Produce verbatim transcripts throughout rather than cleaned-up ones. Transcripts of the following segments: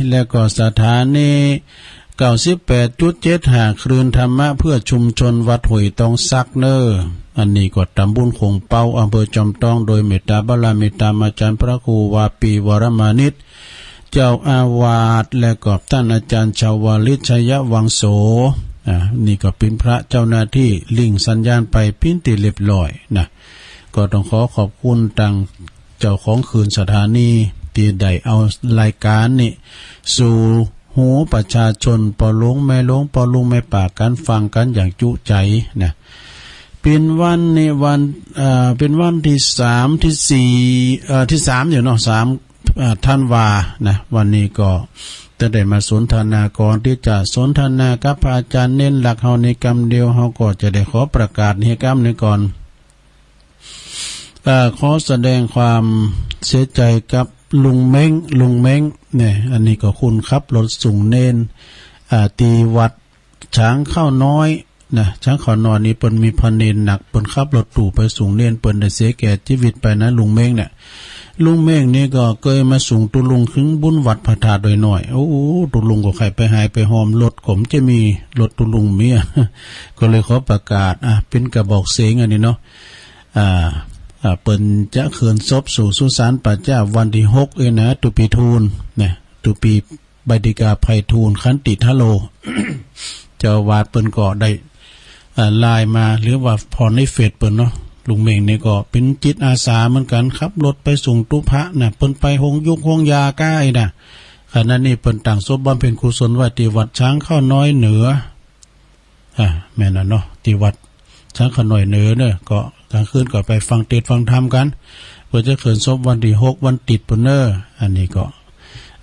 และก็สถานี เก้าสิบแปดจุดเจ็ดห้า คลื่นธรรมะเพื่อชุมชนวัดห้วยตองสักเน่อ อันนี้ก็ตำบลโขงเป๊า อำเภอจอมตอง โดยเมตตาบารมีตามอาจารย์พระครูวาปีวรมานิต เจ้าอาวาส และก็ต้านอาจารย์ชาวลิต ชยวังโส อ่า นี่ก็เป๋นพระเจ้าหน้าตี้ลิงก์สัญญาณไปเป๋นตี้เรียบร้อยนะ ก็ต้องขอขอบคุณตางเจ้าของคลื่นสถานีตี้ได้เอารายก๋านนี้สู่หูประชาชน ป้อหลวงแม่หลวง ป้อลุงแม่ป้ากั๋น ฟังกั๋นอย่างจุใจ๋นะ เป๋นวันนี้วัน เอ่อ เป๋นวันตี้สาม ตี้สี่ เอ่อ ตี้สามอยู่เนาะ สาม เอ่อ ธันวานะ วันนี้ก็จะได้มาสนทนา ก่อนตี้จะสนทนากับพระอาจารย์เณรหลักเฮาในกำเดียว เฮาก็จะได้ขอประกาศเฮยกำนี้ก่อน เอ่อ ขอแสดงความเสียใจ๋กับลุงเม้ง ลุงเม้งเนี่ย อันนี้ก็คนขับรถส่งเณร อ่า ตี้วัด ช้างเขาน้อยนะ ช้างเขาน้อยนี่เปิ้นมีพระเณรหนัก เปิ้นขับรถตู้ไปส่งเณร เปิ้นได้เสียแก่จีวิตไปนะ ลุงเม้งเนี่ย ลุงเม้งนี่ก็เกยมาส่งตุ๊ลุงเถิงบุนวัดพระธาตุดอยน้อย โอ้ ตุ๊ลุงก็ใค่ไปหายไปหอม รถก็บ่จะมี รถตุ๊ลุงมีอะ ก็เลยขอประกาศ อ่ะ เป๋นกระบอกเสียงอันนี้เนาะ อ่า อ่า เปิ้นจะเขินศพสู่สุสานป่าจ๊าวันตี้หกเองนะ ตุ๊ปีทูลนะ ตุ๊ปี ใบดิกาไพฑูรย์ ขันติทะโล เจ้าอาวาสเปิ้นก็ได้ เอ่อ ไลน์มา หรือว่าผ่อในเฟซเปิ้นเนาะ ลุงเม้งนี่ก็เป๋นจิตอาสาเหมือนกั๋น ขับรถไปส่งตุ๊พระนะ เปิ้นไปโฮงยุกโฮงยาก้าอี้นะ ขณะนี้เปิ้นตั้งศพบำเพ็ญกุศลไว้ตี้วัดช้างเขาน้อยเหนือ อ่า แม่นน่ะเนาะ ตี้วัดช้างเขาน้อยเหนือเน่อ ก็ก๋างคืนก็ไปฟังเตสน์ฟังธรรมกั๋น เปิ้นจะเขินศพวันตี้หก วันติ๊ดปู้นเน่อ อันนี้ก็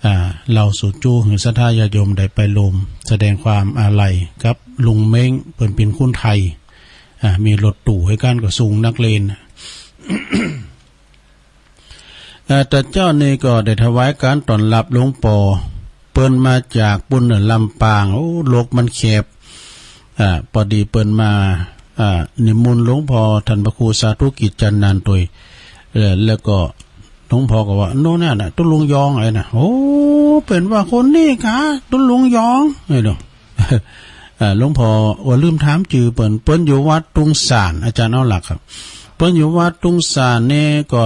อ่า เล่าสู่จู้หื้อศรัทธาญาติโยมได้ไปร่วมแสดงความอาลัยกับลุงเม้ง เปิ้นเป๋นคนไทย อ่า มีรถตู้หื้อกั๋นก็ส่งนักเรียน เอ่อ แต่เจ๊านี่ก็ได้ถวายก๋านต้อนรับหลวงป้อ เปิ้นมาจากปู้นเน่อ ลำปาง โอ้ โลกมันแคบ อ่า ปอดีเปิ้นมา อ่า นิมนต์หลวงป้อต้านพระครูสาธุกิจจันทน์นันต์ตวย เอ่อ แล้วก็หลวงป้อก็ว่า โน่นน่ะ ตุ๊ลุงยองไอ้น่ะ โอ้ เปิ้นว่าคนนี้กา ตุ๊ลุงยอง ไอ้เนาะ อ่า หลวงป้อว่าลืมถามจื้อเปิ้น เปิ้นอยู่วัดตุงสาน อาจ๋ารย์เอาหลักครับ เปิ้นอยู่วัดตุงสานนี่ก็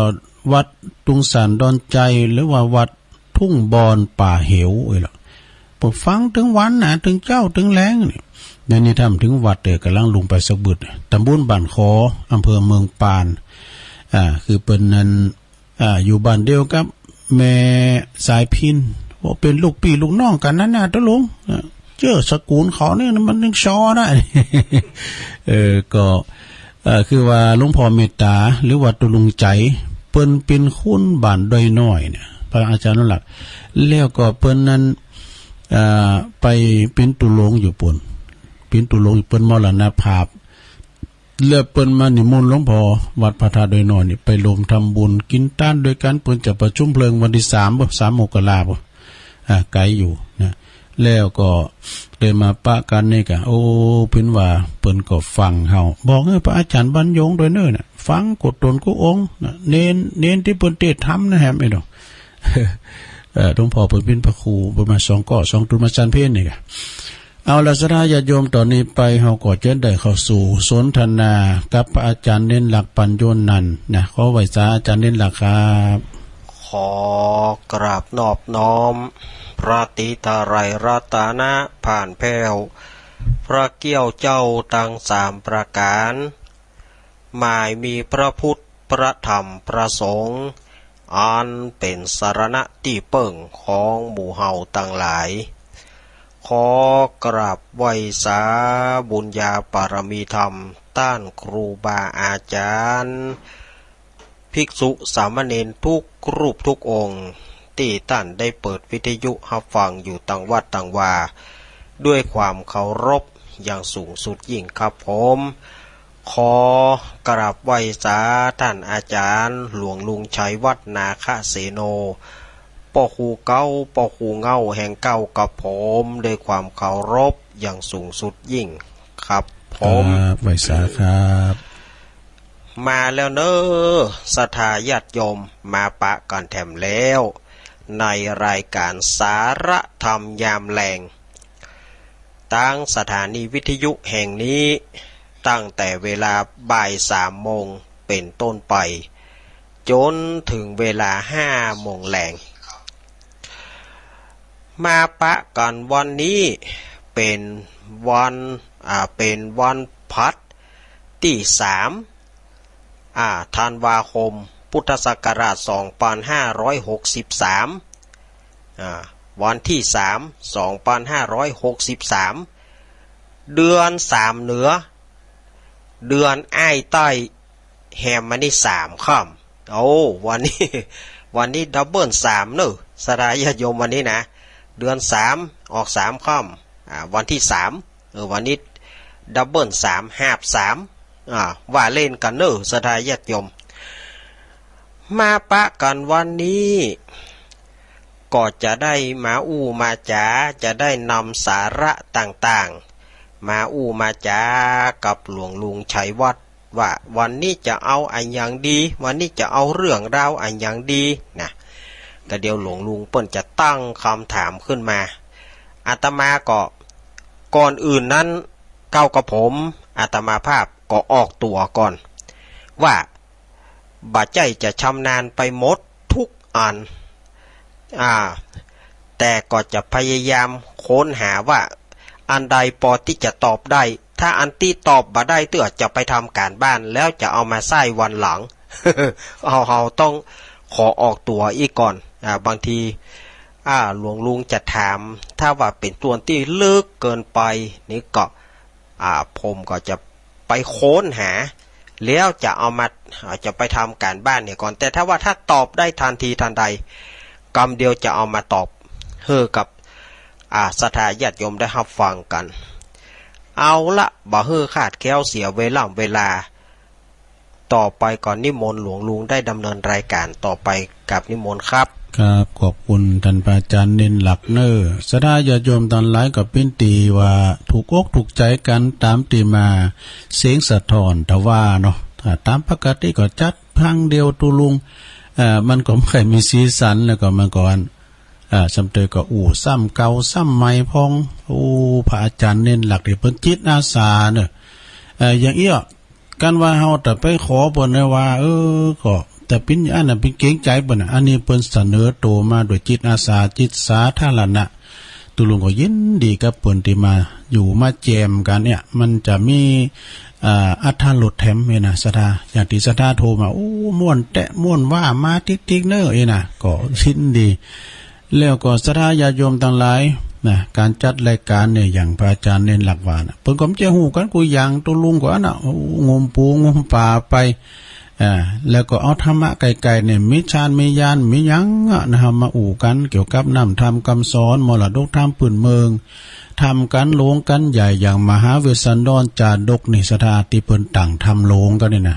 วัดตุงสานดอนไจ หรือว่าวัดทุ่งบอนป่าเหว เอ้ยล่ะ เปิ้นฟังตึงวันนะ ตึงเจ๊าตึงแลงนี่ ในนี้ถ้าบ่เถิงวัดเด้อ ก่ำลังลุงไปสักบึด ตำบลบ้านขอ อำเภอเมืองปาน อ่า คือเปิ้นนั้น อ่า อยู่บ้านเดียวกับแม่สายพิณ ว่าเป๋นลูกปี้ลูกน้องกั๋นนั่นน่ะ ตุ๊ลุง อ่า เจื้อสกุลเขานี่มันยังชอได้ เออ ก็ เอ่อ คือว่าหลวงป้อเมตตา หรือว่าตุ๊ลุงใจ๋ เปิ้นเป๋นคนบ้านดอยน้อยเนี่ย พระอาจ๋ารย์อนุรักษ์ แล้วก็เปิ้นนั้น อ่า ไปเป๋นตุ๊ลุงอยู่ปู้น เป๋นตุ๊ลุงอยู่ เปิ้นมรณภาพ แล้วเปิ้นมานิมนต์หลวงป้อวัดพระธาตุดอยน้อยนี่ ไปร่วมทำบุญกิ๋นตานด้วยกั๋น เปิ้นจะประชุมเพลิงวันตี้สาม บ่ สามมกราบ่ อ่า ไก๋อยู่นะ แล้วก็ได้มาปะกั๋นนี่กา โอ้ เปิ้นว่าเปิ้นก็ฟังเฮา บอกหื้อพระอาจ๋ารย์บรรยงตวยเน่อน่ะ ฟังกู้ต๋นกู้องค์น่ะ เณร เณรตี้เปิ้นเตสน์ธรรมนะแหม ไอ้ดอก เอ่อ หลวงป้อเปิ้นเป๋นพระครู เปิ้นมาสองก้อ สองตุ๊นมาจันทร์เพลนี่กา เอาละ ศรัทธาญาติโยม ต่อนี้ไปเฮาก็จะได้เข้าสู่สนทนากับพระอาจ๋ารย์เณรหลัก ปัญโญนันท์นะ ขอไหว้สาอาจ๋ารย์เณรหลักครับ ขอกราบนอบน้อมพระตรีไตรรัตน ผ่านแผ้วพระเกี้ยวเจ้าตังสามประก๋าน หมายมีพระพุทธ พระธรรม พระสงฆ์ อันเป๋นสรณะตี้เปิ้งของหมู่เฮาตังหลาย ขอกราบไหว้สาบุญญาปารมีธรรม ต้านครูบาอาจ๋ารย์ ภิกษุสามเณรกู้รูปกู้องค์ ตี้ต้านได้เปิดวิทยุฮับฟังอยู่ตังวัดตังวา ด้วยความเคารพอย่างสูงสุดยิ่งครับผม ขอกราบไหว้สาต้านอาจ๋ารย์หลวงลุงชัยวัฒน์ นาคเสโน ป้อครูเก๊า ป้อครูเง่าแห่งเก๊ากับผม ด้วยความเคารพอย่างสูงสุดยิ่งครับผม ครับ ไหว้สาครับ มาแล้วเน่อ ศรัทธาญาติโยม มาปะกั๋นแถมแล้ว ในรายการสาระธรรมยามแลง ตางสถานีวิทยุแห่งนี้ ตั้งแต่เวลาบ่ายสามโมงเป๋นต้นไป จ๋นเถิงเวลาห้าโมงแลง มาปะกั๋นวันนี้เป๋นวัน อ่า เป๋นวันพฤหัสตี้สาม อ่า ธันวาคม พุทธศักราชสองปันห้าร้อยหกสิบสาม อ่า วันตี้สาม สองปันห้าร้อยหกสิบสาม เดือนสามเหนือ เดือนอ้ายใต้ แฮมมานี่สามค่ำ โอ้ วันนี้ วันนี้ดับเบิลสามเน่อ ศรัทธาญาติโยม วันนี้นะ เดือนสาม ออกสามค่ำ อ่า วันตี้สาม เออ วันนี้ดับเบิลสาม หาบสาม อ่า ว่าเล่นกั๋นเน่อ ศรัทธาญาติโยม มาปะกั๋นวันนี้ ก็จะได้มาอู้มาจ๋า จะได้นำสาระต่างๆ มาอู้มาจ๋ากับหลวงลุงชัยวัฒน์ ว่าวันนี้จะเอาอะหยังดี วันนี้จะเอาเรื่องราวอะหยังดีนะ ก็เดี๋ยวหลวงลุงเปิ้นจะตั้งกำถามขึ้นมา อาตมาก็ ก่อนอื่นนั้น เก้ากับผม อาตมาภาพก็ออกตั๋วก่อน ว่าบ่ใจ้จะชำนาญไปหมดทุกอัน อ่า แต่ก็จะพยายามค้นหาว่าอันใดปอตี้จะตอบได้ ถ้าอันตี้ตอบบ่ได้เตื้อจะไปทำก๋านบ้าน แล้วจะเอามาใส้วันหลัง เอา เอาต้องขอออกตั๋วอี้ก่อน อ่า บางที อ่า หลวงลุงจะถาม ถ้าว่าเป๋นส่วนตี้ลึกเกินไปนี่ก็ อ่า ผมก็จะไปค้นหา แล้วจะเอามา อ่า จะไปทำก๋านบ้านเนี่ยก่อน แต่ถ้าว่าถ้าตอบได้ทันทีทันใด กำเดียวจะเอามาตอบหื้อกับ อ่า ศรัทธาญาติโยมได้ฮับฟังกั๋น เอาละ บ่หื้อขาดแคลนเสียเวลา เวลา ต่อไปก็นิมนต์หลวงลุงได้ดำเนินรายการต่อไป กราบนิมนต์ครับ ครับ ขอบคุณต้านพระอาจ๋ารย์เณรหลักเน่อ ศรัทธาญาติโยมตังหลาย ก็เป๋นตี้ว่าถูกอกถูกใจ๋กั๋นต๋ามตี้มาเสียงสะท้อนทว่าเนาะ อ่า ต๋ามปกติก็จัดครั้งเดียวตุลุง เอ่อ มันก็บ่ค่อยมีสีสัน แล้วก็มันก็อัน อ่า ซ้ำเตยก็อู้ซ้ำเก่าซ้ำใหม่พ่อง อู้ พระอาจ๋ารย์เณรหลักตี้เปิ้นจิตอาสาเน่อ เอ่อ อย่างอี้ กั๋นว่าเฮาจะไปขอเปิ้นนะว่า เออ ก็จะเป๋นอันนั้นเป๋นเกรงใจ๋เปิ้นน่ะ อันนี้เปิ้นเสนอตั๋วมาโดยจิตอาสา จิตสาธารณะ ตุลุงก็ยินดีกับเปิ้นตี้มาอยู่มาแจมกั๋นเนี่ย มันจะมี อ่า อรรถรสแถมเนี่ยนะ ศรัทธา อย่างตี้ศรัทธาโทรมา โอ้ ม่วนแต๊ ม่วนว่า มาติ๊กๆ เน่อ เอ้ยนะ ก็ยินดี แล้วก็ศรัทธาญาติโยมตังหลายนะ ก๋านจัดรายก๋านเนี่ย อย่างพระอาจ๋ารย์เณรหลักว่านะ เปิ้นก็บ่ใจ้ฮู้กั๋นกู้อย่าง ตุลุงก็อันน่ะ โอ้ งมปูงมป๋าไป อ่า แล้วก็เอาธรรมะไกลๆ เนี่ย มีฌาน มีญาณ มีหยังอะนะ มาอู้กั๋นเกี่ยวกับน้ำธรรมกำสอน มรดกธรรมปื้นเมือง ธรรมก๋านหลวงก๋านใหญ่ อย่างมหาเวสสันดรจาดกนี่ ศรัทธา ตี้เปิ้นตั้งธรรมหลวงกั๋นนี่นะ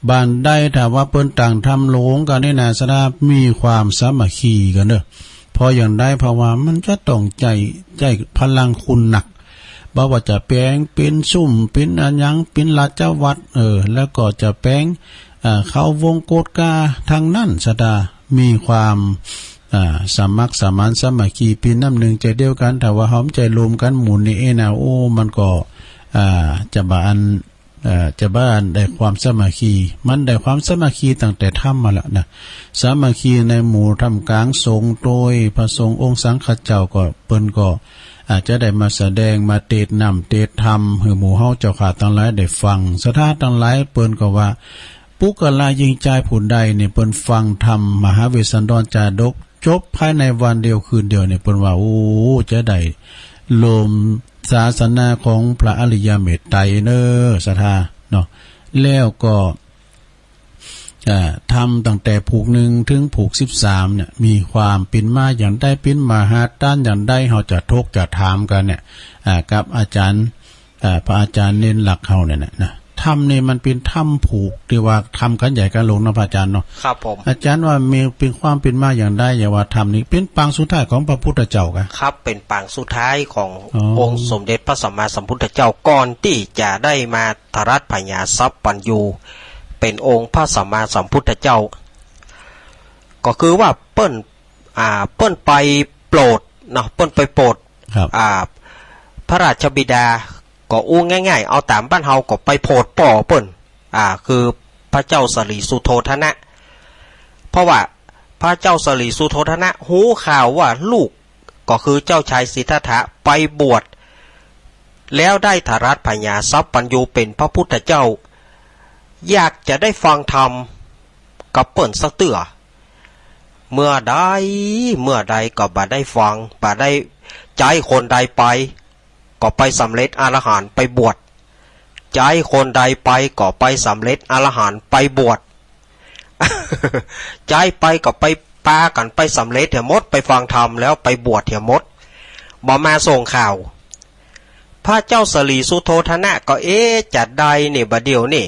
บ่านใดถ้าว่าเปิ้นตั้งธรรมหลวงกั๋นนี่นะ ศรัทธา มีความสามัคคีกั๋นเน่อ เพราะอย่างใด เพราะว่ามันจะต้องใจ๊ ใจ๊พลังคนนัก บ่ว่าจะแป๋งเป๋นซุ่ม เป๋นอะหยัง เป๋นราชวัตร เออ แล้วก็จะแป๋ง เอ่อ เข้าวงโกฏกา ตังนั้น ศรัทธา มีความ อ่า สมัครสมานสามัคคี เป๋นน้ำนึ่งใจ๋เดียวกั๋น ถ้าว่าเฮาบ่ใจ้รวมกั๋นหมู่นี้เอ้ยนะ โอ้ มันก็ อ่า จะบ่อัน เอ่อ จะบ่ได้ความสามัคคี มันได้ความสามัคคีตั้งแต่ธรรมมาแล้วนะ สามัคคีในหมู่ท่ามกลางสงฆ์ โดยพระสงฆ์องค์สังฆเจ้าก็ เปิ้นก็อาจจะได้มาแสดง มาเตสน์น้ำเตสน์ธรรม หื้อหมู่เฮาเจ้าข้าตังหลายได้ฟัง ศรัทธาตังหลาย เปิ้นก็ว่า ปุคคละญิงจายผู้ใดเนี่ย เปิ้นฟังธรรมมหาเวสสันดรจาดก จบภายในวันเดียวคืนเดียวเนี่ย เปิ้นว่า โอ้ จะได้โลมศาสนาของพระอริยเมตไตรเน่อ ศรัทธาเนาะ แล้วก็ อ่า ธรรมตั้งแต่ผูกหนึ่งเถิงผูกสิบสามเนี่ย มีความเป๋นมาอย่างใด เป๋นมาหาต้านอย่างใด เฮาจะถกจะถามกั๋นเนี่ย อ่า กับอาจ๋ารย์ อ่า พระอาจ๋ารย์เณรหลักเฮาเนี่ยนะ นะ ธรรมนี่มันเป๋นธรรมผูก ตี้ว่าธรรมก๋านใหญ่ก๋านหลวงเนาะ พระอาจ๋ารย์เนาะ ครับผม อาจ๋ารย์ว่ามีเป๋นความเป๋นมาอย่างใด อย่างว่าธรรมนี่เป๋นปางสุดท้ายของพระพุทธเจ้าก่ะ ครับ เป๋นปางสุดท้ายของ อ๋อ องค์สมเด็จพระสัมมาสัมพุทธเจ้า ก่อนตี้จะได้มาตรัสผญาสัพพัญญู เป๋นองค์พระสัมมาสัมพุทธเจ้า ก็คือว่าเปิ้น อ่า เปิ้นไปโปรดเนาะ เปิ้นไปโปรด ครับ อ่า พระราชบิดา ก็อู้ง่ายๆ เอาต๋ามบ้านเฮาก็ไปโผดป้อเปิ้น อ่า คือพระเจ้าสลีสุโธทนะ เพราะว่าพระเจ้าสลีสุโธทนะฮู้ข่าวว่าลูกก็คือเจ้าชายสิทธัตถะไปบวช แล้วได้ถรัตผญาสัพพัญญูเป๋นพระพุทธเจ้า อยากจะได้ฟังธรรมกับเปิ้นสักเตื้อ เมื่อใด เมื่อใดก็บ่ได้ฟัง บ่ได้ ใจ๊คนใดไป ก็ไปสำเร็จอรหันต์ไปบวช ใจ๊คนใดไปก็ไปสำเร็จอรหันต์ไปบวช ใจ๊ไปก็ไปปากั๋นไปสำเร็จเหียหมด ไปฟังธรรมแล้วไปบวชเหียหมด บ่มาส่งข่าว พระเจ้าสลีสุโธทนะก็ เอ๊ะ จะใดนี่บ่าเดี่ยวนี่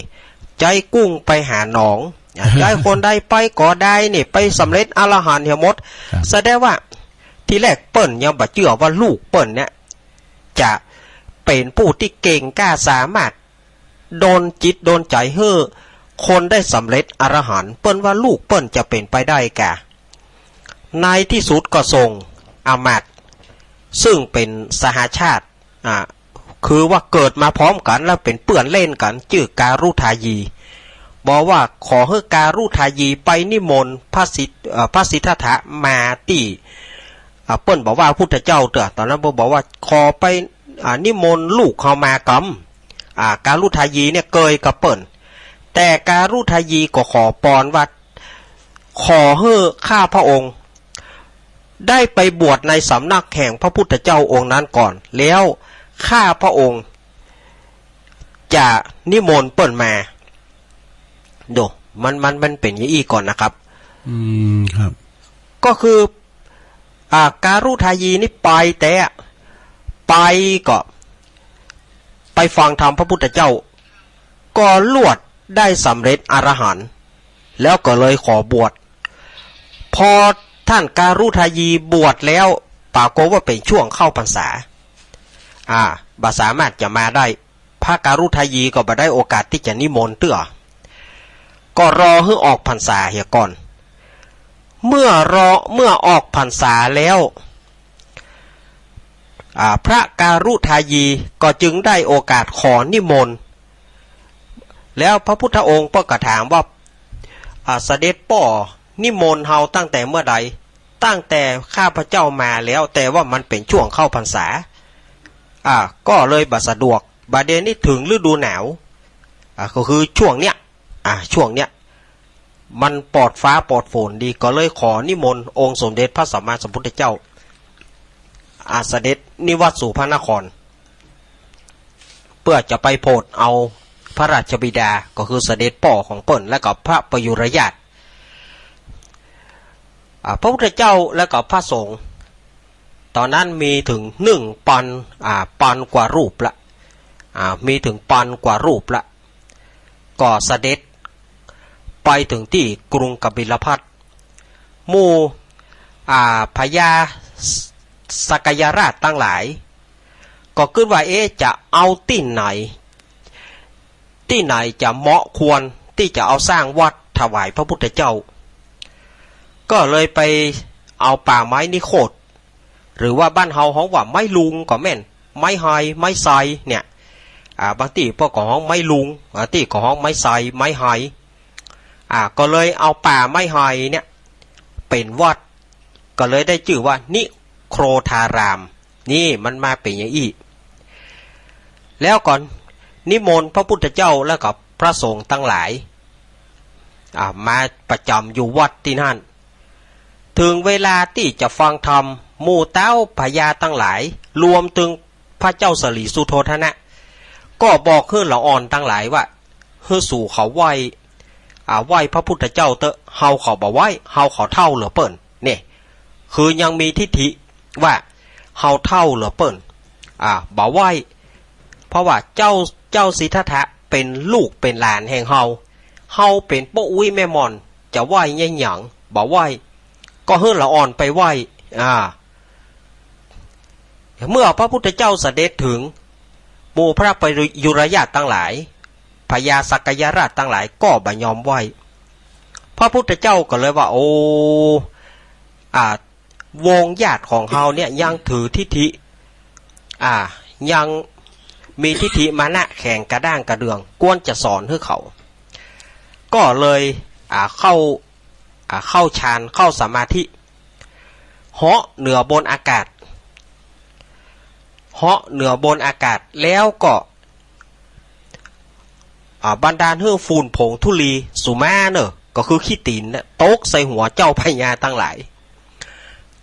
ใจ๊กุ้งไปหาหนอง อ่ะ ใจ๊คนใดไปก็ใดนี่ ไปสำเร็จอรหันต์เหียหมด ครับ แสดงว่าทีแรกเปิ้นยังบ่เจื้อว่าลูกเปิ้นเนี่ย จะเป๋นผู้ตี้เก่งกล้าสามารถดลจิตดลใจ๋หื้อคนได้สำเร็จอรหันต์ เปิ้นว่าลูกเปิ้นจะเป๋นไปได้กา ในตี้สุดก็ส่งอำมาตย์ ซึ่งเป๋นสหาชาติ อ่า คือว่าเกิดมาพร้อมกั๋นแล้วเป๋นเปื้อนเล่นกั๋น จื้อการุทายี บอกว่าขอหื้อการุทายีไปนิมนต์พระสิทธิ์ เอ่อ พระสิทธัตถะมาตี้ อ่า เปิ้นบอกว่าพุทธเจ้าเตื้อ ต๋อนนั้นเปิ้นบอกว่าขอไป อ่า นิมนต์ลูกเฮามากำ อ่า การุทายีเนี่ยเกยกับเปิ้น แต่การุทายีก็ขอปอนว่า ขอหื้อข้าพระองค์ได้ไปบวชในสำนักแห่งพระพุทธเจ้าองค์นั้นก่อน แล้วข้าพระองค์จะนิมนต์เปิ้นมา ดู มัน มัน มันเป๋นอย่างอี้ก่อนนะครับ อืม ครับ ก็คือ อ่า การุทายีนี่ไปแต๊ ไปก็ ไปฟังธรรมพระพุทธเจ้า ก็ลวดได้สำเร็จอรหันต์ แล้วก็เลยขอบวช พอท่านการุทายีบวชแล้ว ปรากฏว่าเป๋นช่วงเข้าพรรษา อ่า บ่สามารถจะมาได้ พระการุทายีก็บ่ได้โอกาสตี้จะนิมนต์เตื้อ ก็รอหื้อออกพรรษาเหียก่อน เมื่อรอ เมื่อออกพรรษาแล้ว อ่า พระการุทายีก็จึงได้โอกาสขอนิมนต์ แล้วพระพุทธองค์ก็ถามว่า อ่า เสด็จป้อนิมนต์เฮาตั้งแต่เมื่อใด ตั้งแต่ข้าพเจ้ามาแล้ว แต่ว่ามันเป๋นช่วงเข้าพรรษา อ่า ก็เลยบ่สะดวก บ่าเดี่ยวนี้เถิงฤดูหนาว อ่า ก็คือช่วงเนี้ย อ่า ช่วงเนี้ย มันปลอดฟ้าปลอดฝนดี ก็เลยขอนิมนต์องค์สมเด็จพระสัมมาสัมพุทธเจ้า อ่า เสด็จนิวัตสู่พระนคร เพื่อจะไปโผดเอาพระราชบิดา ก็คือเสด็จป้อของเปิ้น และก็พระประยุรญาติ อ่า พระพุทธเจ้าและก็พระสงฆ์ ต๋อนนั้นมีเถิงหนึ่งปัน อ่า ปันกว่ารูปละ อ่า มีเถิงปันกว่ารูปละ ก็เสด็จไปเถิงตี้กรุงกบิลพัสดุ์ หมู่ อ่า พญาสักยราชตังหลาย ก็กึ๊ดว่า เอ๊ะ จะเอาตี้ไหน ตี้ไหนจะเหมาะควรตี้จะเอาสร้างวัดถวายพระพุทธเจ้า ก็เลยไปเอาป่าไม้นิโคธ หรือว่าบ้านเฮาฮ้องว่าไม้ลุงก็แม่น ไม้ไฮ ไม้ไซเนี่ย อ่า บางตี้เปิ้นก็ฮ้องไม้ลุง บางตี้ก็ฮ้องไม้ไซ ไม้ไฮ อ่า ก็เลยเอาป่าไม้ไฮเนี่ยเป๋นวัด ก็เลยได้จื้อว่านิโครธาราม นี่มันมาเป๋นอย่างอี้ แล้วก็นิมนต์พระพุทธเจ้าและก็พระสงฆ์ตังหลาย อ่า มาประจ๋ำอยู่วัดตี้หั้น เถิงเวลาตี้จะฟังธรรม หมู่เต๊าพญาตังหลาย รวมเถิงพระเจ้าสลีสุโธทนะ ก็บอกหื้อละอ่อนตังหลายว่า หื้อสูเขาไหว้ อ่า ไหว้พระพุทธเจ้าเต๊อะ เฮาเขาบ่ไหว้ เฮาเขาเฒ่าเหลือเปิ้น เนี่ย คือยังมีทิฐิว่าเฮาเฒ่าเหลือเปิ้น อ่า บ่ไหว้ เพราะว่าเจ้า เจ้าสิทธัตถะเป๋นลูกเป๋นหลานแห่งเฮา เฮาเป๋นป้ออุ๊ยแม่หม่อน จะไหว้เยียะหยัง บ่ไหว้ ก็หื้อละอ่อนไปไหว้ อ่า เมื่อพระพุทธเจ้าเสด็จเถิง หมู่พระประยุรญาติตังหลาย พญาสักยราชตังหลายก็บ่ยอมไหว้ พระพุทธเจ้าก็เลยว่า โอ้ อ่า วงญาติของเฮาเนี่ยยังถือทิฐิ อ่า ยังมีทิฐิมานะแข็งกระด้างกระเดื่อง ควรจะสอนหื้อเขา ก็เลย อ่า เข้า อ่า เข้าฌาน เข้าสมาธิ เหาะเหนือบนอากาศ เหาะเหนือบนอากาศ แล้วก็ อ่า บันดาลหื้อฝุ่นผงธุลีสุมาเนอะ ก็คือขี้ตี๋นนะ ตกใส่หัวเจ้าพญาตังหลาย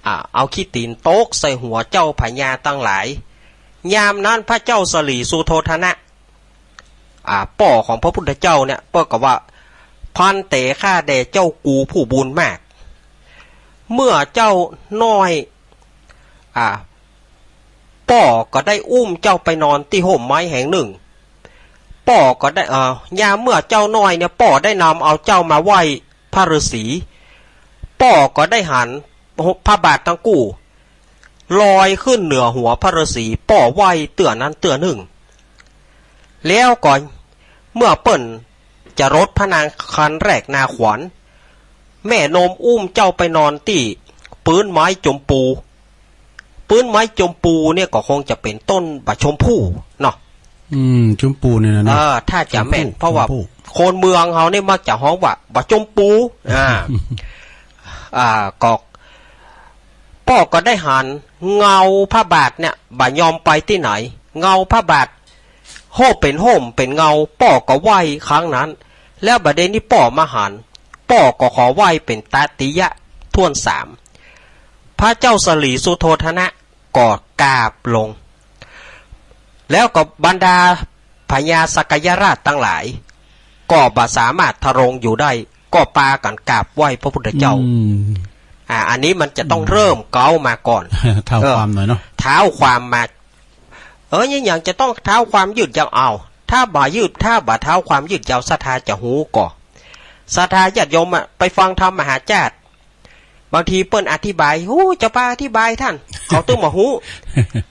อ่า เอาขี้ตี๋นตกใส่หัวเจ้าพญาตังหลาย ยามนั้นพระเจ้าสลีสุโธทนะ อ่า ป้อของพระพุทธเจ้าเนี่ย เปิ้นก็ว่า ภันเต ข้าแต่เจ้ากูผู้บุญมาก เมื่อเจ้าน้อย อ่า ป้อก็ได้อุ้มเจ้าไปนอนตี้ฮ่มไม้แห่งหนึ่ง ป้อก็ได้ เอ่อ ยามเมื่อเจ้าน้อยเนี่ย ป้อได้นำเอาเจ้ามาไหว้พระฤาษี ป้อก็ได้หันพระบาทตังกู้ ลอยขึ้นเหนือหัวพระฤาษี ป้อไหว้เตื้อนั้นเตื้อนึ่ง แล้วก็เมื่อเปิ้นจะรดพระนางคันแรกนาขวัญ แม่นมอุ้มเจ้าไปนอนตี้ปื๊นไม้จมพู ปื๊นไม้จมพูเนี่ยก็คงจะเป๋นต้นบ่าชมพู่เนาะ อืม ชมพูเนี่ยนะ เออ ถ้าจะแม่น ชมพู เพราะว่า ชมพู คนเมืองเฮาเนี่ยมักจะฮ้องว่าบ่าชมพู อ่า อ่า ก็ ป้อก็ได้หันเงาพระบาทเนี่ย บ่ยอมไปตี้ไหน เงาพระบาท โฮ่เป๋นฮ่มเป๋นเงา ป้อก็ไหว้ครั้งนั้น แล้วบ่าเดนี้ป้อมาหัน ป้อก็ขอไหว้เป๋นตติยะถ้วนสาม พระเจ้าสลีสุโธทนะก็กราบลง แล้วก็บรรดาพญาสักยราชตังหลาย ก็บ่สามารถทรงอยู่ได้ ก็ปากั๋นกราบไหว้พระพุทธเจ้า อืม อ่า อันนี้มันจะต้อง อืม เริ่มเก๊ามาก่อน เท้าความหน่อยเนาะ เออ เท้าความมา เออ ยัง ยังจะต้องเท้าความยืดยาว เอา ถ้าบ่ยืด ถ้าบ่เท้าความยืดยาว ศรัทธาจะฮู้ก่อ ศรัทธาญาติโยมอะ ไปฟังธรรมมหาชาติ บางทีเปิ้นอธิบาย โอ้ จะไปอธิบายต้าน เขาตึงบ่ฮู้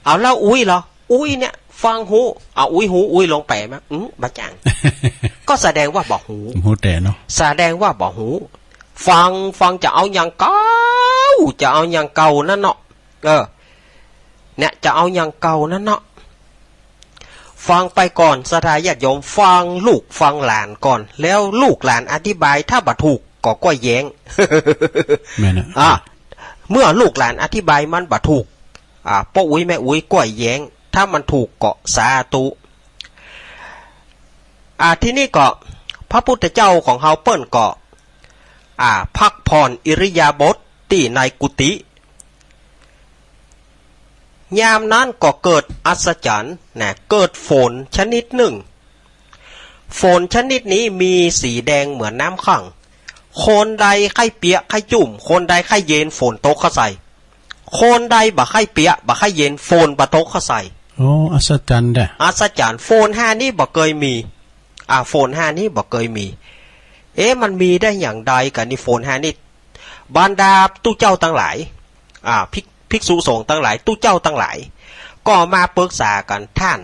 เอาแล้วอุ๊ยเหรอ อุ๊ยเนี่ย ฟังฮู้ เอาอุ๊ยฮู้ อุ๊ยลองแป๋มา อืม บ่จ้าง ก็แสดงว่าบ่ฮู้ ฮู้แต่เนาะ แสดงว่าบ่ฮู้ ฟัง ฟังจะเอาอย่างเก่า จะเอาอย่างเก่านั่นเนาะ เออ เนี่ย จะเอาอย่างเก่านั่นเนาะ ฟังไปก่อน ศรัทธาญาติโยม ฟังลูกฟังหลานก่อน แล้วลูกหลานอธิบาย ถ้าบ่ถูกก็ก้อยแย้ง แม่นนะ อ่ะ เมื่อลูกหลานอธิบายมันบ่ถูก อ่ะ ป้ออุ๊ยแม่อุ๊ยก้อยแย้ง ถ้ามันถูกก็สาธุ อ่ะ ทีนี้ก็ พระพุทธเจ้าของเฮาเปิ้นก็ อ่ะ พักผ่อนอิริยาบถตี้ในกุฏิ ยามนั้นก็เกิดอัศจรรย์นะ เกิดฝนชนิดหนึ่ง ฝนชนิดนี้มีสีแดงเหมือนน้ำขั่ง คนใดใค่เปียกใค่จุ่ม คนใดใค่เย็น ฝนตกเข้าใส่ คนใดบ่ใค่เปียก บ่ใค่เย็น ฝนบ่ตกเข้าใส่ โอ้ อัศจรรย์แท้ อัศจรรย์ ฝนห่านี้บ่เกยมี อ่า ฝนห่านี้บ่เกยมี เอ๊ะ มันมีได้อย่างใดกั๋นนี่ ฝนห่านี้ บรรดาตุ๊เจ้าตังหลาย อ่า ภิก ภิกษุสงฆ์ตังหลาย ตุ๊เจ้าตังหลาย ก็มาปรึกษากั๋น ต้าน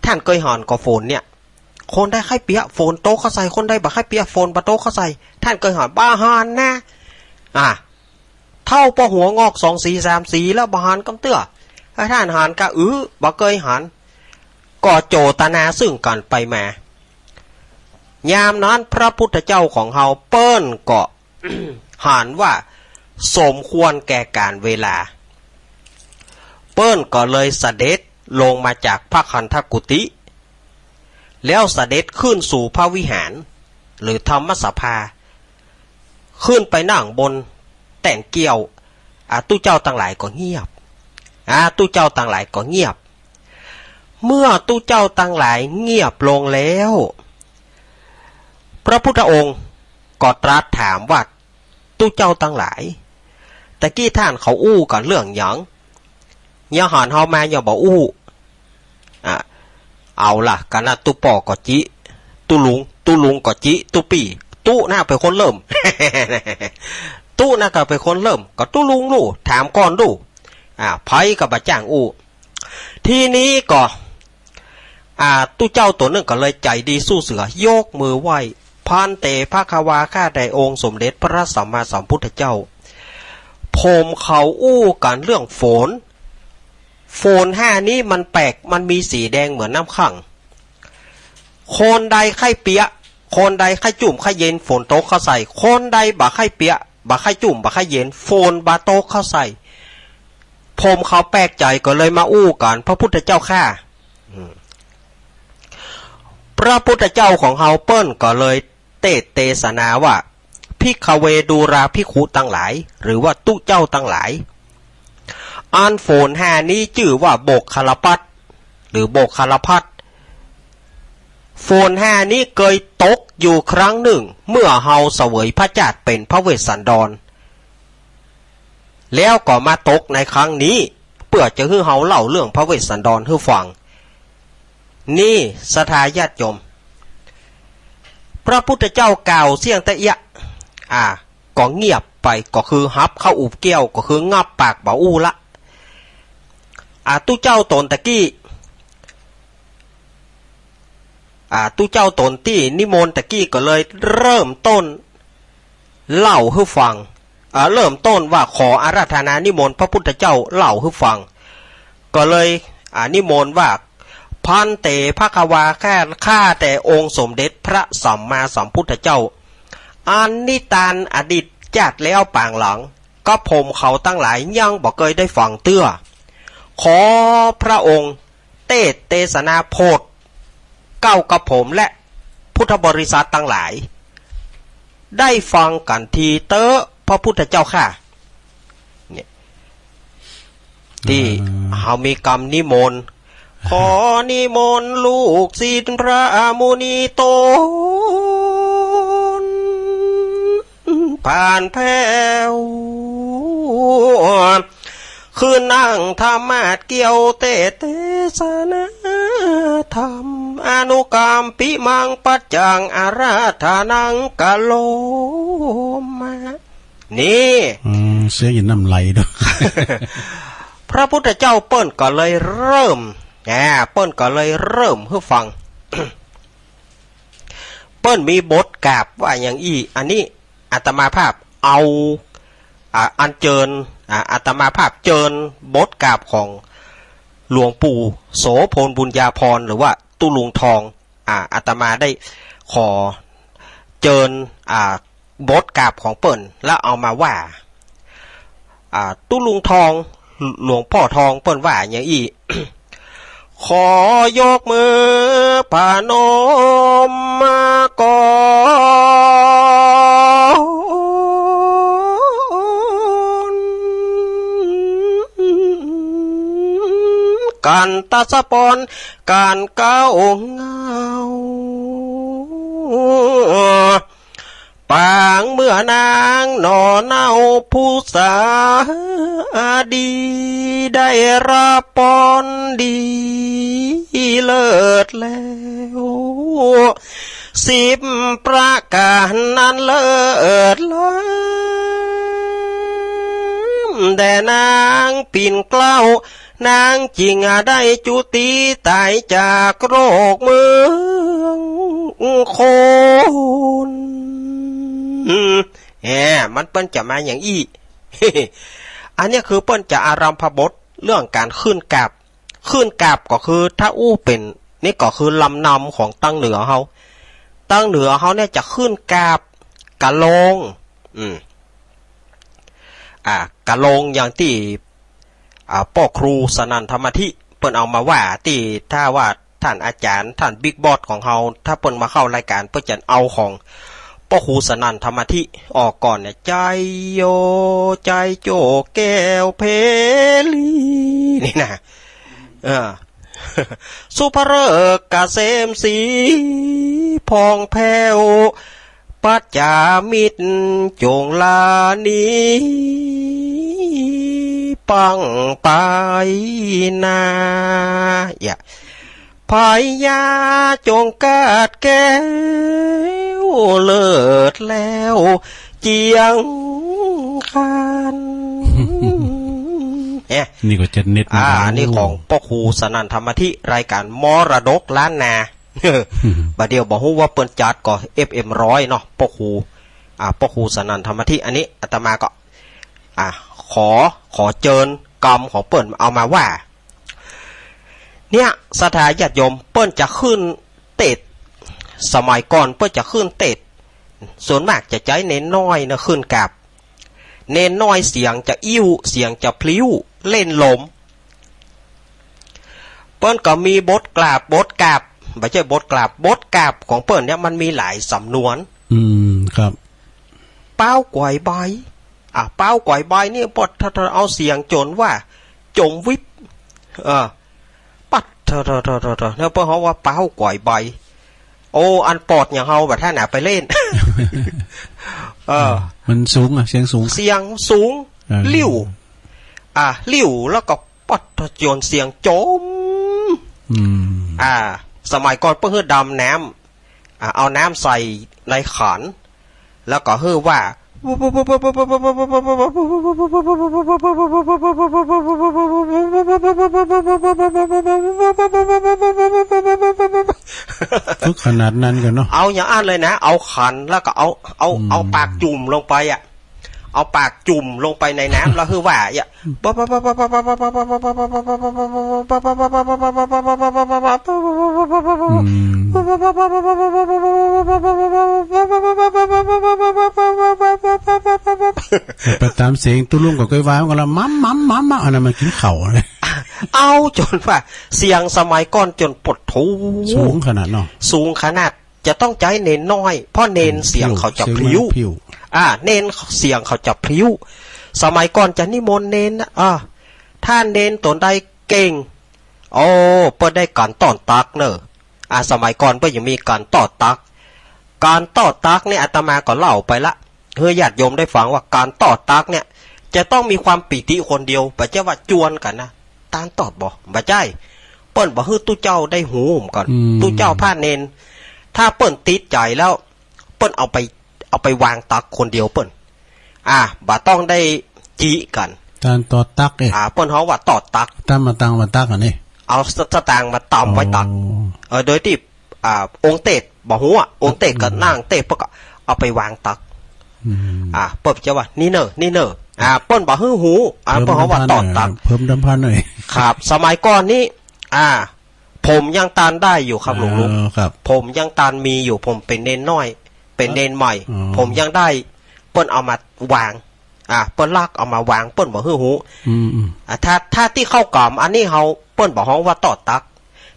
ต้านเกยหันก่อฝนเนี่ย คนใดใค่เปียก ฝนตกเข้าใส่ คนใดบ่ใค่เปียก ฝนบ่ตกเข้าใส่ ต้านเกยหัน บ่หันนะ อ่า เฒ่าป้อหัวงอกสองสีสามสีแล้วบ่หันกำเตื้อ ถ้าต้านหันก็ อือ บ่เกยหัน ก็โจตนาซึ่งกั๋นไปมา ยามนั้นพระพุทธเจ้าของเฮาเปิ้นก็ หันว่าสมควรแก่กาลเวลา เปิ้นก็เลยเสด็จลงมาจากพระคันธกุฏิ แล้วเสด็จขึ้นสู่พระวิหาร หรือธรรมสภา ขึ้นไปนั่งบนแต้นเกี้ยว อ่า ตุ๊เจ้าตังหลายก็เงียบ อ่า ตุ๊เจ้าตังหลายก็เงียบ เมื่อตุ๊เจ้าตังหลายเงียบลงแล้ว พระพุทธองค์ก็ตรัสถามว่า ตุ๊เจ้าตังหลาย ตะกี้ต้านเขาอู้กั๋นเรื่องหยัง เยียะหันเฮามาเยียะบ่อู้ อ่ะ เอาละ กะนั้นตุ๊ป้อก็จิ ตุ๊ลุง ตุ๊ลุงก็จิ ตุ๊ปี้ ตุ๊น่ะเป๋นคนเริ่ม ตุ๊น่ะก็เป๋นคนเริ่ม ก็ตุ๊ลุงลู่ ถามก่อนลู่ อ่ะ ใผก็บ่จ้างอู้ ทีนี้ก็ อ่า ตุ๊เจ้าตั๋วนึ่งก็เลยใจ๋ดีสู้เสือ ยกมือไหว้ ภันเต ภะคะวา ข้าแต่องค์สมเด็จพระสัมมาสัมพุทธเจ้า ผมเขาอู้กั๋นเรื่องฝน ฝนห้านี้มันแปลก มันมีสีแดงเหมือนน้ำขั่ง คนใดใค่เปียะ คนใดใค่จุ่มใค่เย็น ฝนตกเข้าใส่ คนใดบ่ใค่เปียะ บ่ใค่จุ่ม บ่ใค่เย็น ฝนบ่ตกเข้าใส่ ผมเขาแปลกใจ๋ก็เลยมาอู้กั๋น พระพุทธเจ้าข้า อืม พระพุทธเจ้าของเฮาเปิ้นก็เลยเตสน์เตสนาว่า ภิกขเว ดูราภิกขุตังหลาย หรือว่าตุ๊เจ้าตังหลาย อันฝนห้านี้จื้อว่าโบกขัลปัต หรือโบกขัลพัต ฝนห้านี้เกยตกอยู่ครั้งนึ่ง เมื่อเฮาเสวยพระชาติเป๋นพระเวสสันดร แล้วก็มาตกในครั้งนี้ เปื้อจะหื้อเฮาเล่าเรื่องพระเวสสันดรหื้อฟัง นี่ศรัทธาญาติโยม พระพุทธเจ้ากล่าวเสี้ยงเต๊อะเอี้ยะ อ่า ก็เงียบไป ก็คือหับเข้าอุบแก้ว ก็คืองับปากบ่อู้ละ อ่า ตุ๊เจ้าต๋นตะกี้ อ่า ตุ๊เจ้าต๋นตี้นิมนต์ตะกี้ก็เลยเริ่มต้นเล่าหื้อฟัง อ่า เริ่มต้นว่าขออาราธนานิมนต์พระพุทธเจ้าเล่าหื้อฟัง ก็เลย อ่า นิมนต์ว่า ภันเต ภควา ข้า ข้าแต่องค์สมเด็จพระสัมมาสัมพุทธเจ้า อันนิตานอดีตชาติแล้วปางหลัง กระผมเขาตังหลายยังบ่เกยได้ฟังเตื้อ ขอพระองค์ เตสน์เตสนาโผดเกล้ากระผมและพุทธบริษัทตังหลาย ได้ฟังกั๋นทีเต๊อะพระพุทธเจ้าข้า เนี่ย ตี้ อ่า เฮามีกำนิมนต์ ขอนิมนต์ลูกศิษย์พระมุนีต๋น ผ่านแผ้ว ขึ้นนั่งธรรมาสน์เกี้ยวเตสน์เตสนาธรรม อนุกัมปิมังปัจจังอาราธนังกะโรมะ นี่ อืม เสียงอย่างน้ำไหลด้วย พระพุทธเจ้าเปิ้นก็เลยเริ่ม อ่า เปิ้นก็เลยเริ่มหื้อฟัง เปิ้นมีบทกราบว่าอย่างอี้ อันนี้อาตมาภาพเอา อ่า อัญเจิญ อ่า อาตมาภาพเจิญบทกราบของหลวงปู่โสภณบุญญาภรณ์ หรือว่าตุ๊ลุงทอง อ่า อาตมาได้ขอเจิญ อ่า บทกราบของเปิ้น แล้วเอามาว่า อ่า ตุ๊ลุงทอง หลวงป้อทองเปิ้นว่าอย่างอี้ ขอยกมือประนมมาก่อน กันตสปอน กันเก้าเงา ปางเมื่อนางหน่อเนาผู้สาดี ได้รับปอนดีเลิศแล้ว สิบประก๋านนั้นเลิศล้ำ แด่นางปิ่นเกล้า นางจึงได้จุติต๋ายจากโรคเมืองคน แหม มันเปิ้นจะมาอย่างอี้ อันเนี้ยคือเปิ้นจะอารัมภบทเรื่องก๋านขึ้นกราบ ขึ้นกราบก็คือถ้าอู้เป๋น นี่ก็คือลำนำของตังเหนือเฮา ตังเหนือเฮาเนี่ยจะขึ้นกราบกะโลง อืม อ่า กะโลงอย่างตี้ อ่า ป้อครูสนั่นธรรมธิ เปิ้นเอามาว่าตี้ ถ้าว่าท่านอาจ๋ารย์ ท่านบิ๊กบอสของเฮา ถ้าเปิ้นมาเข้ารายก๋าน เปิ้นจะเอาของป้อครูสนั่นธรรมธิออกก่อนเนี่ย ไชโย ไชโยแก้วเพลี นี่นะ เออ สุภฤกษ์เกษมศรีผ่องแผ้ว ปัจจามิตรจงลานี้ ปังไปนา อย่า พญาจงกาดแก้ว เลิศแล้วเจียงคาน เนี่ย นี่ก็จะเน็ต อ่า นี่ของป้อครูสนั่นธรรรมธิ รายก๋านมรดกล้านนา บ่าเดี่ยวบ่ฮู้ว่าเปิ้นจัดก่อ เอฟเอ็มร้อยเนาะ ป้อครู อ่า ป้อครูสนั่นธรรมธิ อันนี้อาตมาก็ อ่า ขอ ขอเจิญกำของเปิ้นเอามาว่า เนี่ย ศรัทธาญาติโยม เปิ้นจะขึ้นเตสน์ สมัยก่อนเปิ้นจะขึ้นเตสน์ ส่วนมากจะใจ๊เณรน้อยนะขึ้นกราบ เณรน้อยเสียงจะอิ้ว เสียงจะพลิ้ว เล่นลม เปิ้นก็มีบทกราบ บทกราบ บ่ใจ้บทกราบ บทกราบของเปิ้นเนี่ยมันมีหลายสำนวน อืม ครับ เป๊าก๋วยใบ อ่ะ เป๊าก๋วยใบนี่ปอด ถ้า ถ้าเอาเสียงจ๋นว่า จ๋มวิบ เออ ปัด เถอะ เถอะ เถอะ เถอะ เถอะ เนี่ยเปิ้นฮ้องว่าเป๊าก๋วยใบ โอ้ อันปอดอย่างเฮาบ่าท่านน่ะไปเล่น เออ มันสูงอะ เสียงสูง เสียงสูง เออ ลิ่ว อ่ะ ลิ่ว แล้วก็ปัด เถอะ จ๋นเสียงจ๋ม อืม อ่า สมัยก่อนเปิ้นหื้อดำน้ำ อ่ะ เอาน้ำใส่ในขัน แล้วก็หื้อว่า ฝึกขนาดนั้นกันเนาะ เอาอย่างอั้นเลยนะ เอาขันแล้วก็เอา เอา อืม เอาปากจุ่มลงไปอะ เอาปากจุ่มลงไปในน้ำ แล้วหื้อว่าอะ อืม ไปต๋ามเสียงตุ๊ลุงก็ก้อยว่ามันก็ละ หม่ำ หม่ำ หม่ำ หม่ำ อันนั้นมันกิ๋นข้าว เอาจ๋นว่าเสียงสมัยก่อนจ๋นปอดโธ่ สูงขนาดเนาะ สูงขนาด จะต้องใจ๊เณรน้อย เพราะเณร อืม เสียงเขาจะพลิ้ว พลิ้ว พลิ้ว อ่า เณรเสียงเขาจะพลิ้ว สมัยก่อนจะนิมนต์เณรนะ อ่า ถ้าเณรต๋นใดเก่ง โอ้ เปิ้นได้ก๋านต้อตั๊กเน่อ อ่า สมัยก่อนเปิ้นยังมีก๋านต้อตั๊ก ก๋านต้อตั๊กเนี่ยอาตมาก็เล่าไปละ หื้อญาติโยมได้ฟังว่าก๋านต้อตั๊กเนี่ย จะต้องมีความปีติคนเดียว บ่ใจ้ว่าจวนกั๋นนะ ต้านตอดบ่ บ่ใจ้ เปิ้นบ่หื้อตุ๊เจ้าได้ฮู้ก่อน อืม ตุ๊เจ้าพระเณร ถ้าเปิ้นติดใจ๋แล้ว เปิ้นเอาไป เอาไปวางตั๊กคนเดียวเปิ้น อ่า บ่ต้องได้จิกั๋น ต้านต้อตั๊กเอ๊ะ อ่า เปิ้นฮ้องว่าต้อตั๊ก ต้านมาตังมาตั๊กอันนี้ เอาสตางค์มาตำไว้ตั๊ก อ๋อ เออ โดยตี้ อ่า องค์เตสน์บ่ฮู้อะ องค์เตสน์ก็ อืม นั่งเตสน์ เปิ้นก็เอาไปวางตั๊ก อืม อ่า เปิ้นจะว่า นี่เน่อ นี่เน่อ อ่า เปิ้นบ่หื้อฮู้ อ่า เปิ้นฮ้องว่าต้อตั๊ก เพิ่มดำพันหน่อย ครับ สมัยก่อนนี้ อ่า ผมยังตันได้อยู่ครับหลวงลุง เออ ครับ ผมยังตันมีอยู่ ผมเป๋นเณรน้อย เป๋นเณรใหม่ อ๋อ ผมยังได้ เปิ้นเอามาวาง อ่า เปิ้นลักเอามาวาง เปิ้นบ่หื้อฮู้ อืม อืม อ่า ถ้า ถ้าตี้เข้ากรรม อันนี้เฮา เปิ้นบ่ฮ้องว่าต้อตั๊ก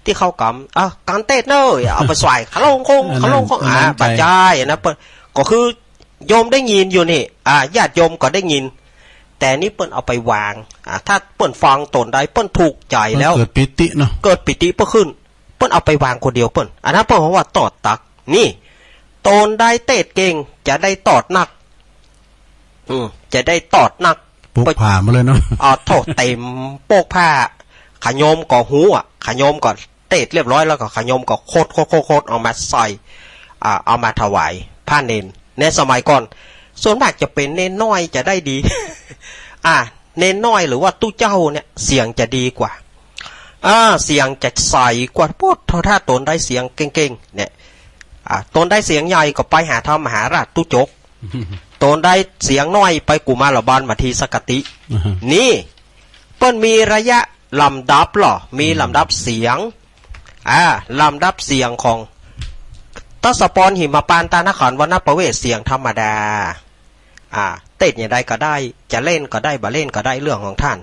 ตี้เข้ากรรม อ่า ก๋านเตสน์เน่อ เอาไปใส่ ขะโลงโค้ง อันนั้น ขะโลงโค้ง อันนั้น อ่า ไป บ่ใจ้นะ เปิ้น ก็คือโยมได้ยินอยู่นี่ อ่า ญาติโยมก็ได้ยิน แต่นี่เปิ้นเอาไปวาง อ่า ถ้าเปิ้นฟังต๋นใด เปิ้นถูกใจ๋แล้ว เปิ้นเกิดปีติเนาะ เกิดปีติเปิ้นขึ้น เปิ้นเอาไปวางคนเดียวเปิ้น อันนั้นเปิ้นฮ้องว่าต้อตั๊ก นี่ ต๋นใดเตสน์เก่ง จะได้ตอดนัก อืม จะได้ตอดนัก ปกผ้ามาเลยเนาะ อ่า โธ่ เต๋มปกผ้า ขะโยมก็ฮู้อะ ขะโยมก็เตสน์เรียบร้อยแล้วก็ขะโยมก็โคตร โคตร โคตร โคตร เอามาใส่ อ่า เอามาถวายพระเณร ในสมัยก่อน ส่วนมากจะเป๋นเณรน้อยจะได้ดี อ่า เณรน้อยหรือว่าตุ๊เจ้าเนี่ย เสียงจะดีกว่า อ่า เสียงจะใสกว่า โป๊ด ถ้าต๋นใดเสียงเก่งๆ เนี่ย อ่า ต๋นใดเสียงใหญ่ก็ไปหาท้าวมหาราชตุ๊จก ต๋นใดเสียงน้อยไปกุมารบาลมหาทีสักกติ อือฮะ นี่ เปิ้นมีระยะลำดับเหรอ มีลำดับเสียง อ่า ลำดับเสียงของ ทศพร หิมปานต์ ตานขันธ์ วรรณประเวศ เสียงธรรมดา อ่า เต้นอย่างใดก็ได้ จะเล่นก็ได้ บ่เล่นก็ได้ เรื่องของท่าน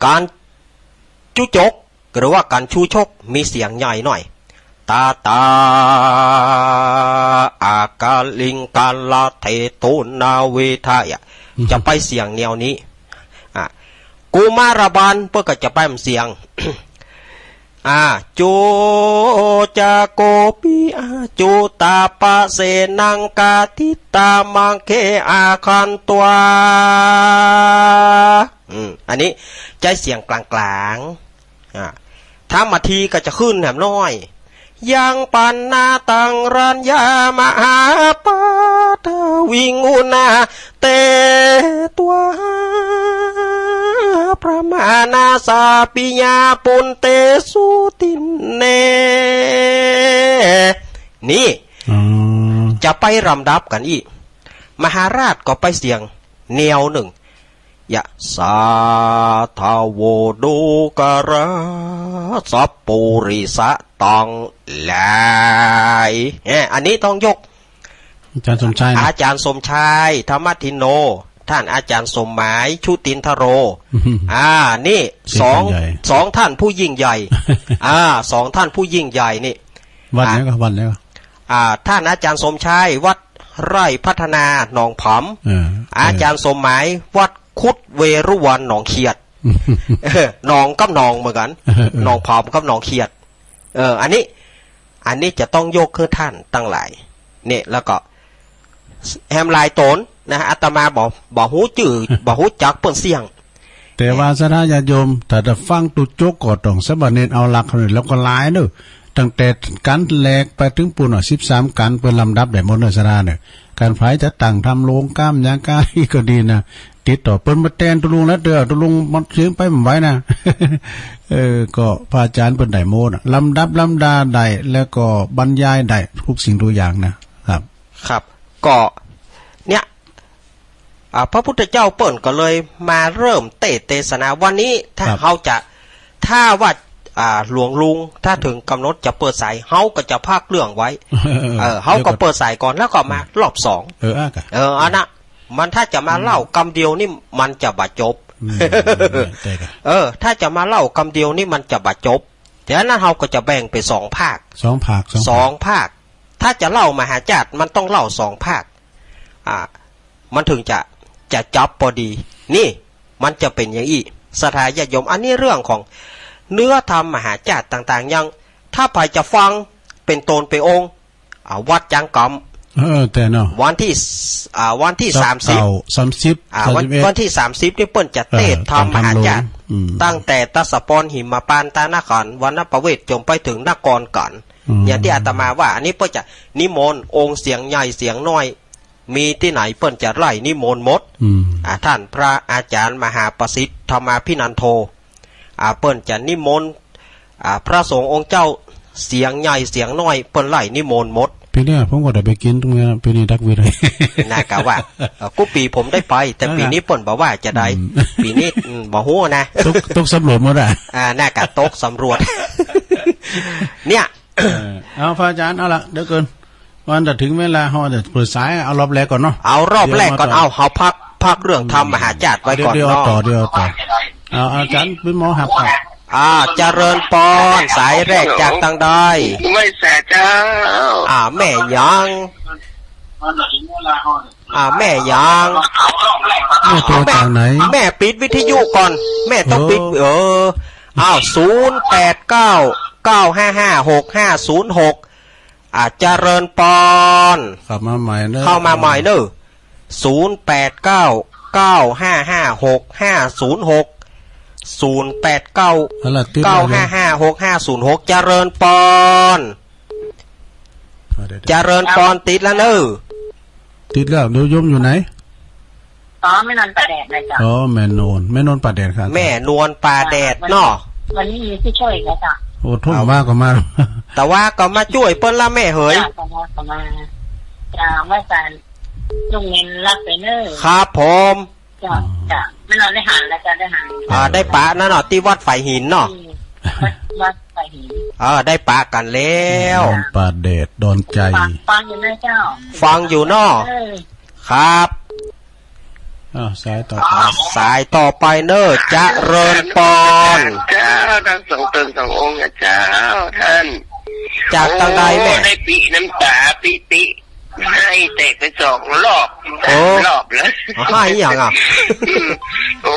ก๋านจุจก หรือว่าก๋านชูชก มีเสียงใหญ่หน่อย ตาตา อากาลิงกาลาเทโตนาเวทายะ จะไปเสียงแนวนี้ อ่ะ กุมารบาลเปิ้นก็จะไปเสียง อ่า จุจโกปิ อาจุตาปะเสนังกาติตามังเคอาคันตวา อืม อันนี้ใจ๊เสียงกลางๆ อ่า ธรรมทีก็จะขึ้นแหมน้อย ยังปันนาตังรัญญามหาปาทวิงอุณาเตตวา ประมาณาสาปิยาปุนเตสุตินเน นี่ อ๋อ จะไปลำดับกั๋นอี้ มหาราชก็ไปเสียงแนวนึ่ง ยะสา ทาโว ดูกรา สัปปุริสะตังหลาย เนี่ย อันนี้ต้องยก อาจารย์สมชายนะ อาจารย์สมชาย ธรรมทินโน ท่านอาจารย์สมหมาย ชุตินทโร อืม อ่า นี่ เสียง สอง ใหญ่ สองท่านผู้ยิ่งใหญ่ อ่า สองท่านผู้ยิ่งใหญ่นี่ วัดไหน อ่ะ ก็ วัดไหนก็ อ่า ท่านอาจารย์สมชาย วัดไร่พัฒนา หนองผอม เออ อาจารย์สมหมาย วัดคุดเวรุวัน หนองเขียด เออ หนองกับหนองเหมือนกั๋น เออ หนองผอมกับหนองเขียด เออ อันนี้ อันนี้จะต้องยกหื้อท่านตังหลาย เนี่ย แล้วก็ แหมหลายต๋นนะ อาตมาบ่ บ่ฮู้จื้อ บ่ฮู้จักเปิ้นเสี้ยง แต่ว่าศรัทธาญาติโยม ถ้าจะฟังตุ๊จกก็ต้องสามารถเน้นเอาหลักเขานี่ แล้วก็หลายเน่อ ตั้งแต่กัณฑ์แรกไปเถิงปู๊นน่ะ สิบสามกัณฑ์ เปิ้นลำดับได้หมดเน่อ ศรัทธาเนี่ย กัณฑ์ใผจะตั้งทำโรงกล้ามยางก้าอี้ก็ดีนะ ติดต่อเปิ้นมาแตนตุ๊ลุงแล้วเด้อ ตุ๊ลุงมันเสียงไปบ่ไหวนะ เออ ก็พระอาจารย์เปิ้นได้หมดน่ะ ลำดับลำดาได้ แล้วก็บรรยายได้ทุกสิ่งทุกอย่างนะครับ ครับ ก็ เนี่ย อ่า พระพุทธเจ้าเปิ้นก็เลยมาเริ่มเตสน์เตสนา วันนี้ถ้า ครับ เฮาจะ ถ้าว่า อ่า หลวงลุง ถ้าเถิงก๋ำหนดจะเปิดสาย เฮาก็จะพักเรื่องไว้ เออ เฮาก็เปิดสายก่อน แล้วก็มา อืม รอบสอง เออ อ่ะ เออ อันน่ะ มันถ้าจะมาเล่ากำเดียวนี่ มันจะบ่จบ อืม แต่ก็ เออ ถ้าจะมาเล่ากำเดียวนี่มันจะบ่จบ ฉะนั้นเฮาก็จะแบ่งเป๋นสองภาค สองภาค สองภาค สองภาค ถ้าจะเล่ามหาจาตุ มันต้องเล่าสองภาค อ่า มันเถิงจะ จะจับปอดี นี่ มันจะเป๋นอย่างอี้ ศรัทธาญาติโยม อันนี้เรื่องของเนื้อธรรมมหาจาตุต่างๆ อย่าง ถ้าใผจะฟังเป๋นต๋นเป๋นองค์ อ่า วัดจ๊างกำ เออ แต่เนาะ วันตี้ อ่า วันตี้ สามสิบ เก้า สามสิบ อ่า วัน สามสิบเอ็ด วันตี้ สามสิบ นี่เปิ้นจะเตสน์ธรรมมหาจาตุ เออ ต๋อนธรรมลง อืม ตั้งแต่ทศพลหิมพานต์ ตานคร วรรณประเวศ จ๋นไปเถิงนครกัณฑ์ อืม อย่างตี้อาตมาว่า อันนี้เปิ้นจะนิมนต์องค์เสียงใหญ่เสียงน้อย มีตี้ไหนเปิ้นจะไล่นิมนต์หมด อืม อ่า ท่านพระอาจารย์มหาประสิทธิ์ ธรรมาภินันโท อ่า เปิ้นจะนิมนต์ อ่า พระสงฆ์องค์เจ้าเสียงใหญ่เสียงน้อย เปิ้นไล่นิมนต์หมด ปี๋เนี้ยผมก็ได้ไปกิ๋นตรงนี้ ปี๋นี้ดักวิด น่ากะว่า เอ่อ กู้ปี๋ผมได้ไป แต่ปี๋นี้เปิ้นบ่ว่าจะใด อืม ปี๋นี้ อืม บ่ฮู้นะ ตก ตกสำรวจหมดอ่ะ อ่า น่ากะตกสำรวจ เนี่ย เออ เอา พระอาจารย์ เอาละ เดี๋ยวเกิน วันจะเถิงเวลา เฮาจะเปิดสาย เอารอบแรกก่อนเนาะ เอารอบแรกก่อน เดี๋ยวมาต่อ เอา เฮาพัก พักเรื่องธรรมมหาจาตุไว้ก่อน เดี๋ยว เดี๋ยวเอาต่อ เนาะ เดี๋ยวเอาต่อ เอา อาจารย์ เปิ้นหมอหับต่อ อ่า เจริญปอน สายแรกจากตางใด ไหว้สาเจ้า อ่า แม่หยัง อ่า แม่หยัง แม่โทรจากไหน แม่ แม่ปิดวิทยุก่อน แม่ต้องปิด เออ เออ อ้าว ศูนย์แปดเก้า เก้าห้าห้า หกห้าศูนย์หก อ่า เจริญปอน เข้ามาใหม่เนอะ เข้ามาใหม่เนอะ ศูนย์แปดเก้า เก้าห้าห้า หกห้าศูนย์หก ศูนย์แปดเก้า เอาล่ะ ติดแล้ว เก้าห้าห้า หกห้าศูนย์หก เจริญปอน อ่า เดี๋ยวๆ เจริญปอน ติดแล้วเนอะ ติดแล้ว เดี๋ยวโยมอยู่ไหน อ๋อ แม่นวลป่าแดดนะเจ้า อ๋อ แม่นวล แม่นวลป่าแดดครับ แม่นวลป่าแดดเนาะ วันนี้มีผู้ช่วยแล้วจ้ะ โอ้ โทษ เอา ว่าก็มา แต่ว่าก็มาจ้วยเปิ้นละแม่เหย จ้ะ แต่ว่าก็มา จ้ะ ว่าการลุงเน้นรักไปเนอะ ครับผม จ้ะ จ้ะ แม่นวลได้หันแล้วจ้ะ ได้หัน อ่า ได้ปะนั่นเนาะ ตี้วัดฝายหินเนาะ อืม วัด วัดฝายหิน เออ ได้ปะกั๋นแล้ว แม่นวลป่าแดด ดอนไจ ฟัง ฟังอยู่นะเจ้า ฟังอยู่เนาะ เออ ครับ อ้าว สายต่อไป สายต่อไปเนอะ เจริญปอน เจ้า ทั้งสองต๋นสององค์นะเจ้า ท่าน จากตางใดแม่ โอ้ ได้ปี๋น้ำต๋าปีติ ไห้แตกไปสองรอบ โอ้ สามรอบแล้ว ไห้หยังอ่ะ อืม โอ้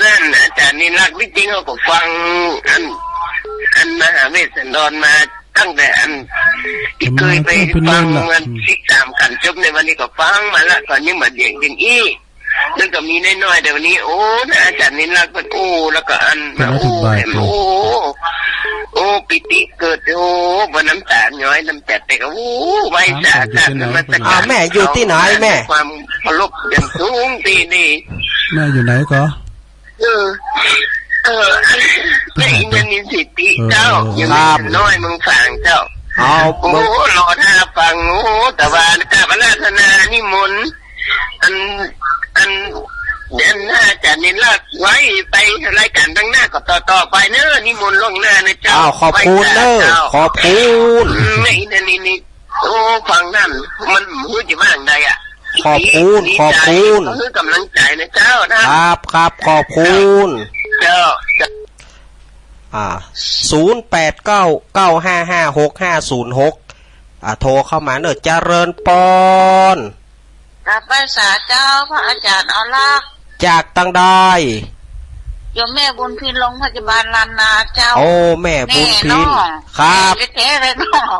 นั่น อาจ๋ารย์นิรักษ์ ตี้จริงเฮาก็ฟัง อัน อันมหาเวสสันดรมา ตั้งแต่อันตี้เกยไปฟัง เมื่อสิบสามขันธ์จบในวันนี้ก็ฟังมาละ ก่อนยังบ่เดียงเดียงอี้ แล้วก็มีน้อยๆ แต่วันนี้ โอ้ นะ อาจ๋ารย์นิรักษ์เปิ้น โอ้ แล้วก็อัน เปิ้นอธิบาย โอ้ แหม โอ้ โอ้ ปีติเกิด โอ้ บ่น้ำต๋าย้อย น้ำต๋าแตก โอ้ ไหว้สา กราบนมัสการ อ่า แม่อยู่ตี้ไหนแม่ ความเคารพอย่างสูงตี้นี่ แม่อยู่ไหนก็ เออ เออ แม่อินทนินสิทธิเจ้า เออ อยู่ ครับ น้อยเมืองฝางเจ้า เอา โอ้ รอท่าฟัง โอ้ แต่ว่ากราบอาราธนานิมนต์ อัน อัน เดือนหน้าจะนินเลิกไว้ไปรายการตังหน้าก็ต่อๆ ไปเนอะ นิมนต์ล่วงหน้านะเจ้า อ้าว ขอบคุณเนอะ ไหว้สาเจ้า ขอบคุณ อืม นี่ นี่ นี่ นี่ โอ้ ฟังนั่น มันหื้อจะว่าอย่างใดอะ ขอบคุณ ดี ขอบคุณ ดีใจ ก็หื้อกำลังใจ๋นะเจ้านะ ครับ ครับ ขอบคุณ เจ้า เจ้า อ่า ศูนย์แปดเก้า เก้าห้าห้า หกห้าศูนย์หก อ่า โทรเข้ามาเนอะ เจริญปอน กราบไหว้สาเจ้า พระอาจ๋ารย์ออลักษณ์ จากตังใด โยมแม่บุญพิน โรงพยาบาลล้านนาเจ้า โอ้ แม่บุญพิน แม่น้อง ครับ แม่แท้ๆ เลยน้อง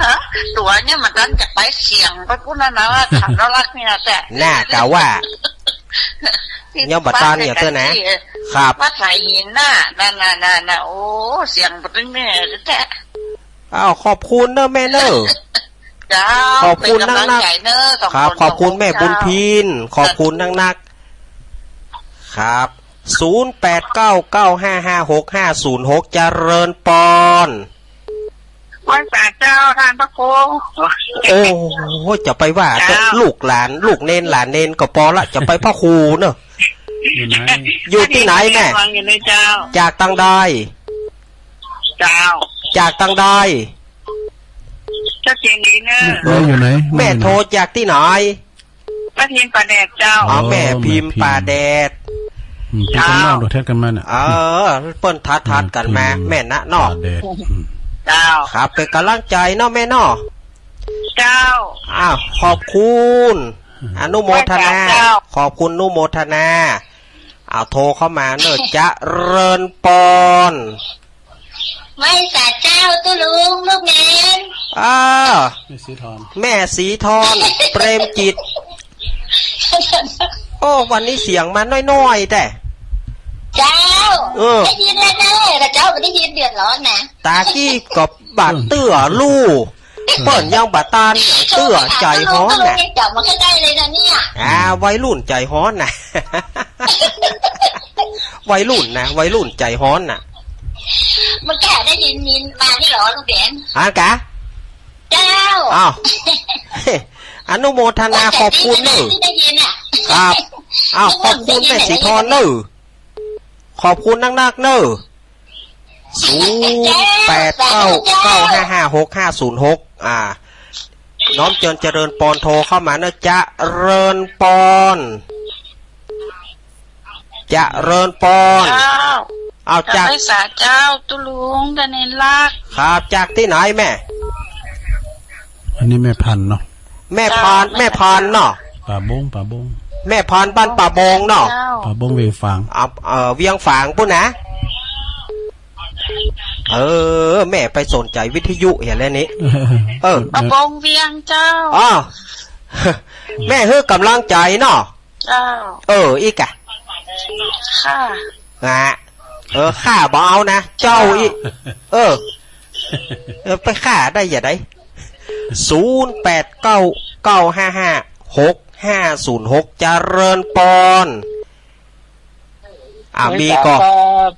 ฮะ ตั๋วเนี่ยมันดันจะไปเสี่ยงไปปู๊นแล้วนะ ว่าถามออลักษณ์เนี่ยแต่ น่ากะว่า ที่ ยังบ่ตันเนี่ยเต้อนะ วัดใต้กันที่ ครับ วัดสายหินน่ะ นั่นน่ะ นั่นน่ะ โอ้ เสี่ยงไปตึงแม่แท้ๆ อ้าว ขอบคุณเนอะแม่เนอะ เจ้า ขอบคุณนักๆ เป๋นก๋ำลังใจ๋เนอะ สอง ครับ คน ขอบคุณ สอง แม่บุญพิน เจ้า ขอบคุณนักๆ ครับ ศูนย์แปดเก้า เก้าห้าห้า หกห้าศูนย์หก เจริญปอน ไหว้สาเจ้าต้านพระครู โอ้โห จะไปว่า เจ้า ลูกหลาน ลูกเณรหลานเณรก็ปอละ จะไปพระครูเนอะ อยู่ไหน อยู่ตี้ไหนแม่ ฟังอยู่นะเจ้า จากตังใด เจ้า จากตังใด ชัดเจนดีเนอะ แม่ แม่อยู่ไหน แม่ แม่อยู่ไหน โทรจากตี้ไหน ป้าพิมพ์ป่าแดดเจ้า อ๋อ อ๋อ แม่พิมพ์ แม่พิมพ์ ป่าแดด อืม เปิ้น เจ้า ข้างนอกดูแท็กกันมาน่ะ เออ เปิ้นทัดๆ กันมา แม่พิมพ์ แม่นะเนาะ ป่าแดด อืม เจ้า ครับ เป๋นก๋ำลังใจ๋เนาะแม่เนาะ เจ้า อ้าว ขอบคุณ อนุโมทนา ไหว้สาเจ้า ขอบคุณอนุโมทนา เอาโทรเข้ามาเนอะ เจริญปอน ไหว้สาเจ้าตุ๊ลุง ลูกเณร อ่า แม่ศรีธร แม่ศรีธร เปรมจิต โอ้ วันนี้เสียงมาน้อยๆ แต่ เจ้า เออ ได้ยินแล้วเนอะ แต่เจ้าไม่ได้ยินเดือดร้อนนะ ตากี้ก็บาดเตื้อลู่ เปิ้นยังบ่ตัน เตื้อใจ๋ฮ้อนน่ะ เจ้ามาใกล้ๆ เลยนะเนี่ย อ่า วัยรุ่นใจ๋ฮ้อนน่ะ วัยรุ่นนะ วัยรุ่นใจ๋ฮ้อนน่ะ มันแก่ได้ยินมินมานี่เหรอ ลุงเด่น อ่ะกะ เจ้า อ้าว อนุโมทนาขอบคุณเนอะ ที่ได้ยินน่ะ ครับ อ้าว ขอบคุณแม่ศรีธรเนอะ ขอบคุณนักๆ เนอะ ศูนย์แปดเก้า เก้าห้าห้า หกห้าศูนย์หก อ่า น้อมเจิญเจริญปอน โทรเข้ามาเนอะ เจริญปอน เจริญปอน เจ้า อ้าว จาก ไหว้สาเจ้าตุ๊ลุง ตาเณรลักษณ์ ครับ จากตี้ไหนแม่ อันนี้แม่พันธุ์เนาะ แม่พันธุ์ เจ้า แม่พันธุ์เนาะ ป่าบง ป่าบง แม่พันธุ์บ้านป่าบงเนาะ เจ้า ป่าบงเวียงฝาง อ่ะ เอ่อ เวียงฝางปู๊นนะ เออ แม่ไปสนใจ๋วิทยุเหียแล้วนี่ เออ ป่าบงเวียงเจ้า อ๋อ แม่หื้อกำลังใจ๋เนาะ เจ้า เออ อีกอะ ค่ะ อ่ะ เออ ข้าบ่เอานะ เจ้าอีก เออ เออ ไปข้าได้อย่าใด ศูนย์แปดเก้า เก้าห้าห้า หกห้าศูนย์หก เจริญปอน อ่า มีก่อ ครับ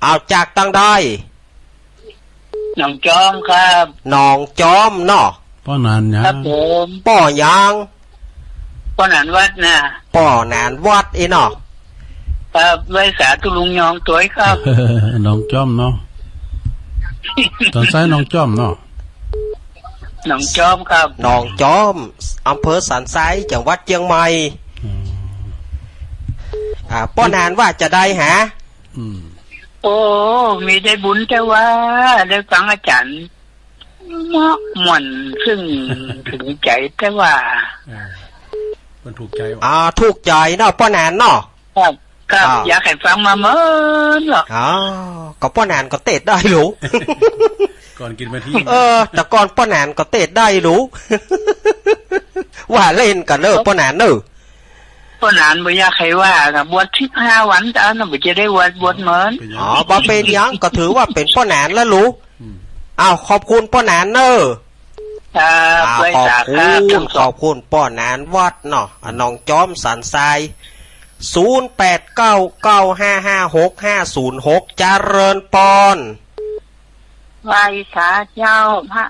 เอาจากตังใด หนองจอมครับ หนองจอมเนาะ ป้อหนานหยัง ครับผม ป้อหยัง ป้อหนานวัดนะ ป้อหนานวัดอี้เนาะ ครับ ไหว้สาตุ๊ลุงยองตวยครับ หนองจอมเนาะ สันทรายหนองจอมเนาะ หนองจอมครับ หนองจอม อำเภอสันทราย จังหวัดเจียงใหม่ อ๋อ อ่า ป้อหนานว่าจะใดหา อืม โอ้ มีได้บุญแต่ว่าได้ฟังอาจ๋ารย์ เหมาะม่วนซึ่งถึงใจ๋แต่ว่า เออ มันถูกใจ๋ว่ะ อ่า ถูกใจ๋เนาะ ป้อหนานเนาะ ครับ ครับ อ่า อยากหื้อฟังมาเมินหรอก อ๋อ ก็ป้อหนานก็เตศน์ได้หลู ก่อนกิ๋นมาที่ เออ แต่ก่อนป้อหนานก็เตศน์ได้หลู ว่าเล่นกั๋นเนอะ ป้อหนานเนอะ ป้อหนานบ่อยากหื้อว่านะ บวชสิบห้าวัน แต่อันนั้นบ่จะได้บวช บวชเมิน เป็นหยัง อ๋อ บ่เป๋นหยัง ก็ถือว่าเป๋นป้อหนานแล้วหลู อืม อ้าว ขอบคุณป้อหนานเนอะ ครับ อ่า ไหว้สาครับ ขอบคุณ ทั้งสอง ขอบคุณป้อหนานวัดเนาะ อ่า หนองจอมสันทราย ศูนย์แปดเก้า เก้าห้าห้า หกห้าศูนย์หก เจริญปอน ไหว้สาเจ้า พระ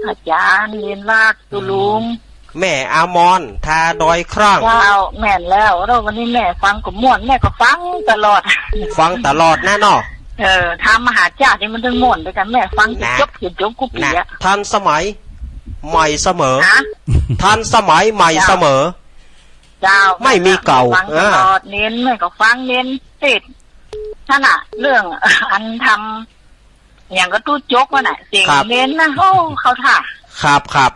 อาจ๋ารย์ เณรลักษณ์ ตุ๊ลุง แม่อมร ท่าดอยครั้ง เจ้า แม่นแล้ว แล้ววันนี้แม่ฟังก็ม่วน แม่ก็ฟังตลอด ฟังตลอดนะเนาะ เออ ธรรมมหาชาตินี่มันตึงม่วนด้วยกัน แม่ฟังจน นะ จบ จนจบกู้ปี๋ นะ อะ ทันสมัย ใหม่เสมอ ฮะ ทันสมัย ใหม่เสมอ เจ้า เจ้า ไม่มีเก่า ฟังตลอด เออ เน้น แม่ก็ฟังเน้นเทศน์ นั่นน่ะ เรื่อง อันธรรม อย่างก็ตู้จกว่าน่ะ เสียง ครับ เน้นนะ โอ้ เข้าท่า ครับ ครับ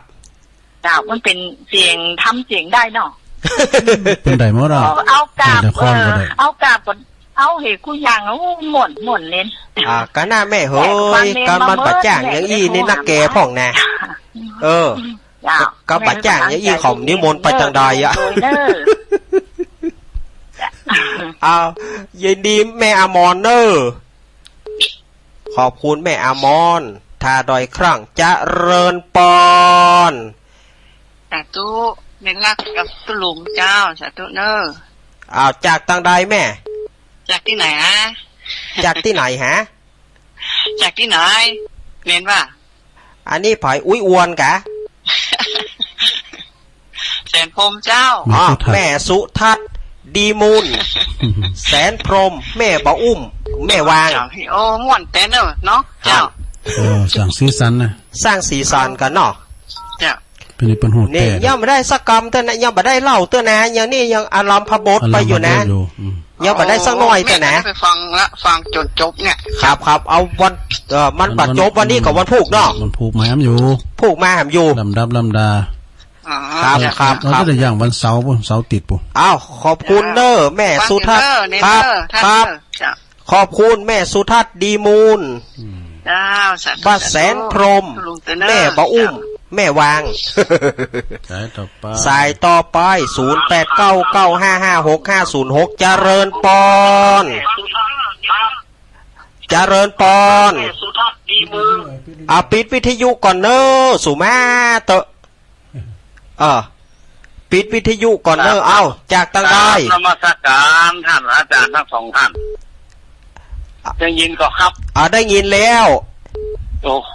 เจ้า มันเป๋นเสียงธรรมเสียงได้เนาะ เป๋นได้หมดอ่ะ เอา เอากราบ เออ เอากราบก่อน เอาเหตุกู้อย่าง โอ้ ม่วน ม่วนเน้น อ่า ก็น่าแม่เหย แม่ก็ฟังเน้น ก็มัน มาเมิด บ่าจ้าง แม่ อย่างอี้นี่ นักแก่พ่องนะ เออ เจ้า ก็บ่าจ้าง แม่ก็ อย่างอี้ เขานิมนต์ไปตังใดอะ โดยเน้อ เอา ยินดีแม่อมรเน้อ ขอบคุณแม่อมร ท่าดอยครั้ง เจริญปอน สาธุ เน้นรักกับตุ๊ลุงเจ้า สาธุเน้อ อ้าว จากตังใดแม่ จากตี้ไหนฮะ จากตี้ไหนฮะ จากตี้ไหน เน้นว่า อันนี้ใผ อุ๊ยอวนกะ แสนพรหมเจ้า อ๋อ แม่สุทัศน์ แม่สุทัศน์ ดีมูล แสนพรหม แม่บ่าอุ้ม แม่วาง เจ้า โอ้ ม่วนแต๊เน้อเนาะ เจ้า เออ สร้างสีสันนะ สร้างสีสันกั๋นเนาะ เจ้า เป๋นนี่เป๋นหูแต๊ นี่ยังบ่ได้สักกำเตื้อนะ ยังบ่ได้เล่าเตื้อนะ อย่างนี้ยังอารัมภบทไปอยู่นะ อารัมภบทอยู่ อืม ยังบ่ได้สักหน่อยเตื้อนะ โอ้ แม่ก็ได้ไปฟังละ ฟังจนจบเนี่ย ครับ ครับ เอาวัน เอ่อ มัน วัน บ่จบวันนี้ก็วันพูกเนาะ วันพูกมาแหมอยู่ พูกมาแหมอยู่ ลำดับลำดา อ๋อ ครับ ครับ ครับ เอาแต่อย่างวันเสาร์ปู๊น เสาร์ติดปู๊น อ้าว ขอบคุณเน้อ แม่สุทัศน์ ฟังเน้อ ครับ เน้อ ครับ เจ้า ขอบคุณแม่สุทัศน์ ดีมูล อืม เจ้า สาธุ บ่าแสนพรหม สาธุ ตุ๊ลุงเน้อ แม่บ่าอุ้ม เจ้า แม่วาง สายต่อไป สายต่อไป ศูนย์แปดเก้า เก้าห้าห้า หกห้าศูนย์หก เจริญปอน เจริญปอน อ่ะ ปิดวิทยุก่อนเน้อ สุมาเตอะ เออ ปิดวิทยุก่อนเน้อ ครับ เอ้า จากตังใด กราบนมัสการท่านอาจารย์ทั้งสองท่าน ได้ยินก่อครับ อ่า ได้ยินแล้ว โอ้โห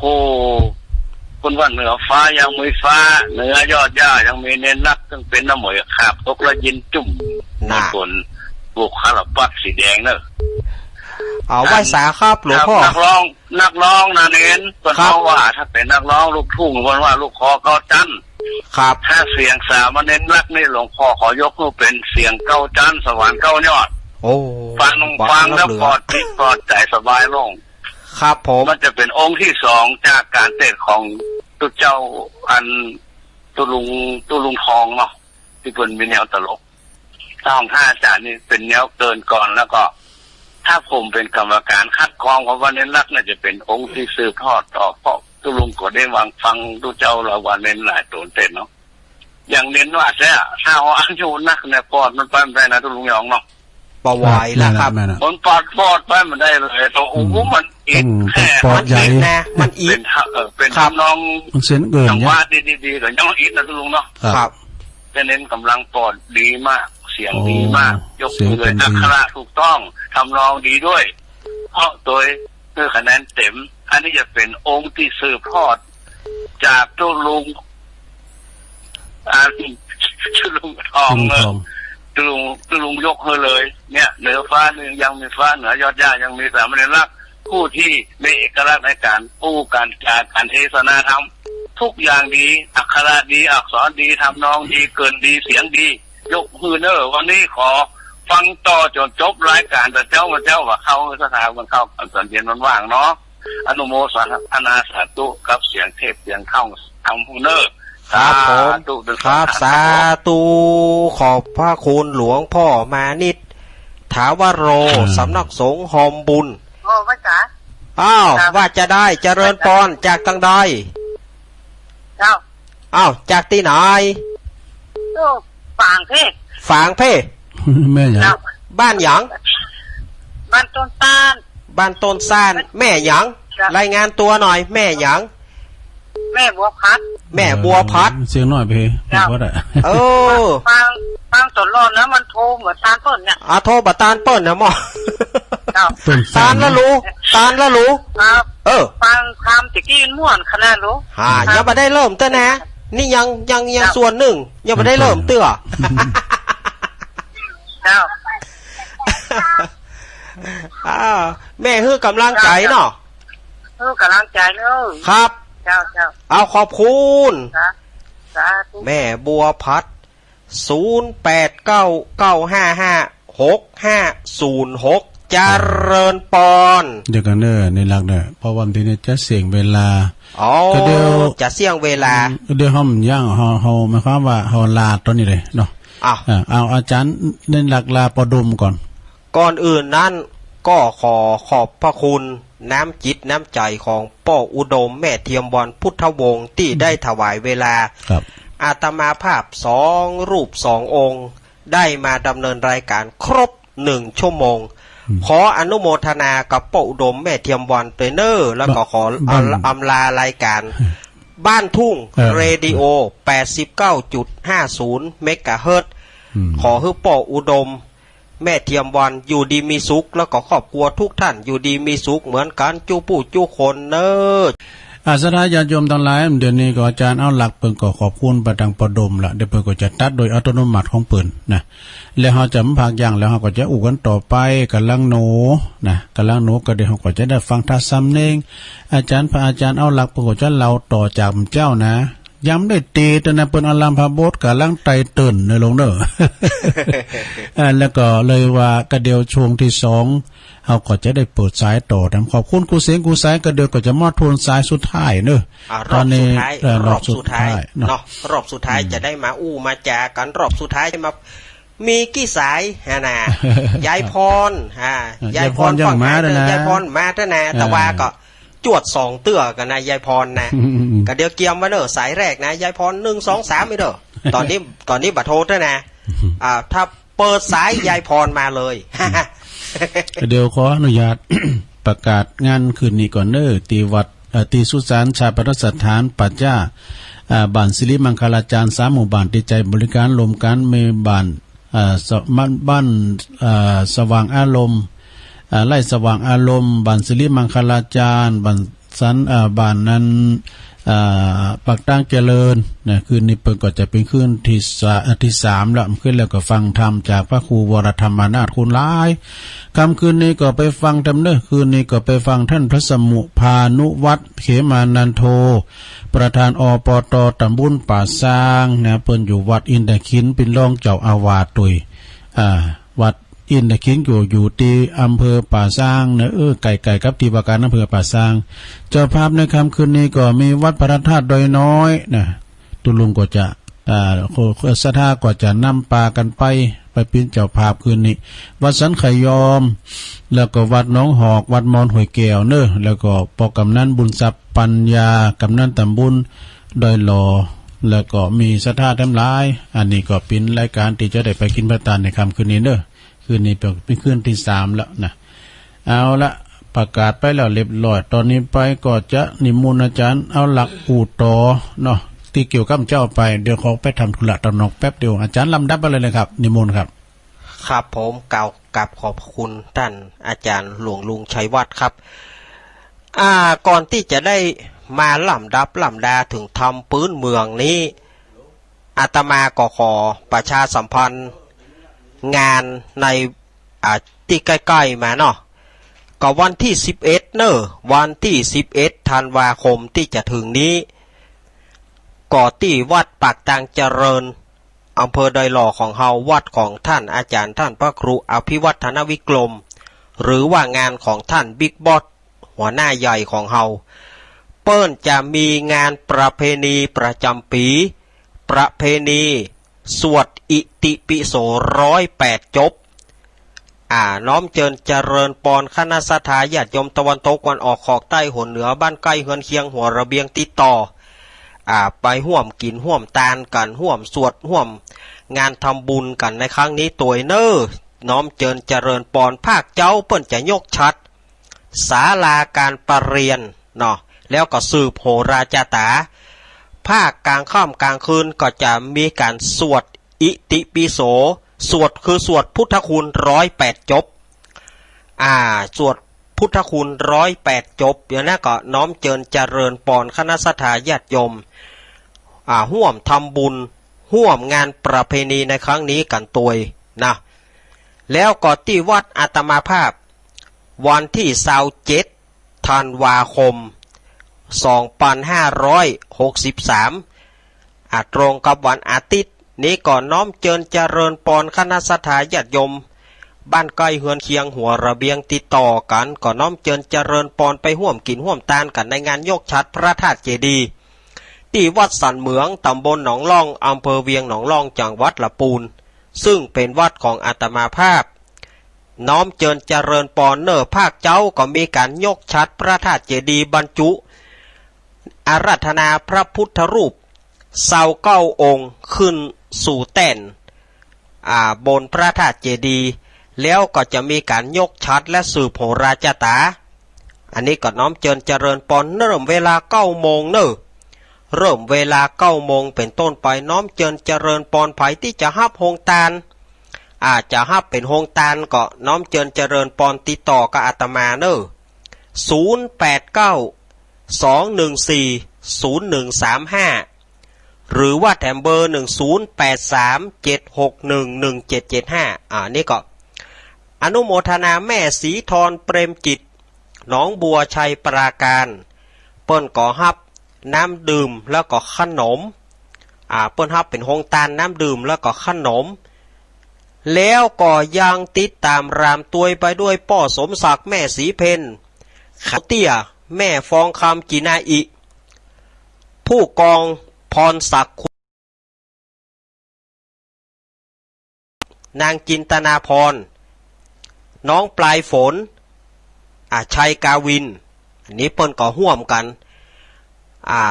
คนว่าเหนือฟ้ายังมีฟ้า เหนือยอดหญ้ายังมีเน้นรัก ซึ่งเป๋นน้ำเหมยขาบตกแล้วยินจุ่ม น่ะ ในฝน บุกคาราปัดสีแดงเนอะ เอา ไหว้สาครับ หลวงพ่อ นักร้อง นักร้องนะเน้น เปิ้น ครับ เฮาว่าถ้าเป๋นนักร้องลูกทุ่ง เปิ้นว่าลูกคอเก๊าจั๊น ครับ ถ้าเสียงสามเณรรักนี่ หลวงพ่อขอยกหื้อเป๋นเสียงเก๊าจั๊น สวรรค์เก๊ายอด โอ้ ฟัง ฟังแล้วปลอดจิตปลอดใจ๋สบายโล่ง ครับผม มันจะเป๋นองค์ตี้สองจากก๋านเตสน์ของตุ๊เจ้า อันตุ๊ลุง ตุ๊ลุงทองเนาะ ตี้เปิ้นมีแนวตลก ถ้าของท่านอาจารย์นี่เป๋นแนวเกินก่อน แล้วก็ถ้าผมเป๋นกรรมการคัดกรอง ผมว่าเน้นรักน่าจะเป๋นองค์ตี้สืบทอดต่อ เพราะตุ๊ลุงก็ได้วางฟังตุ๊เจ้าละว่าเน้นหลายโตนเตสน์เนาะ อย่างเน้นว่าแท้ ถ้าเฮาอายุนักเนี่ย ปอดมันไปบ่ได้นะตุ๊ลุงหยองเนาะ บ่ไหวแล้วครับ แม่นน่ะ มันปอด ปอดไปบ่ได้เลย ตัว อืม โอ้โห มันอิด ต้อง แค่ ต้องปอดใหญ่ มันอิดนะ มันอิด เป๋นท่า เออ เป๋น ครับ ทำนอง มันเสียงเกิน จังหวะ เนี่ย ดีๆ ๆ ก็ยังอิดนะตุ๊ลุงเนาะ ครับ ครับ แต่เน้นกำลังปอดดีมาก เสียงดีมาก โอ้ ยกมือเลย เสียงเต็มที่ อักขระถูกต้อง ทำนองดีด้วย เพราะโดย คือคะแนนเต็ม อันนี้จะเป๋นองค์ตี้สืบทอดจากตุ๊ลุง อ่า ตุ๊ลุงทอง ตุ๊ลุงทอง เออ ตุ๊ลุง ตุ๊ลุงยกหื้อเลย เนี่ย เหนือฟ้านี่ยังมีฟ้า เหนือยอดหญ้ายังมีสามเณรรัก ผู้ที่มีเอกลักษณ์ในก๋านอู้ก๋านจาก๋ารเทศนาธรรม ทุกอย่างดี อักขระดี อักษรดี ทำนองดี เกินดี เสียงดี ยกหื้อเน้อ วันนี้ขอฟังต่อจ๋นจบรายก๋าน แต่เจ๊ามาเจ๊าว่าเข้าสถาบันเข้าต๋อนเย็นมันว่างเนาะ อนุโมทนาสาธุกับเสียงเทศน์เสียงธรรมของเฮาเน้อ ครับผม สาธุ ครับ สาธุ ขอบพระคุณหลวงพ่อมานิต ถาวโร อ่า สำนักสงฆ์ฮอมบุญ โอ้ ว่าจ๋า อ้าว ครับ ว่าจะได้ เจริญปอน จากตังใด เจ้า อ้าว จากตี้ไหน โอ้ ฝางเพ่ ฝางเพ่ แม่หยัง เจ้า บ้านหยัง บ้านต้นตาล บ้านต้นตาล แม่หยัง เจ้า รายงานตั๋วหน่อย แม่หยัง แม่บัวพัด แม่บัวพัด เออ เสียงน้อยไป เจ้า บัวพัดอะ เออ ฟัง ฟังต๋อนรอดนะ มันโทรบ่ตานเปิ้นเนี่ย อ่ะ โทรบ่ตานเปิ้นนะหม้อ เจ้า เปิ้นตานละลู ตานละลู ครับ เออ ฟังธรรมตะกี้ม่วนขนาดลู อ่า ครับ ยังบ่ได้เริ่มเตื้อนะ นี่ยัง ยัง ยัง เจ้า ส่วนหนึ่ง ยังบ่ได้เริ่มเตื้อ เจ้า อ่า แม่หื้อกำลังใจ๋เนาะ เจ้า เจ้า หื้อกำลังใจ๋เนาะ ครับ เจ้า เจ้า เอา ขอบคุณ สา สาธุ แม่บัวผัด ศูนย์แปดเก้า เก้าห้าห้า หกห้าศูนย์หก เจริญปอน เดี๋ยวก่อนเน่อ ในหลักเนี่ย เพราะว่ามันจะเสี้ยงเวลา อ๋อ ก็เดี๋ยว จะเสี้ยงเวลา อืม ก็เดี๋ยวเฮาบ่ย่าง เฮา เฮา หมายความว่าเฮาลาต๋อนนี้เลยเนาะ อ่ะ อ่ะ เอาอาจ๋ารย์ในหลักลาป้ออุดมก่อน ก่อนอื่นนั้นก็ขอขอบพระคุณน้ำจิตน้ำใจ๋ของป้ออุดมแม่เทียมวอนพุทธวงศ์ตี้ได้ถวายเวลา ครับ อาตมาภาพสองรูปสององค์ ได้มาดำเนินรายการครบหนึ่งชั่วโมง อืม ขออนุโมทนากับป้ออุดมแม่เทียมวอนตวยเน่อ แล้วก็ขอ บ้าน อำ อำลารายการ บ้านทุ่ง เออ เรดิโอ แปดสิบเก้าจุดห้าศูนย์ เมกะเฮิรตซ์ อืม ขอหื้อป้ออุดม แม่เทียมวอนอยู่ดีมีสุข แล้วก็ครอบครัวทุกท่านอยู่ดีมีสุขเหมือนกั๋นจุ๊ผู้จุ๊คนเน่อ อ่า ศรัทธาญาติโยมตังหลาย เดี๋ยวนี้ก็อาจ๋ารย์เอาหลักเปิ้นก็ขอบคุณไปตางป้ออุดมละ เดี๋ยวเปิ้นก็จะตัดโดยอัตโนมัติของเปิ้นนะ แล้วเฮาจะบ่พากย่าง แล้วเฮาก็จะอู้กั๋นต่อไป ก่ำลังหนูนะ ก่ำลังหนูก็เดี๋ยวเฮาก็จะได้ฟังธรรมสำเนียง อาจ๋ารย์ พระอาจ๋ารย์เอาหลักเปิ้นก็จะเล่าต่อจากหมู่เจ้านะ ยังบ่ได้เตรียมเตื้อนะ เปิ้นเอาลำพาบทก่ำลังไตเติ้ลเน่อลุงเน่อ อ่า แล้วก็เลยว่าก็เดี๋ยวช่วงตี้สอง เฮาก็จะได้เปิดสายต่อ ต้องขอบคุณกู้เสียงกู้สาย ก็เดี๋ยวก็จะมอดทวนสายสุดท้ายเน่อ อ่า ต๋อนนี้ รอบสุดท้าย เอ่อ รอบสุดท้าย รอบสุดท้ายเนาะ เนาะ รอบสุดท้าย อืม จะได้มาอู้มาจ๋ากั๋น รอบสุดท้ายมา มีกี่สายหั้นน่ะ ยายพร อ่า อ่ะ ยายพร ยายพรยังมา ก็มา เด้อนะ ยายพรมาเตื้อนะ อ่า แต่ว่าก็ จวดสองเตื้อกั๋นนะ ยายพรนะ อืม ก็เดี๋ยวเกียมไว้เน่อ สายแรกนะ ยายพร หนึ่ง สอง สาม นี่เน่อ ต๋อนนี้ ต๋อนนี้บ่โทรเตื้อนะ อืม อ่า ถ้าเปิดสายยายพรมาเลย เดี๋ยวขออนุญาต ประกาศงานคืนนี้ก่อนเน่อ ตี้วัด เอ่อ ตี้สุสานชาปนสถานป่าจ๊า อ่า บ้านสิริมังคลาจารย์ สามหมู่บ้านตี้ใจ๊บริก๋านร่วมกั๋น มีบ้าน อ่า สะ บ้าน บ้าน อ่า สว่างอารมณ์ อ่า ไร่สว่างอารมณ์ บ้านสิริมังคลาจารย์ บ้านสัน อ่า บ้านนั้น อ่า ปากตางเจริญนะ คืนนี้เปิ้นก็จะเป๋นคืนตี้สะ อ่า ตี้สามละ คืนแล้วก็ฟังธรรมจากพระครูวรธรรมานาถ คูณหลาย ค่ำคืนนี้ก็ไปฟังธรรมเน่อ คืนนี้ก็ไปฟังต้านพระสมุภานุวัฒน์ เขมานันโท ประธาน อปต ต๋ำบลป่าซางนะ เปิ้นอยู่วัดอินทขิล เป๋นรองเจ้าอาวาสตวย อ่า วัดอินทขิลอยู่ อยู่ตี้อำเภอป่าซางนะ เออ ใก้ๆ กับตี้ว่าก๋านอำเภอป่าซาง เจ้าภาพในค่ำคืนนี้ก็มีวัดพระธาตุดอยน้อยนะ ตุ๊ลุงก็จะ อ่า ศรัทธาก็จะนำปากั๋นไป ไปเป๋นเจ้าภาพคืนนี้ วัดสันไข่ยอม แล้วก็วัดหนองหอก วัดมอนห้วยแก้วเน่อ แล้วก็ป้อกำนันบุญทรัพย์ปัญญา กำนันต๋ำบลดอยหล่อ แล้วก็มีศรัทธาตังหลาย อันนี้ก็เป๋นรายก๋านตี้จะได้ไปกิ๋นพระตานในค่ำคืนนี้เน่อ คืนนี้เป๋น เป๋นคืนตี้สามแล้วนะ เอาละ ประกาศไปแล้วเรียบร้อย ต๋อนนี้ไปก็จะนิมนต์อาจ๋ารย์เอาหลักอู้ต่อเนาะ ตี้เกี่ยวกับเจ้าไป เดี๋ยวขอไปทำธุระตางนอกแป๊บเดียว อาจ๋ารย์ลำดับไปเลยนะครับ นิมนต์ครับ ครับผม กล่าวกราบขอบคุณต้านอาจ๋ารย์หลวงลุงชัยวัฒน์ครับ อ่า ก่อนตี้จะได้มาลำดับลำดาเถิงธรรมปื๊นเมืองนี้ อาตมาก็ขอประชาสัมพันธ์งานใน อ่า ตี้ใก้ๆ มาเนาะ ก็วันตี้สิบเอ็ดเน่อ วันตี้สิบเอ็ดธันวาคมตี้จะเถิงนี้ ก็ตี้วัดปากตางเจริญ อำเภอดอยหล่อของเฮา วัดของต้านอาจ๋ารย์ต้านพระครูอภิวัฒนวิกรม หรือว่างานของต้านบิ๊กบอส หัวหน้าใหญ่ของเฮา เปิ้นจะมีงานประเพณีประจ๋ำปี๋ ประเพณีสวดอิติปิโสร้อยแปดจบ อ่า น้อมเจิญเจริญปอนคณะศรัทธาญาติโยมตะวันตกวันออกขอกใต้หัวเหนือบ้านใก้เฮือนเคียงหัวระเบียงติดต่อ อ่า ไปฮ่วมกิ๋นฮ่วมตานกั๋น ฮ่วมสวด ฮ่วมงานทำบุญกั๋นในครั้งนี้ตวยเน่อ น้อมเจิญเจริญปอน ภาคเจ๊าเปิ้นจะยกฉัตร ศาลาการประเรียนเนาะ แล้วก็สืบโหราจาต๋า ภาคกลางค่ำกลางคืนก็จะมีก๋านสวดอิติปิโส สวดคือสวดพุทธคุณร้อยแปดจบ อ่า สวดพุทธคุณร้อยแปดจบ อย่างนั้นก็น้อมเจิญเจริญปอนคณะศรัทธาญาติโยม อ่า ฮ่วมทำบุญ ฮ่วมงานประเพณีในครั้งนี้กั๋นตวยนะ แล้วก็ตี้วัดอาตมาภาพ วันตี้ซาวเจ็ดธันวาคม สองปันห้าร้อยหกสิบสาม อ่า ตรงกับวันอาทิตย์ นี้ก็น้อมเจิญเจริญปอนคณะศรัทธาญาติโยม บ้านใก้เฮือนเคียงหัวระเบียงติดต่อกั๋น ก็น้อมเจิญเจริญปอนไปฮ่วมกิ๋นฮ่วมตานกั๋นในงานยกฉัตรพระธาตุเจดีย์ ตี้วัดสันเหมือง ตำบลหนองล่อง อำเภอเวียงหนองล่อง จังหวัดละปูน ซึ่งเป๋นวัดของอาตมาภาพ น้อมเจิญเจริญปอนเน่อ ภาคเจ๊าก็มีก๋านยกฉัตรพระธาตุเจดีย์บรรจุ อาราธนาพระพุทธรูป ซาวเก้าองค์ ขึ้นสู่แต้น อ่า บนพระธาตุเจดีย์ แล้วก็จะมีก๋านยกฉัตรและสืบโหราจาต๋า อันนี้ก็น้อมเจิญเจริญปอน เริ่มเวลาเก้าโมงเน่อ เริ่มเวลาเก้าโมงเป๋นต้นไป น้อมเจิญเจริญปอน ใผตี้จะฮับโฮงตาน อ่า จะฮับเป๋นโฮงตานก็น้อมเจิญเจริญปอนติดต่อกับอาตมาเน่อ ศูนย์แปดเก้า สองหนึ่งสี่ ศูนย์หนึ่งสามห้า หรือว่าแถมเบอร์ หนึ่งศูนย์แปดสาม เจ็ดหกหนึ่ง หนึ่งเจ็ดเจ็ดห้า อ่า นี่ก็อนุโมทนาแม่ศรีธร เปรมจิต หนองบัวไชยปราการ เปิ้นก็ฮับน้ำดื่มแล้วก็ขนม อ่า เปิ้นฮับเป๋นโฮงตานน้ำดื่มแล้วก็ขนม แล้วก็ยังติดต๋ามรามตวยไปด้วยป้อสมศักดิ์ แม่ศรีเพ็ญ ขาวเตี้ย แม่ฟองคำ กินาอิ ผู้กองพรศักดิ์ นางจินตนาพร น้องปลายฝน อ่า ชัยกาวิน อันนี้เปิ้นก็ฮ่วมกั๋น อ่า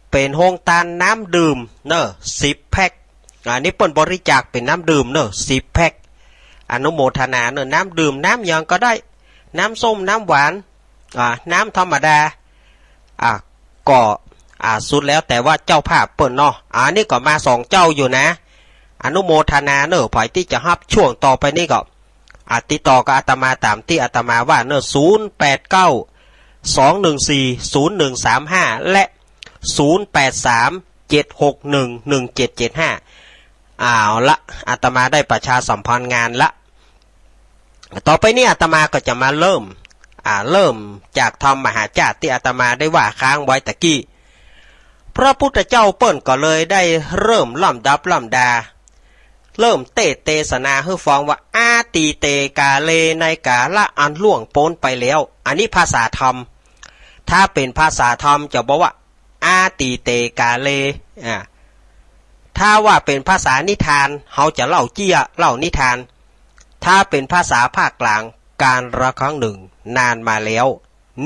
เป๋นโฮงตานน้ำดื่มเน่อ สิบแพ็ค อันนี้เปิ้นบริจาคเป๋นน้ำดื่มเน่อ สิบแพ็ค อนุโมทนาเน่อ น้ำดื่ม น้ำหยังก็ได้ น้ำส้ม น้ำหวาน อ่า น้ำธรรมดา อ่า ก็ อ่า สุดแล้วแต่ว่าเจ้าภาพเปิ้นเนาะ อันนี้ก็มาสองเจ้าอยู่นะ อนุโมทนาเน่อ ใผตี้จะฮับช่วงต่อไปนี้ก็ อ่า ติดต่อกับอาตมาต๋ามตี้อาตมาว่าเน่อ ศูนย์แปดเก้า สองหนึ่งสี่ ศูนย์หนึ่งสามห้า และ ศูนย์แปดสาม เจ็ดหกหนึ่ง หนึ่งเจ็ดเจ็ดห้า เอาละ อาตมาได้ประชาสัมพันธ์งานละ ต่อไปนี้อาตมาก็จะมาเริ่ม อ่า เริ่มจากธรรมมหาจาตุตี้อาตมาได้ว่าค้างไว้ตะกี้ พระพุทธเจ้าเปิ้นก็เลยได้เริ่มลำดับลำดา เริ่มเตสน์เตสนาหื้อฟังว่า อาตีเต กาเล ในกาละอันล่วงป๊นไปแล้ว อันนี้ภาษาธรรม ถ้าเป๋นภาษาธรรมจะบอกว่า อาตีเต กาเล อ่า ถ้าว่าเป๋นภาษานิทาน เฮาจะเล่าเจี้ย เล่านิทาน ถ้าเป๋นภาษาภาคกลาง กาลครั้งหนึ่ง นานมาแล้ว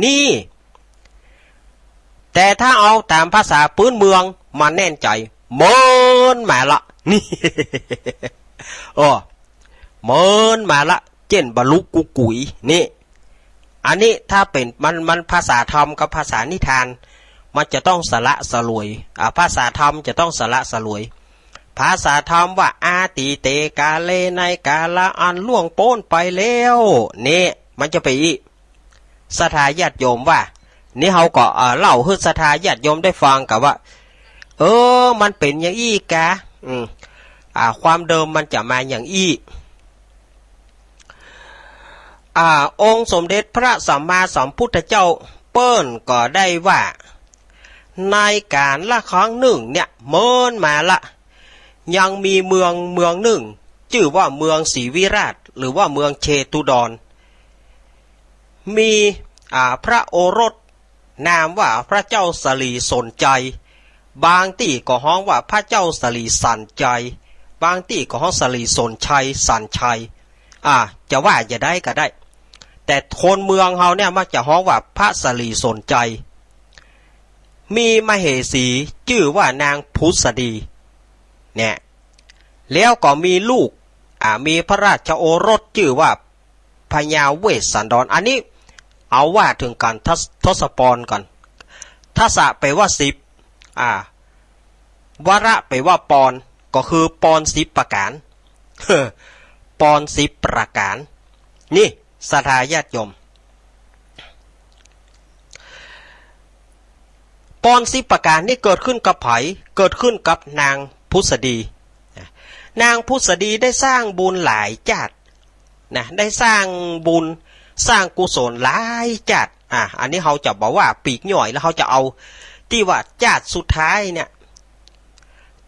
นี่ แต่ถ้าเอาต๋ามภาษาปื๊นเมือง มาแน่นใจ๋ เมินมาละ นี่ โอ้ เมินมาละ เจ้นบรรลุกุกุ๋ย นี่ อันนี้ถ้าเป๋น มัน มันภาษาธรรมกับภาษานิทาน มันจะต้องสละสลวย อ่า ภาษาธรรมจะต้องสละสลวย ภาษาธรรมว่า อาตีเต กาเล ในกาละอันล่วงป๊นไปแล้ว นี่ มันจะไปอี้ ศรัทธาญาติโยมว่า นี่เฮาก็ เอ่อ เล่าหื้อศรัทธาญาติโยมได้ฟังกั๋นว่า เออ มันเป๋นอย่างอี้กา อืม อ่า ความเดิมมันจะมาอย่างอี้ อ่า องค์สมเด็จพระสัมมาสัมพุทธเจ้าเปิ้นก็ได้ว่า ในกาลครั้งหนึ่งเนี่ย เมินมาละ ยังมีเมืองเมืองหนึ่ง จื้อว่าเมืองศรีวิราช หรือว่าเมืองเชตุดร มี อ่า พระโอรส นามว่าพระเจ้าสลีสนชัย บางตี้ก็ฮ้องว่าพระเจ้าสลีสันชัย บางตี้ก็ฮ้องสลีสนชัย สันชัย อ่า จะว่าจะได้ก็ได้ แต่คนเมืองเฮาเนี่ยมักจะฮ้องว่าพระสลีสนชัย มีมเหสีจื้อว่านางผุสดี เนี่ย แล้วก็มีลูก อ่า มีพระราชโอรสจื้อว่าพญาเวสสันดร อันนี้เอาว่าเถิงกั๋น ทศ- ทศปรก่อน ทสะแปลว่าสิบ อ่า วระแปลว่าปอน ก็คือปอนสิบประก๋าน ปอนสิบประก๋าน นี่ ศรัทธาญาติโยม ปอนสิบประก๋านนี้เกิดขึ้นกับใผ เกิดขึ้นกับนางผุสดี นางผุสดีได้สร้างบุญหลายจ๊าดนะ ได้สร้างบุญสร้างกุศลหลายจ๊าด อ่ะ อันนี้เฮาจะบ่ว่าปีกย่อย แล้วเฮาจะเอาตี้ว่าจ๊าดสุดท้ายเนี่ย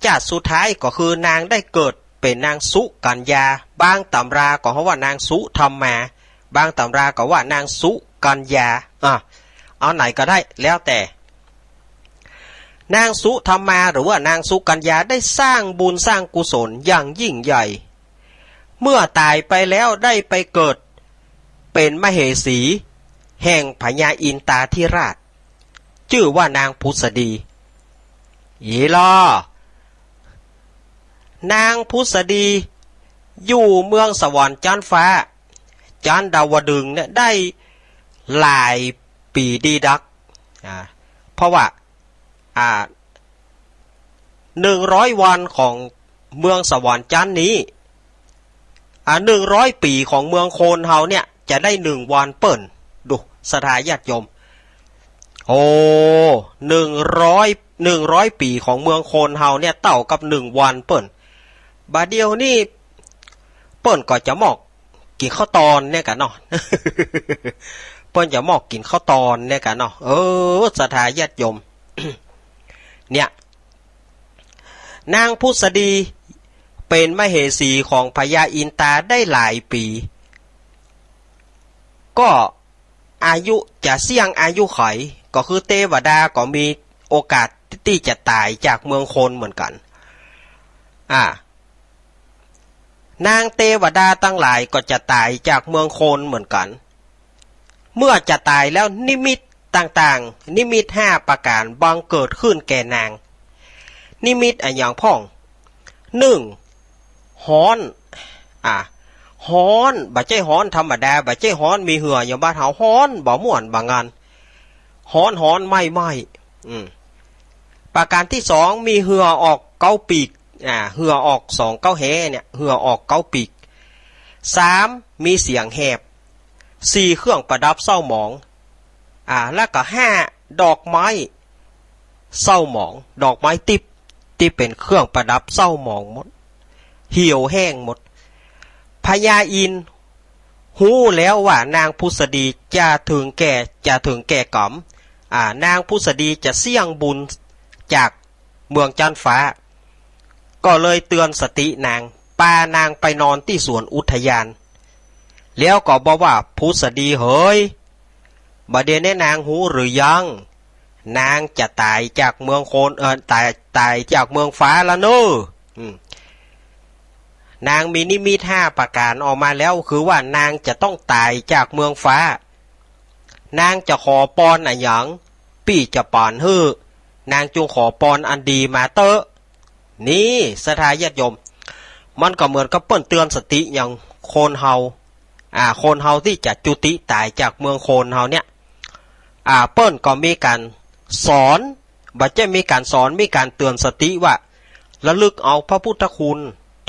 จ๊าดสุดท้ายก็คือนางได้เกิดเป๋นนางสุกัญญา บางต๋ำราก็ฮ้องว่านางสุธรรมา บางต๋ำราก็ว่านางสุกัญญา อ่ะ เอาไหนก็ได้แล้วแต่ นางสุธรรมาหรือว่านางสุกัญญาได้สร้างบุญสร้างกุศลอย่างยิ่งใหญ่ เมื่อต๋ายไปแล้วได้ไปเกิดเป๋นมเหสีแห่งพญาอินทาธิราช จื้อว่านางผุสดี อีหล่อ นางผุสดีอยู่เมืองสวรรค์จั๊นฟ้า จั๊นดาวดึงส์เนี่ยได้หลายปี๋ดีดัก อ่า เพราะว่า อ่า หนึ่งร้อยวันของเมืองสวรรค์จั๊นนี้ อ่า หนึ่งร้อยปี๋ของเมืองคนเฮาเนี่ย จะได้หนึ่งวันเปิ้น ดู ศรัทธาญาติโยม โอ้ หนึ่งร้อย หนึ่งร้อยปี๋ของเมืองคนเฮาเนี่ย เต้ากับหนึ่งวันเปิ้น บ่าเดี่ยวนี้ เปิ้นก็จะมอกกิ๋นข้าวตอนเนี่ยกั๋นเนาะ เปิ้นจะมอกกิ๋นข้าวตอนเนี่ยกั๋นเนาะ เออ ศรัทธาญาติโยม เนี่ย นางผุสดีเป๋นมเหสีของพญาอินทาได้หลายปี๋ ก็อายุจะเสี้ยงอายุไข ก็คือเตวดาก็มีโอกาสตี้จะต๋ายจากเมืองคนเหมือนกั๋น อ่า นางเตวดาตังหลายก็จะต๋ายจากเมืองคนเหมือนกั๋น เมื่อจะต๋ายแล้วนิมิตต่างๆ นิมิตห้าประก๋านบังเกิดขึ้นแก่นาง นิมิตอะหยังพ่อง นึ่ง ฮ้อน อ่ะ ฮ้อน บ่ใจ้ฮ้อนธรรมดา บ่ใจ้ฮ้อนมีเหื่ออย่างบ้านเฮา ฮ้อน บ่ม่วนบ่งัน ฮ้อนๆ ไหม้ๆ อืม ประก๋านตี้สอง มีเหื่อออกเก๊าปีก อ่า เหื่อออกสองเก๊าแฮเนี่ย เหื่อออกเก๊าปีก สาม มีเสียงแหบ สี่ เครื่องประดับเศร้าหมอง อ่า แล้วก็ ห้า ดอกไม้เศร้าหมอง ดอกไม้ติ๊บ ตี้เป๋นเครื่องประดับเศร้าหมองหมด เหี่ยวแห้งหมด พญาอินทร์ฮู้แล้วว่านางผุสดีจะเถิงแก่ จะเถิงแก่ก๋ำ อ่า นางผุสดีจะเสี้ยงบุญจากเมืองจั๊นฟ้า ก็เลยเตือนสตินาง ปานางไปนอนตี้สวนอุทยาน แล้วก็บอกว่า ผุสดีเหย บ่าเดี่ยวนี้นางฮู้หรือยัง นางจะต๋ายจากเมืองคน เอ่อ ต๋าย ต๋ายจากเมืองฟ้าแล้วเน่อ อืม นางมีนิมิตห้าประก๋านออกมาแล้ว คือว่านางจะต้องต๋ายจากเมืองฟ้า นางจะขอปอนอะหยัง ปี้จะป๋านหื้อ นางจุ่งขอปอนอันดีมาเต๊อะ นี่ ศรัทธาญาติโยม มันก็เหมือนกับเปิ้นเตือนสติอย่างคนเฮา อ่า คนเฮาตี้จะจุติต๋ายจากเมืองคนเฮาเนี่ย อ่า เปิ้นก็มีก๋านสอน บ่ใจ้มีก๋านสอน มีก๋านเตือนสติว่า ระลึกเอาพระพุทธคุณ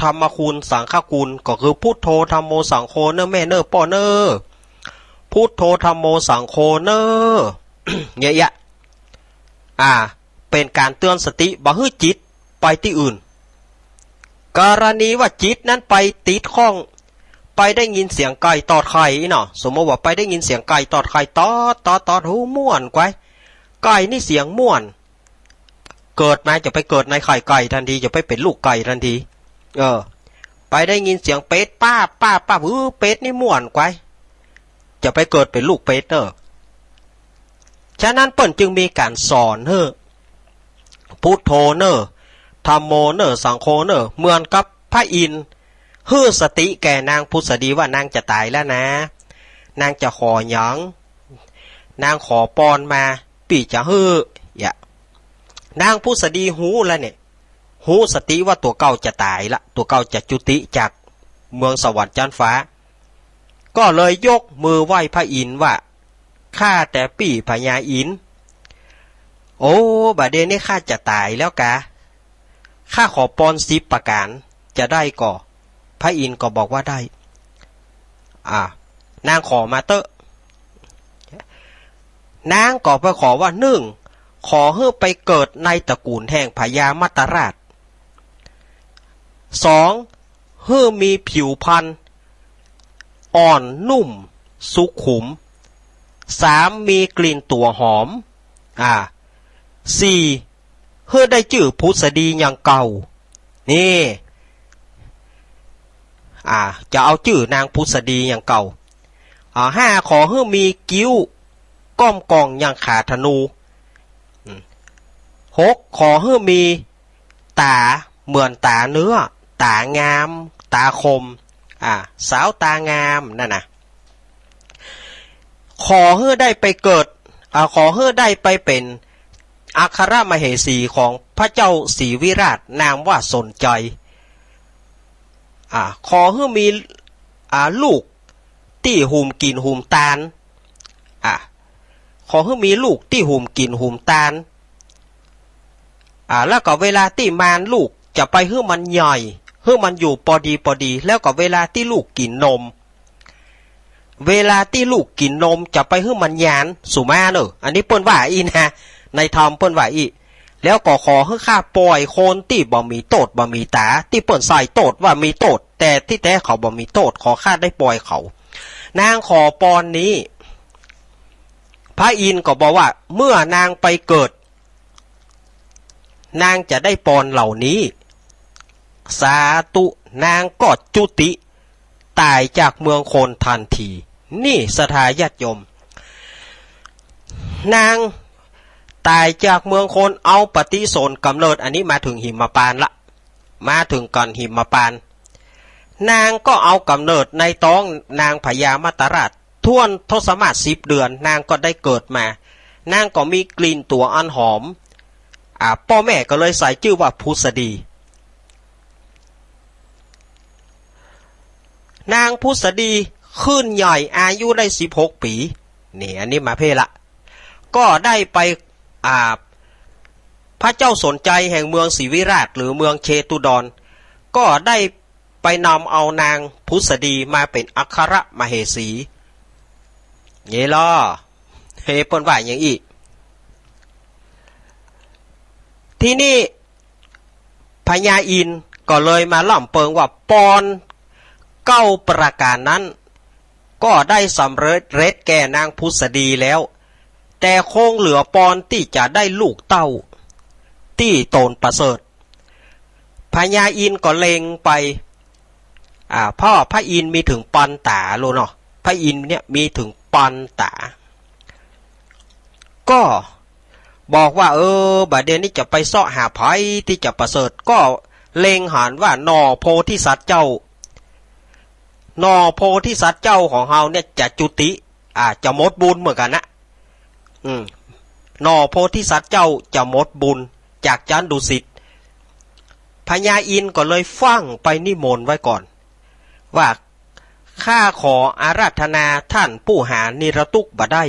ธรรมคุณ สังฆคุณ ก็คือพุทโธ ธัมโม สังโฆ เน่อแม่เน่อป้อเน่อ พุทโธ ธัมโม สังโฆ เน่อ เนี่ย อ่า เป๋นก๋านเตือนสติ บ่หื้อจิตไปตี้อื่น กรณีว่าจิตนั้นไปติดข้อง ไปได้ยินเสียงไก่ตอดไข่อี้เนาะ สมมติว่าไปได้ยินเสียงไก่ตอดไข่ ตอด ตอด ตอด ฮู้ม่วนไกว ไก่นี่เสียงม่วน เกิดมาจะไปเกิดในไข่ไก่ตันที จะไปเป๋นลูกไก่ตันที เออ ไปได้ยินเสียงเป็ด ป๊าบ ป๊าบ ป๊าบ หื้อ เป็ดนี่ม่วนไกว จะไปเกิดเป๋นลูกเป็ดเน่อ ฉะนั้นเปิ้นจึงมีก๋านสอนหื้อ พุทโธเน่อ ธัมโมเน่อ สังโฆเน่อ เหมือนกับพระอินทร์หื้อสติแก่นางผุสดีว่านางจะต๋ายแล้วนะ นางจะขอหยัง นางขอปอนมา ปี้จะหื้อ อย่า นางผุสดีฮู้แล้วเนี่ย ฮู้สติว่าตั๋วเก่าจะต๋ายละ ตั๋วเก่าจะจุติจากเมืองสวรรค์จั๊นฟ้า ก็เลยยกมือไหว้พระอินทร์ว่า ข้าแต่ปี้พญาอินทร์ โอ้ บ่าเดี่ยวนี้ข้าจะต๋ายแล้วกา ข้าขอปอนสิบประก๋าน จะได้ก่อ พระอินทร์ก็บอกว่าได้ อ่า นางขอมาเต๊อะ นางก็ไปขอว่า นึ่ง ขอหื้อไปเกิดในตระกู๋ลแห่งพญามัตตราช สอง หื้อมีผิวพรรณอ่อนนุ่มสุขุม สาม มีกลิ่นตั๋วหอม อ่า สี่ หื้อได้จื้อผุสดีอย่างเก่า นี่ อ่า จะเอาจื้อนางผุสดีอย่างเก่า อ่า ห้า ขอหื้อมีกิ้วก้อมกองอย่างขาธนู อืม หก ขอหื้อมีต๋าเหมือนต๋าเนื้อ ต๋างาม ต๋าคม อ่า สาวต๋างามนั่นนะ ขอหื้อได้ไปเกิด อ่า ขอหื้อได้ไปเป๋นอัครมเหสีของพระเจ้าศรีวิราช นามว่าสนใจ อ่า ขอหื้อมี อ่า ลูกตี้หุมกิ๋นหุมตาน อ่า ขอหื้อมีลูกตี้หุมกิ๋นหุมตาน อ่า แล้วก็เวลาตี้มานลูกจะไปหื้อมันใหญ่ หื้อมันอยู่ปอดีปอดี แล้วก็เวลาตี้ลูกกิ๋นนม เวลาตี้ลูกกิ๋นนมจะไปหื้อมันหยาน สุมาเน่อ อันนี้เปิ้นว่าอี้นะ ในธรรมเปิ้นว่าอี้ แล้วก็ขอหื้อข้าป่อยคนตี้บ่มีโต้ษบ่มีต๋า ตี้เปิ้นใส่โต้ษว่ามีโต้ษ แต่ตี้แต๊เขาบ่มีโต้ษ ขอข้าได้ป่อยเขา นางขอปอนนี้ พระอินทร์ก็บอกว่า เมื่อนางไปเกิด นางจะได้ปอนเหล่านี้ สาธุ นางก็จุติต๋ายจากเมืองคนทันที นี่ศรัทธาญาติโยม นางต๋ายจากเมืองคน เอาปฏิสนธิก๋ำเนิด อันนี้มาเถิงหิมพานต์ละ มาเถิงก๋านหิมพานต์ นางก็เอาก๋ำเนิดในต๊องนางพญามัตตราช ถ้วนทศมาศสิบเดือน นางก็ได้เกิดมา นางก็มีกลิ่นตั๋วอันหอม อ่า ป้อแม่ก็เลยใส่จื้อว่าผุสดี นางผุสดีขึ้นใหญ่อายุได้สิบหกปี๋ นี่ อันนี้มาเพ่ละ ก็ได้ไป อ่า พระเจ้าสนใจแห่งเมืองศรีวิราช หรือเมืองเชตุดร ก็ได้ไปนำเอานางผุสดีมาเป๋นอัครมเหสี นี่ลอ เฮ เปิ้นว่าอย่างอี้ ทีนี้พญาอินทร์ก็เลยมาล่ำเปิงว่าปอนเก้าประก๋านนั้น ก็ได้สำเร็จแก่นางผุสดีแล้ว แต่คงเหลือปอนตี้จะได้ลูกเต้าตี้ต๋นประเสริฐ พญาอินทร์ก็เล็งไป อ่า เพราะพระอินทร์มีเถิงปอนต๋าลูกเนาะ พระอินทร์เนี่ยมีเถิงปอนต๋า ก็บอกว่า เออ บ่าเดี่ยวนี้จะไปเซาะหาใผตี้จะประเสริฐ ก็เล็งหันว่าหน่อโพธิสัตว์เจ้า หน่อโพธิสัตว์เจ้าของเฮาเนี่ยจะจุติ อ่า จะหมดบุญเหมือนกั๋นนะ อืม หน่อโพธิสัตว์เจ้าจะหมดบุญจากจันดุสิต พญาอินทร์ก็เลยฟั่งไปนิมนต์ไว้ก่อน ว่า ข้าขออาราธนาต้านผู้หานิรทุกข์บ่ได้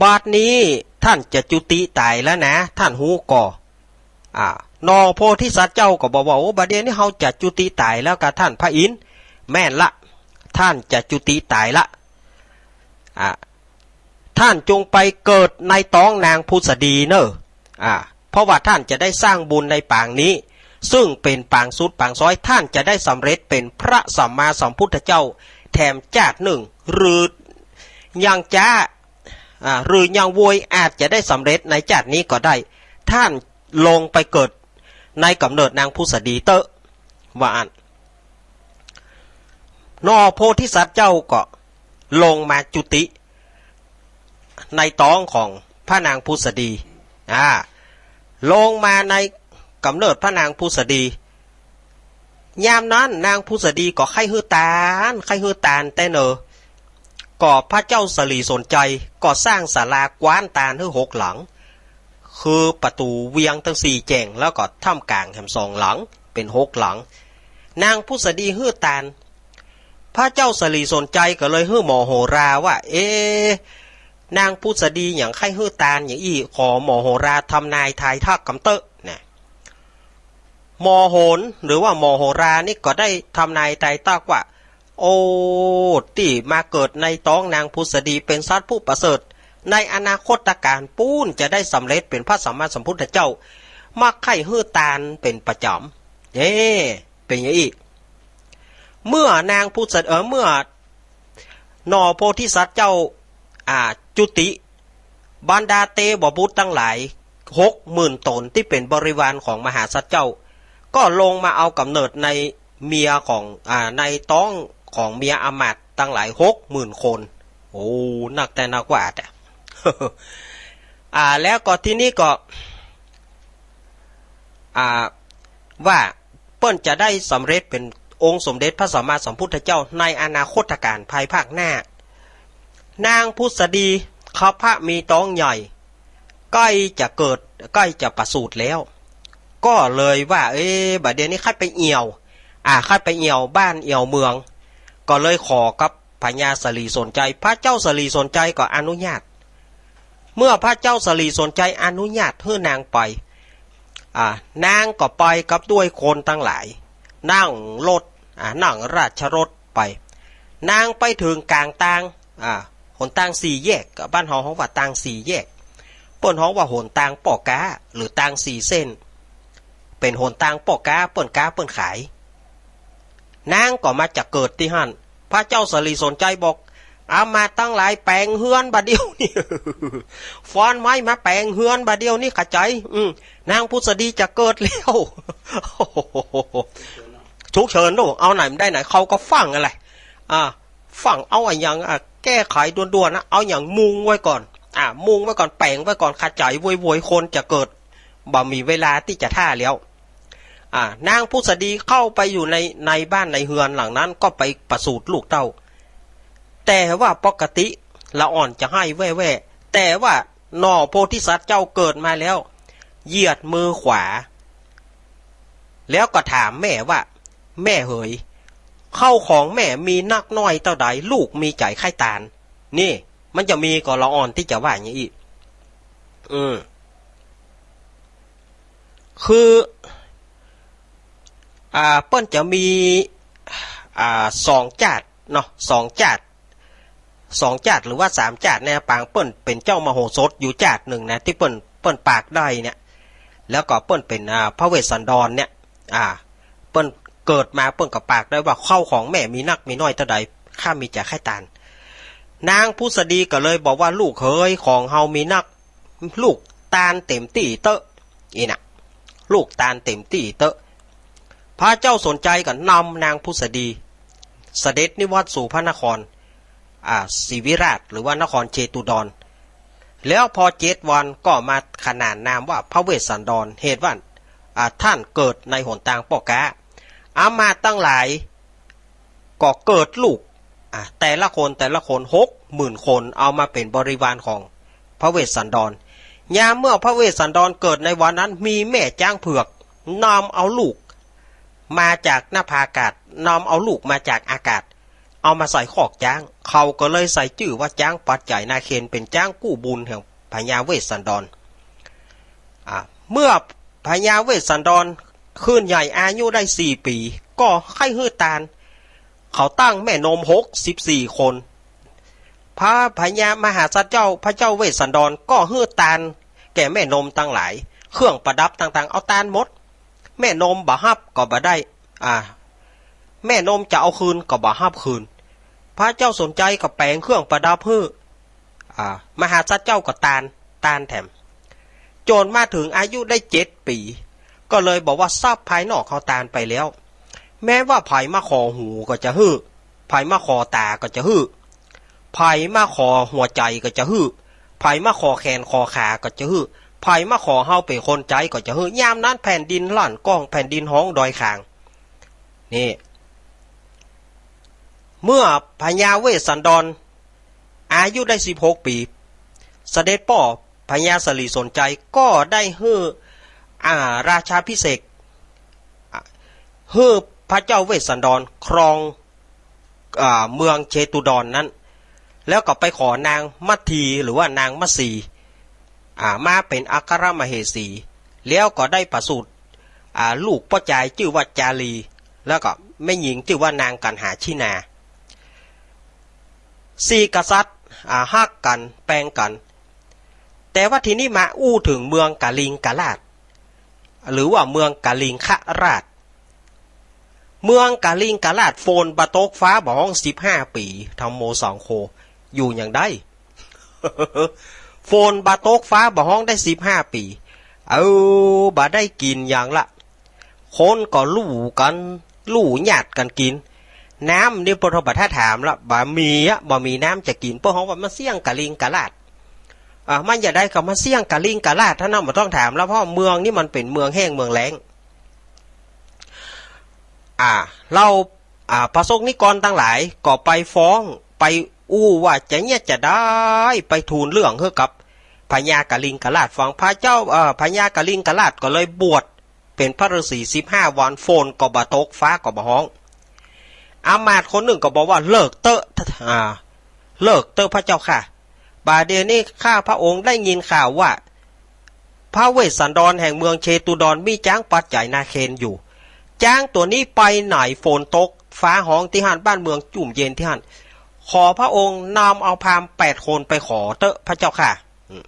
บัดนี้ต้านจะจุติต๋ายแล้วนะ ต้านฮู้ก่อ อ่า หน่อโพธิสัตว์เจ้าก็บอกว่า โอ้ บ่าเดี่ยวนี้เฮาจะจุติต๋ายแล้วก่าต้านพระอินทร์ แม่นละ ต้านจะจุติต๋ายละ อ่า ต้านจงไปเกิดในต๊องนางผุสดีเน่อ อ่า เพราะว่าต้านจะได้สร้างบุญในปางนี้ ซึ่งเป๋นปางสุดปางซ้อย ต้านจะได้สำเร็จเป๋นพระสัมมาสัมพุทธเจ้าแถมจาตินึ่ง หรือยังจ๊า อ่า หรือยังโวยอาจจะได้สำเร็จในจาตินี้ก็ได้ ต้านลงไปเกิดในก๋ำเนิดนางผุสดีเต๊อะ ว่าอั้น หน่อโพธิสัตว์เจ้าก็ลงมาจุติในต๊องของพระนางผุสดี อ่า ลงมาในก๋ำเนิดพระนางผุสดี ยามนั้นนางผุสดีก็ใค่หื้อตาน ใค่หื้อตานแต๊เน่อ ก็พระเจ้าสลีสนใจก็สร้างศาลาก๊านตานหื้อหกหลัง คือประตู๋เวียงตึงสี่แจ่ง แล้วก็ถ้ำก๋างแหมสองหลัง เป๋นหกหลัง นางผุสดีหื้อตาน พระเจ้าสลีสนใจก็เลยหื้อหมอโหราว่า เอ๊ะ นางผุสดีหยังใค่หื้อตานอย่างอี้ ขอหมอโหราทำนายทายทักกำเต๊อะนะ หมอโหน หรือว่าหมอโหรานี่ก็ได้ทำนายทายทักว่า โอ้ ตี้มาเกิดในต๊องนางผุสดีเป๋นสัตว์ผู้ประเสริฐ ในอนาคตกาลปู๊นจะได้สำเร็จเป๋นพระสัมมาสัมพุทธเจ้า มาใค่หื้อตานเป๋นประจ๋ำ เอ้ เป๋นอย่างอี้ เมื่อนางผู้เสด เอ่อ เมื่อหน่อโพธิสัตว์เจ้า อ่า จุติ บรรดาเตวบุตรตังหลายหกหมื่นต๋นตี้เป๋นบริวารของมหาสัตว์เจ้า ก็ลงมาเอาก๋ำเนิดในเมียของ อ่า ในต๊องของเมียอำมาตย์ตังหลายหกหมื่นคน โอ้ นักแต่นักว่าแต่ อ่า แล้วก็ทีนี้ก็ อ่า ว่าเปิ้นจะได้สำเร็จเป๋นองค์สมเด็จพระสัมมาสัมพุทธเจ้าในอนาคตกาลภายภาคหน้า นางผุสดี คราวพระมีต๊องใหญ่ ใก้จะเกิด ใก้จะประสูติแล้ว ก็เลยว่า เอ๊ะ บ่าเดี่ยวนี้ใค่ไปเอี่ยว อ่า ใค่ไปเอี่ยวบ้านเอี่ยวเมือง ก็เลยขอกับพญาสลีสนชัย พระเจ้าสลีสนชัยก็อนุญาต เมื่อพระเจ้าสลีสนชัยอนุญาตหื้อนางไป อ่า นางก็ไปกับด้วยคนตังหลาย นั่งรถ อ่า นั่งราชรถไป นางไปเถิงก๋างตาง อ่า หนตางสี่แยก บ้านเฮาฮ้องว่าตางสี่แยก เปิ้นฮ้องว่าหนตางป้อก๊า หรือตางสี่เส้น เป๋นหนตางป้อก๊า เปิ้นก๊าเปิ้นขาย นางก็มาจะเกิดตี้หั้น พระเจ้าสลีสนชัยบอก อำมาตย์ตังหลายแป๋งเฮือนบ่าเดี่ยวนี้ ฟ้อนไม้มาแป๋งเฮือนบ่าเดี่ยวนี้ ขะใจ๋ อืม นางผุสดีจะเกิดแล้ว ฉุกเฉินเนาะ เอาไหนมันได้ไหน เขาก็ฟั่งอะไร อ่า ฟั่งเอาอะหยัง อ่า แก้ไขด่วนๆ นะ เอาหยังมุงไว้ก่อน อ่า มุงไว้ก่อน แป๋งไว้ก่อน ขะใจ๋ โวยๆ คนจะเกิด บ่มีเวลาตี้จะถ่าแล้ว อ่า นางผุสดีเข้าไปอยู่ใน ในบ้านในเฮือนหลังนั้น ก็ไปประสูติลูกเต้า แต่ว่าปกติละอ่อนจะไห้แว่ๆ แต่ว่าหน่อโพธิสัตว์เจ้าเกิดมาแล้ว เหยียดมือขวา แล้วก็ถามแม่ว่า แม่เหย ข้าวของแม่มีนักน้อยเต้าใด ลูกมีใจ๋ใค่ตาน นี่ มันจะมีก็ละอ่อนตี้จะว่าอย่างอี้ อืม คือ อ่า เปิ้นจะมี อ่า สองจ้าดเนาะ สองจ้าด สองจ้าดหรือว่าสามจ้าดเนี่ย ปางเปิ้นเป๋นเจ้ามโหสถอยู่จ้าดนึ่งนะ ตี้เปิ้น เปิ้นปากได้เนี่ย แล้วก็เปิ้นเป๋น อ่า พระเวสสันดรเนี่ย อ่า เปิ้นเกิดมาเปิ้นก็ปากได้ว่าข้าวของแม่มีนักมีน้อยเต้าใด ข้ามีใจ๋ใค่ตาน นางผุสดีก็เลยบอกว่า ลูกเหย ของเฮามีนัก ลูกตานเต๋มตี้เต๊อะ อี้น่ะ ลูกตานเต๋มตี้เต๊อะ พระเจ้าสนชัยก็นำนางผุสดี เสด็จนิวัตสู่พระนคร อ่า ศรีวิราช หรือว่านครเชตุดร แล้วพอเจ็ดวันก็มาขนานนามว่าพระเวสสันดร เหตุว่า อ่า ท่านเกิดในหนตางป้อก๊า อำมาตย์ตังหลาย ก็เกิดลูก อ่ะ แต่ละคนแต่ละคนหกหมื่นคน เอามาเป๋นบริวารของพระเวสสันดร ยามเมื่อพระเวสสันดรเกิดในวันนั้น มีแม่จ๊างเผือกนำเอาลูกมาจากนภาอากาศ นำเอาลูกมาจากอากาศ เอามาใส่คอกจ๊าง เขาก็เลยใส่จื้อว่าจ๊างปัจไจนาเคน เป๋นจ๊างกู้บุญแห่งพญาเวสสันดร อ่ะ เมื่อพญาเวสสันดรขึ้นใหญ่อายุได้สี่ปี๋ ก็ใค่หื้อตาน เขาตั้งแม่นมหกสิบสี่คน พระพญามหาสัตว์เจ้า พระเจ้าเวสสันดรก็หื้อตานแก่แม่นมตังหลาย เครื่องประดับต่างๆ เอาตานหมด แม่นมบ่ฮับก็บ่ได้ อ่า แม่นมจะเอาคืนก็บ่ฮับคืน พระเจ้าสนชัยก็แป๋งเครื่องประดับหื้อ อ่า มหาสัตว์เจ้าก็ตาน ตานแถม จ๋นมาเถิงอายุได้เจ็ดปี๋ ก็เลยบอกว่าทรัพย์ภายนอกเฮาตานไปแล้ว แม้ว่าใผมาขอหูก็จะหื้อ ใผมาขอต๋าก็จะหื้อ ใผมาขอหัวใจ๋ก็จะหื้อ ใผมาขอแขนขอขาก็จะหื้อ ใผมาขอเฮาเป๋นคนใจ๊ก็จะหื้อ ยามนั้นแผ่นดินลั่นก้อง แผ่นดินฮ้องดอยขาง นี่ เมื่อพญาเวสสันดรอายุได้สิบหกปี๋ เสด็จป้อพญาสลีสนชัยก็ได้หื้อ อ่า ราชาภิเษก อ่า หื้อพระเจ้าเวสสันดรครอง อ่า เมืองเชตุดรนั้น แล้วก็ไปขอนางมัทที หรือว่านางมัทสี อ่า มาเป๋นอัครมเหสี แล้วก็ได้ประสูติ อ่า ลูกป้อจายจื้อว่าจารี แล้วก็แม่ญิงจื้อว่านางกัณหาชินา สี่กษัตริย์ อ่า ฮักกั๋น แป๋งกั๋น แต่ว่าทีนี้มาอู้เถิงเมืองกลิงกราช หรือว่าเมืองกลิงคราช เมืองกลิงกราช ฝนบ่ตกฟ้าบ่ฮ้องสิบห้าปี๋ ธัมโมสังโฆ อยู่หยังได้ ฝนบ่ตกฟ้าบ่ฮ้องได้สิบห้าปี๋ เออ บ่ได้กิ๋นหยังละ คนก็ลู่กั๋น ลู่ญาติกั๋นกิ๋น น้ำนี่เปิ้นบ่ถ้าถามละ บ่มีอะ บ่มีน้ำจะกิ๋น เปิ้นฮ้องว่ามันเสี้ยงกลิงกราช อ่า มันจะใดก็มันเสี้ยงกลิงกราชเต้านั้น บ่ต้องถามละ เพราะเมืองนี้มันเป๋นเมืองแห้งเมืองแล้ง อ่า เฮา อ่า พระสงฆ์นิกรตังหลายก็ไปฟ้อง ไปอู้ว่าจะเยียะจะได้ ไปทูลเรื่องหื้อกับพญากลิงกราชฟัง พระเจ้า เอ่อ พญากลิงกราชก็เลยบวชเป๋นพระฤาษีสิบห้าวัน ฝนก็บ่ตก ฟ้าก็บ่ฮ้อง อำมาตย์คนนึ่งก็บอกว่า เลิกเต๊อะ อ่า เลิกเต๊อะพระเจ้าข้า บ่าเดี่ยวนี้ข้าพระองค์ได้ยินข่าวว่า พระเวสสันดรแห่งเมืองเชตุดรมีจ๊างปัจจัยนาเคนอยู่ จ๊างตั๋วนี้ไปไหนฝนตกฟ้าฮ้องตี้หั้น บ้านเมืองจุ่มเย็นตี้หั้น ขอพระองค์นำเอาพราหมณ์แปดคนไปขอเต๊อะพระเจ้าข้า อืม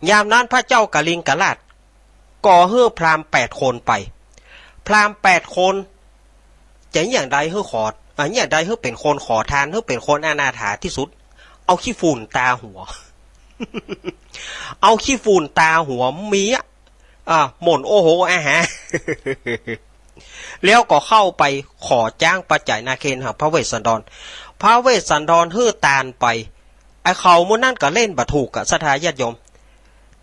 ยามนั้นพระเจ้ากลิงกราช ก็หื้อพราหมณ์แปดคนไป พราหมณ์แปดคน จะอย่างใดหื้อขอ อ่ะ อย่างใดหื้อเป๋นคนขอทาน หื้อเป๋นคนอนาถาตี้สุด เอาขี้ฝุ่นตาหัว เอาขี้ฝุ่นตาหัวเมี้ย อ่ะ หม่นโอ้โหอาหาร แล้วก็เข้าไปขอจ๊างปัจจัยนาเคนหาพระเวสสันดร พระเวสสันดรหื้อตานไป ไอ้เขาหมู่นั้นก็เล่นบ่ถูกอะ ศรัทธาญาติโยม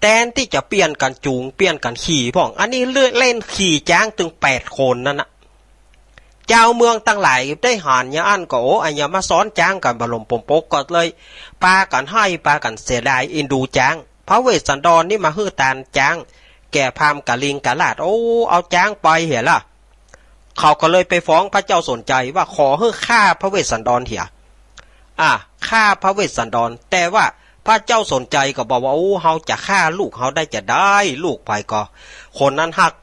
แตนตี้จะเปลี่ยนกั๋นจูง เปลี่ยนกั๋นขี่พ่อง อันนี้เล่นขี่จ๊างตึงแปดคนนั้นนะ จาวเมืองตังหลายได้หันอย่างอั้นก็ โอ้ อันอย่ามาซ้อนจ๊างกั๋นบ่ลมปมปก ก็เลยปากั๋นไห้ ปากั๋นเสียดายเอ็นดูจ๊าง พระเวสสันดรนี่มาหื้อตานจ๊าง แก่พราหมณ์กลิงกราช โอ้ เอาจ๊างไปเหียละ เขาก็เลยไปฟ้องพระเจ้าสนชัยว่าขอหื้อฆ่าพระเวสสันดรเหีย อ่ะ ฆ่าพระเวสสันดร แต่ว่าพระเจ้าสนชัยก็บอกว่า โอ้ เฮาจะฆ่าลูกเฮาได้จะใด ลูกใผก็คนนั้นฮัก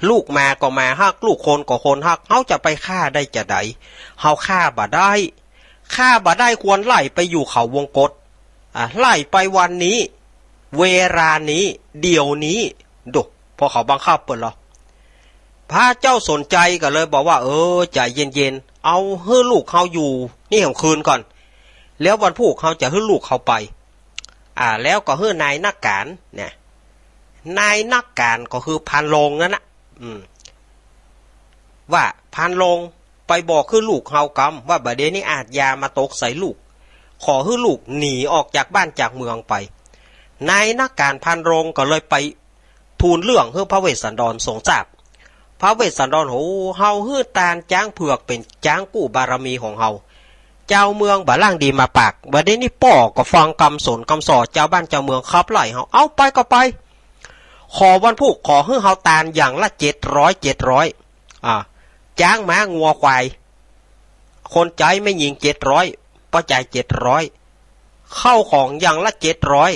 ลูกหมาก็หมาฮัก ลูกคนก็คนฮัก เฮาจะไปฆ่าได้จะใด เฮาฆ่าบ่ได้ ฆ่าบ่ได้ ควรไล่ไปอยู่เขาวงกต อ่ะ ไล่ไปวันนี้ เวลานี้ เดี๋ยวนี้ ดู พอเขาบังคับเปิ้นเหรอ พระเจ้าสนชัยก็เลยบอกว่า เออ ใจ๋เย็นๆ เอาหื้อลูกเฮาอยู่นี่แหมคืนก่อน แล้ววันพูกเฮาจะหื้อลูกเฮาไป อ่า แล้วก็หื้อนายนักก๋านเนี่ย นายนักก๋านก็คือพรานโรงนั่นนะ อืม ว่าพรานโรงไปบอกหื้อลูกเฮากำว่าบ่าเดี่ยวนี้อาชญามาตกใส่ลูก ขอหื้อลูกหนีออกจากบ้านจากเมืองไป นายนักก๋านพรานโรงก็เลยไปทูลเรื่องหื้อพระเวสสันดรทรงทราบ พระเวสสันดร โห เฮาหื้อตานจ๊างเผือกเป๋นจ๊างกู้บารมีของเฮา จาวเมืองบ่ล่างดีมาปาก บ่าเดี่ยวนี้ป้อก็ฟังกำสนกำส่อ จาวบ้านจาวเมืองขับไล่เฮา เอาไปก็ไป ขอวันพูกขอหื้อเฮาตานอย่างละเจ็ดร้อย เจ็ดร้อย อ่า จ๊างม้างัวควาย คนใจ๊แม่ญิงเจ็ดร้อย ป้อใจ๋เจ็ดร้อย ข้าวของอย่างละเจ็ดร้อย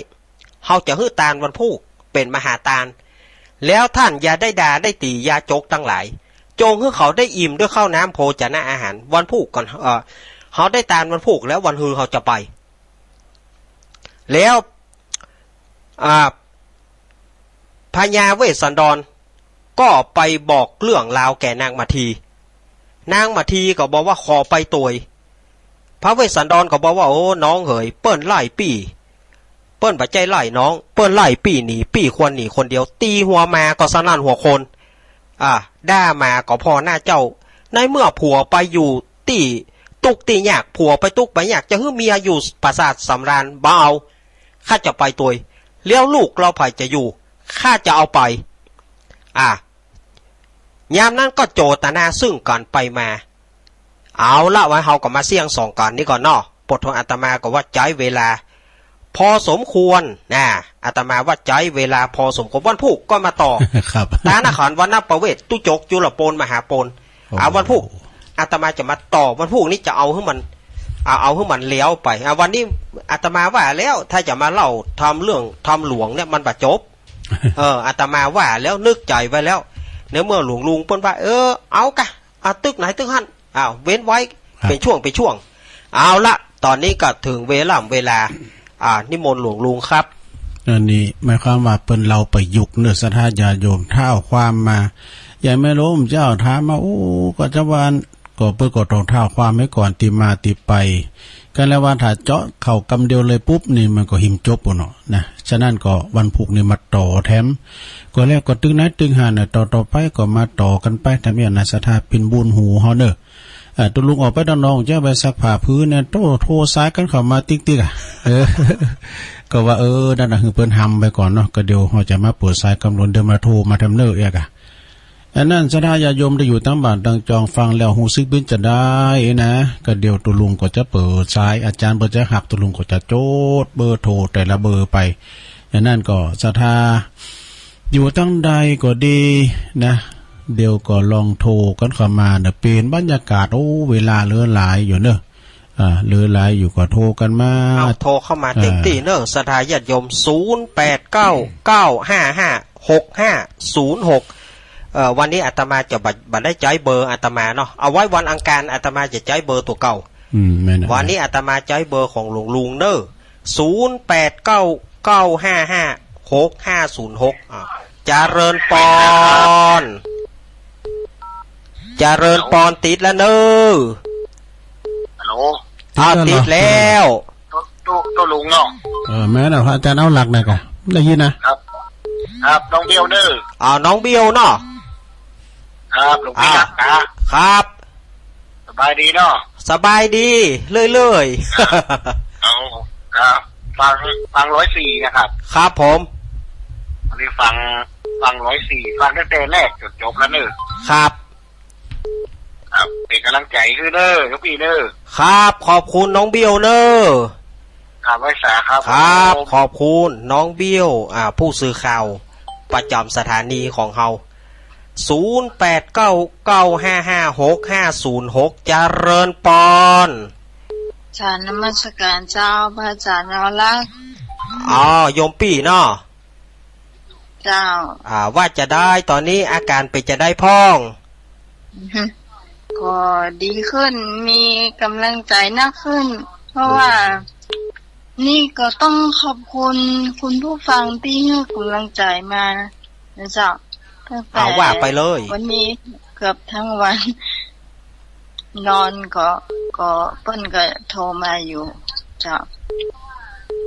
เฮาจะหื้อตานวันพูกเป๋นมหาตาน แล้วต้านอย่าได้ด่าได้ตี๋ยาจกตังหลาย จงหื้อเขาได้อิ่มด้วยข้าวน้ำโภชนะอาหาร วันพูกก่อน เอ่อ เฮาได้ตานวันพูกแล้ววันฮือเฮาจะไป แล้ว อ่า พญาเวสสันดรก็ไปบอกเรื่องราวแก่นางมาที นางมาทีก็บอกว่าขอไปตวย พระเวสสันดรก็บอกว่า โอ้ น้องเหย เปิ้นไล่ปี้ เปิ้นบ่ใจ้ไล่น้อง เปิ้นไล่ปี้หนี ปี้ควรหนีคนเดียว ตี๋หัวหมาก็สนั่นหัวคน อ่า ด่าหมาก็ผ่อหน้าเจ้า ในเมื่อผัวไปอยู่ตี้ตุ๊กตี้ยาก ผัวไปตุ๊กไปยาก จะหื้อเมียอยู่ปราสาทสำราญ บ่เอา ข้าจะไปตวย แล้วลูกเฮาใผจะอยู่ ข้าจะเอาไป อ่า ยามนั้นก็โจตนาซึ่งกั๋นไปมา เอาละ วันเฮาก็มาเสี้ยงส่องกั๋นนี่ก่อนเนาะ ปดทนอาตมาก็ว่าใจ๊เวลา พอสมควรนะ อาตมาว่าใจ๊เวลาพอสมควร วันพูกก็มาต่อ ครับ ตานขันวรรณประเวท ตุ๊จกจุลโปนมหาโปน โอ้ อ่า วันพูก อาตมาจะมาต่อ วันพูกนี้จะเอาหื้อมัน เอา เอาหื้อมันแล้วไป อ่า วันนี้อาตมาว่าแล้ว ถ้าจะมาเล่าธรรมเรื่องธรรมหลวงเนี่ยมันบ่จบ เออ อาตมาว่าแล้วนึกใจ๋ไว้แล้ว ในเมื่อหลวงลุงเปิ้นว่า เออ เอากะ อ่ะ ตึกไหนตึกหั้น อ้าว เว้นไว้ ครับ เป๋นช่วง เป๋นช่วง เอาละ ต๋อนนี้ก็เถิงเวล่ำเวลา อ่า นิมนต์หลวงลุงครับ อันนี้หมายความว่าเปิ้นเล่าประยุกต์เนาะ ศรัทธาญาติโยม เท้าความมา อย่างแม่โยมเจ้าถามมา โอ้ ก็จะว่า ก็เปิ้นก็ต้องเท้าความไว้ก่อน ตี้มาตี้ไป กันแล้วว่าถ้าเจาะเข้ากำเดียวเลยปุ๊บนี่ มันก็หิมจบปู้นเนาะนะ ฉะนั้นก็วันพุธนี่มาต่อแถม ก็แล้วก็ตึงไหนตึงหั้นน่ะ ต่อๆ ไปก็มาต่อกั๋นไป แถมอย่างนั้นศรัทธาเป๋นบุญหูเฮาเนาะ อ่า ตุ๊ลุงออกไปด้านนอก จะไปซักผ้าผืนเนี่ย โต้ โทรสายกั๋นเข้ามาติ๊กๆ อ่ะ เออ ก็ว่า เออ นั่นน่ะ หื้อเปิ้นหำไปก่อนเนาะ ก็เดี๋ยวเฮาจะมาเปิดสายกำหลวน เดี๋ยวมาโทรมาแถมเนาะ เอียกะ อันนั้นศรัทธาญาติโยมตี้อยู่ตังบ้านตังจองฟังแล้วฮู้สึกเป๋นจาใดนะ ก็เดี๋ยวตุ๊ลุงก็จะเปิดสาย อาจ๋ารย์เปิ้นจะหับ ตุ๊ลุงก็จะจดเบอร์โทรแต่ละเบอร์ไป อันนั้นก็ศรัทธาอยู่ตังใดก็ดีนะ เดี๋ยวก็ลองโทรกั๋นเข้ามาเนาะ เป๋นบรรยากาศ โอ้ เวลาเหลือหลายอยู่เนาะ อ่า เหลือหลายอยู่ก็โทรกั๋นมา เอา โทรเข้ามา อ่า เต็มตี้เนาะ ศรัทธาญาติโยม ศูนย์แปดเก้า เก้าห้าห้า หกห้าศูนย์หก เอ่อ วันนี้อาตมาจะบ่ บ่ได้ใจ๊เบอร์อาตมาเนาะ เอาไว้วันอังคารอาตมาจะใจ๊เบอร์ตั๋วเก่า อืม แม่นน่ะ วันนี้อาตมาใจ๊เบอร์ของหลวงลุงเนาะ ศูนย์แปดเก้า เก้าห้าห้า หกห้าศูนย์หก อ่า เจริญปอน เจริญปอน ติดแล้วเนาะ ฮัลโหล อ่า ติดแล้วเหรอ ติดแล้ว ตุ๊ ตุ๊ ตุ๊ลุงเนาะ เออ แม่นน่ะ พระอาจ๋ารย์เอาหลักหน่อยกะ ได้ยินนะ ครับ ครับ น้องเบี้ยวเนาะ อ่า น้องเบี้ยวเนาะ ครับ หลวงพี่ อ่า ครับ ครับ สบายดีเนาะ สบายดีเรื่อยๆ เอา ครับ ฟัง ฟังร้อยสี่นะครับ ครับผม อันนี้ฟัง ฟังร้อยสี่ ฟังตั้งแต่แรกจนจบแล้วเนาะ ครับ ครับ เป๋นก๋ำลังใจ๋หื้อเนาะ หลวงพี่เนาะ ครับ ขอบคุณน้องเบี้ยวเนาะ ครับ ไหว้สาครับ ครับ ผม ขอบคุณน้องเบี้ยว อ่า ผู้สื่อข่าวประจ๋ำสถานีของเฮา ศูนย์แปดเก้า เก้าห้าห้า หกห้าศูนย์หก เจริญปอน จ๋ารย์นมัสก๋านเจ้า พระอาจ๋ารย์เอาละ อ๋อ โยมปี้เนาะ เจ้า อ่า ว่าจาใด ต๋อนนี้อาก๋ารเป๋นจาใดพ่อง ก็ดีขึ้น มีก๋ำลังใจ๋นักขึ้น เพราะว่า เออ นี่ก็ต้องขอบคุณคุณผู้ฟังตี้หื้อก๋ำลังใจ๋มานะเจ้า ตั้งแต่ อ่า ว่าไปเลย วันนี้เกือบทั้งวัน นอนก็ ก็เปิ้นก็โทรมาอยู่ เจ้า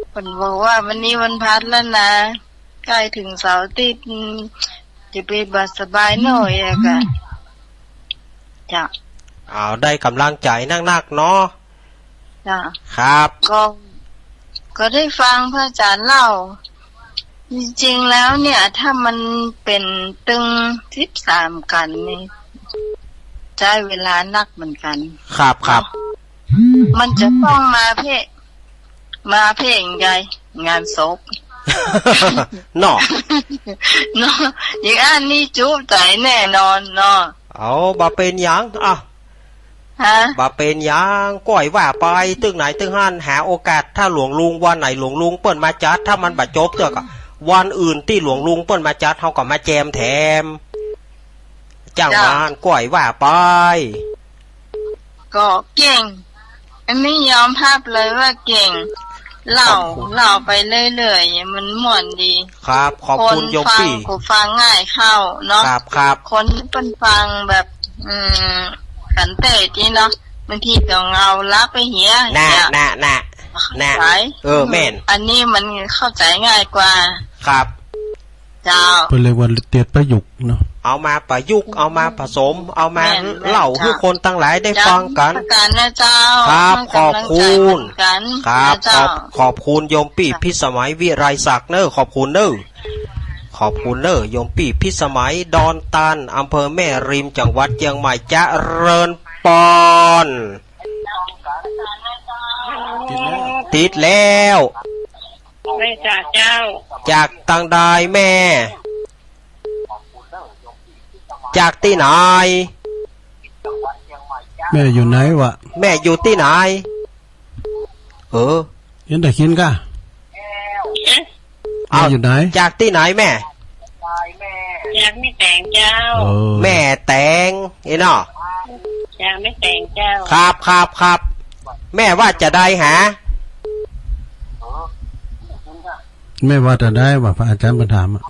เปิ้นบอกว่าวันนี้วันพฤหัสแล้วนะ ใก้เถิงเสาร์อาทิตย์ จะเป๋นบ่สบายหน้อยอะกะ เจ้า เอา ได้ก๋ำลังใจ๋นักๆ เนาะ เจ้า ครับ ก็ ก็ได้ฟังพระอาจ๋ารย์เล่า จริงๆ แล้วเนี่ย ถ้ามันเป๋นตึงสิบสามกั๋นนี่ ใจ๊เวลานักเหมือนกั๋น ครับ ครับ เนาะ มันจะต้องมาเพ่ มาเพ่งใหญ่ งานศพ เนาะ เนาะ อย่างอันนี้จุใจ๋แน่นอนเนาะ เอา บ่เป๋นหยัง อ่ะ ฮะ บ่เป๋นหยัง ก้อยว่าไป ตึกไหนตึกหั้น หาโอกาส ถ้าหลวงลุงวันไหนหลวงลุงเปิ้นมาจัด ถ้ามันบ่จบเตื้อก็ วันอื่นตี้หลวงลุงเปิ้นมาจัด เฮาก็มาแจมแถม จ้าง เจ้า วาน ก้อยว่าไป ก็เก่ง อันนี้ยอมฮับเลยว่าเก่ง เล่า ขอบคุณ เล่าไปเรื่อยๆ มันม่วนดี ครับ ขอบคุณ คนฟัง โยมปี้ ก็ฟังง่ายเข้าเนาะ ครับ ครับ คนเปิ้นฟังแบบ อืม สันเตตี้เนาะ บางทีก็เหงาหลับไปเหีย น่ะ เนี่ย น่ะ น่ะ น่ะ เข้าใจ๋ เออ แม่น อันนี้มันเข้าใจ๋ง่ายกว่า ครับ เจ้า เปิ้นเรียกว่าเตียดประยุกต์เนาะ เอามาประยุกต์ เอามาผสม เอามา แม่น แม่น เล่า เจ้า หื้อคนตังหลายได้ฟังกั๋น เจ้า นมัสก๋านนะเจ้า ครับ ขอบคุณ หื้อกำลังใจ๋เหมือนกั๋น ครับ นะเจ้า ขอบ ขอบคุณโยมปี้พิสมัยวิไลศักดิ์เนาะ ขอบคุณเนาะ ขอบคุณเนาะ โยมปี้พิสมัย ดอนตาล อำเภอแม่ริม จังหวัดเจียงใหม่ เจริญปอน ติดแล้ว ติดแล้ว ไหว้สาเจ้า จากตังใดแม่ จากตี้ไหน แม่อยู่ไหนวะ แม่อยู่ตี้ไหน เออ เห็นแต่ขินก้า เอ๊ะ แม่อยู่ไหน จากตี้ไหนแม่ จากแม่แตงเจ้า เออ แม่แตง เอ้ยเนาะ จากแม่แตงเจ้า ครับ ครับ ครับ แม่ว่าจาใดหา แม่ว่าจะได้ว่าพระอาจารย์เปิ้นถามอะ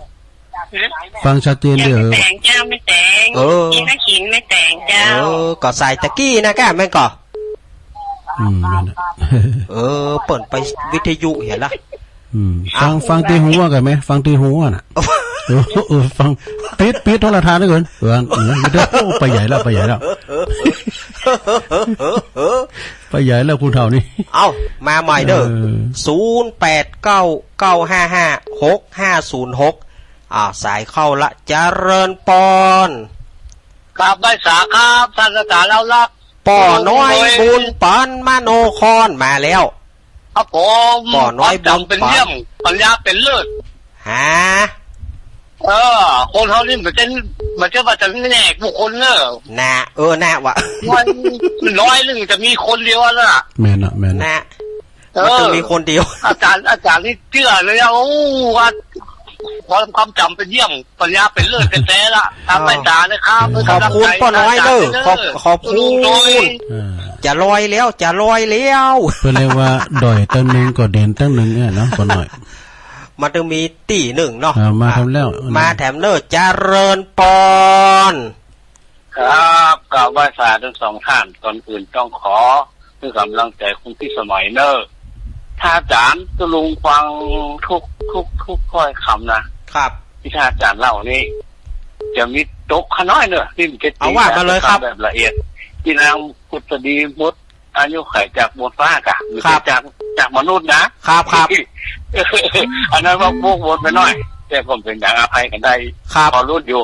ฟังชัดเจนเด้อ แม่แต๋งเจ้า แม่แต๋ง เออ กิ๋นนะกิ๋น แม่แต๋งเจ้า เออ ก็สายตะกี้นะก้า แม่นก่อ อืม นั่นน่ะ เออ เปิ้นไปวิทยุหั้นละ อืม ฟัง อ่ะ ฟังตี้หัวก่อไหม ฟังตี้หัวน่ะ เออ เออ ฟัง ปิด ปิดโทรทัศน์ก่อน เออ เออ โอ้ ไปใหญ่แล้ว ไปใหญ่แล้ว ไปใหญ่แล้ว ผู้เฒ่านี่ เอ้า มาใหม่เด้อ เออ ศูนย์แปดเก้า เก้าห้าห้า หกห้าศูนย์หก อ่า สายเข้าละ เจริญปอน กราบไหว้สาครับ ต้านอาจ๋ารย์เล่าลักษณ์ ป้อน้อยบุญปันมโนครมาแล้ว ครับผม ป้อน้อยบุญปัน ความจ๋ำเป๋นเยี่ยม ปัญญาเป๋นเลิศ ฮะ เออ คนเฮานี่มันจะ มันจะว่าจะแน่บุคคลเนอะ น่ะ เออ น่ะวะ ร้อย ร้อยหนึ่งจะมีคนเดียวน่ะ แม่นน่ะ แม่นน่ะ น่ะ เออ มันจะมีคนเดียว อาจ๋ารย์ อาจ๋ารย์นี่เจื้อเลยอะ โอ้ ว่าความ ความจ๋ำเป๋นเยี่ยม ปัญญาเป๋นเลิศแต๊ๆ ละ ต๋ามสายต๋าเลยครับ เออ ขอบคุณป้อน้อยเด้อ ขอบ ขอบคุณ ลุงน้อย อ่า จะลอยแล้ว จะลอยแล้ว เปิ้นเรียกว่า ด้อยตังนึ่งก็เด่นตังนึ่งเนี่ยเนาะ ป้อน้อย มันต้องมีตี้นึ่งเนาะ อ่า มาแถมแล้ว มาแถมเน้อ เจริญปอน ครับ กราบไหว้สาทั้งสองท่าน ก่อนอื่นต้องขอหื้อก๋ำลังใจ๋คุณพิสมัยเน้อ ถ้าอาจ๋ารย์ตุ๊ลุงฟังทุก ทุก ทุกถ้อยกำนะ ครับ ตี้ถ้าอาจ๋ารย์เล่านี่ จะมีตกข้าน้อยเน้อ ตี้มันจะ เอาว่ามาเลยครับ แบบละเอียด ตี้นางผุษดีหมด อายุขัยจากบนฟ้าก่ะ ครับ จาก จากมนุษย์นะ ครับ ครับ อันนั้นว่าโวกวนไปหน้อย แต่ก็เป๋นหยังอภัยกั๋นได้ ครับ พอรู้อยู่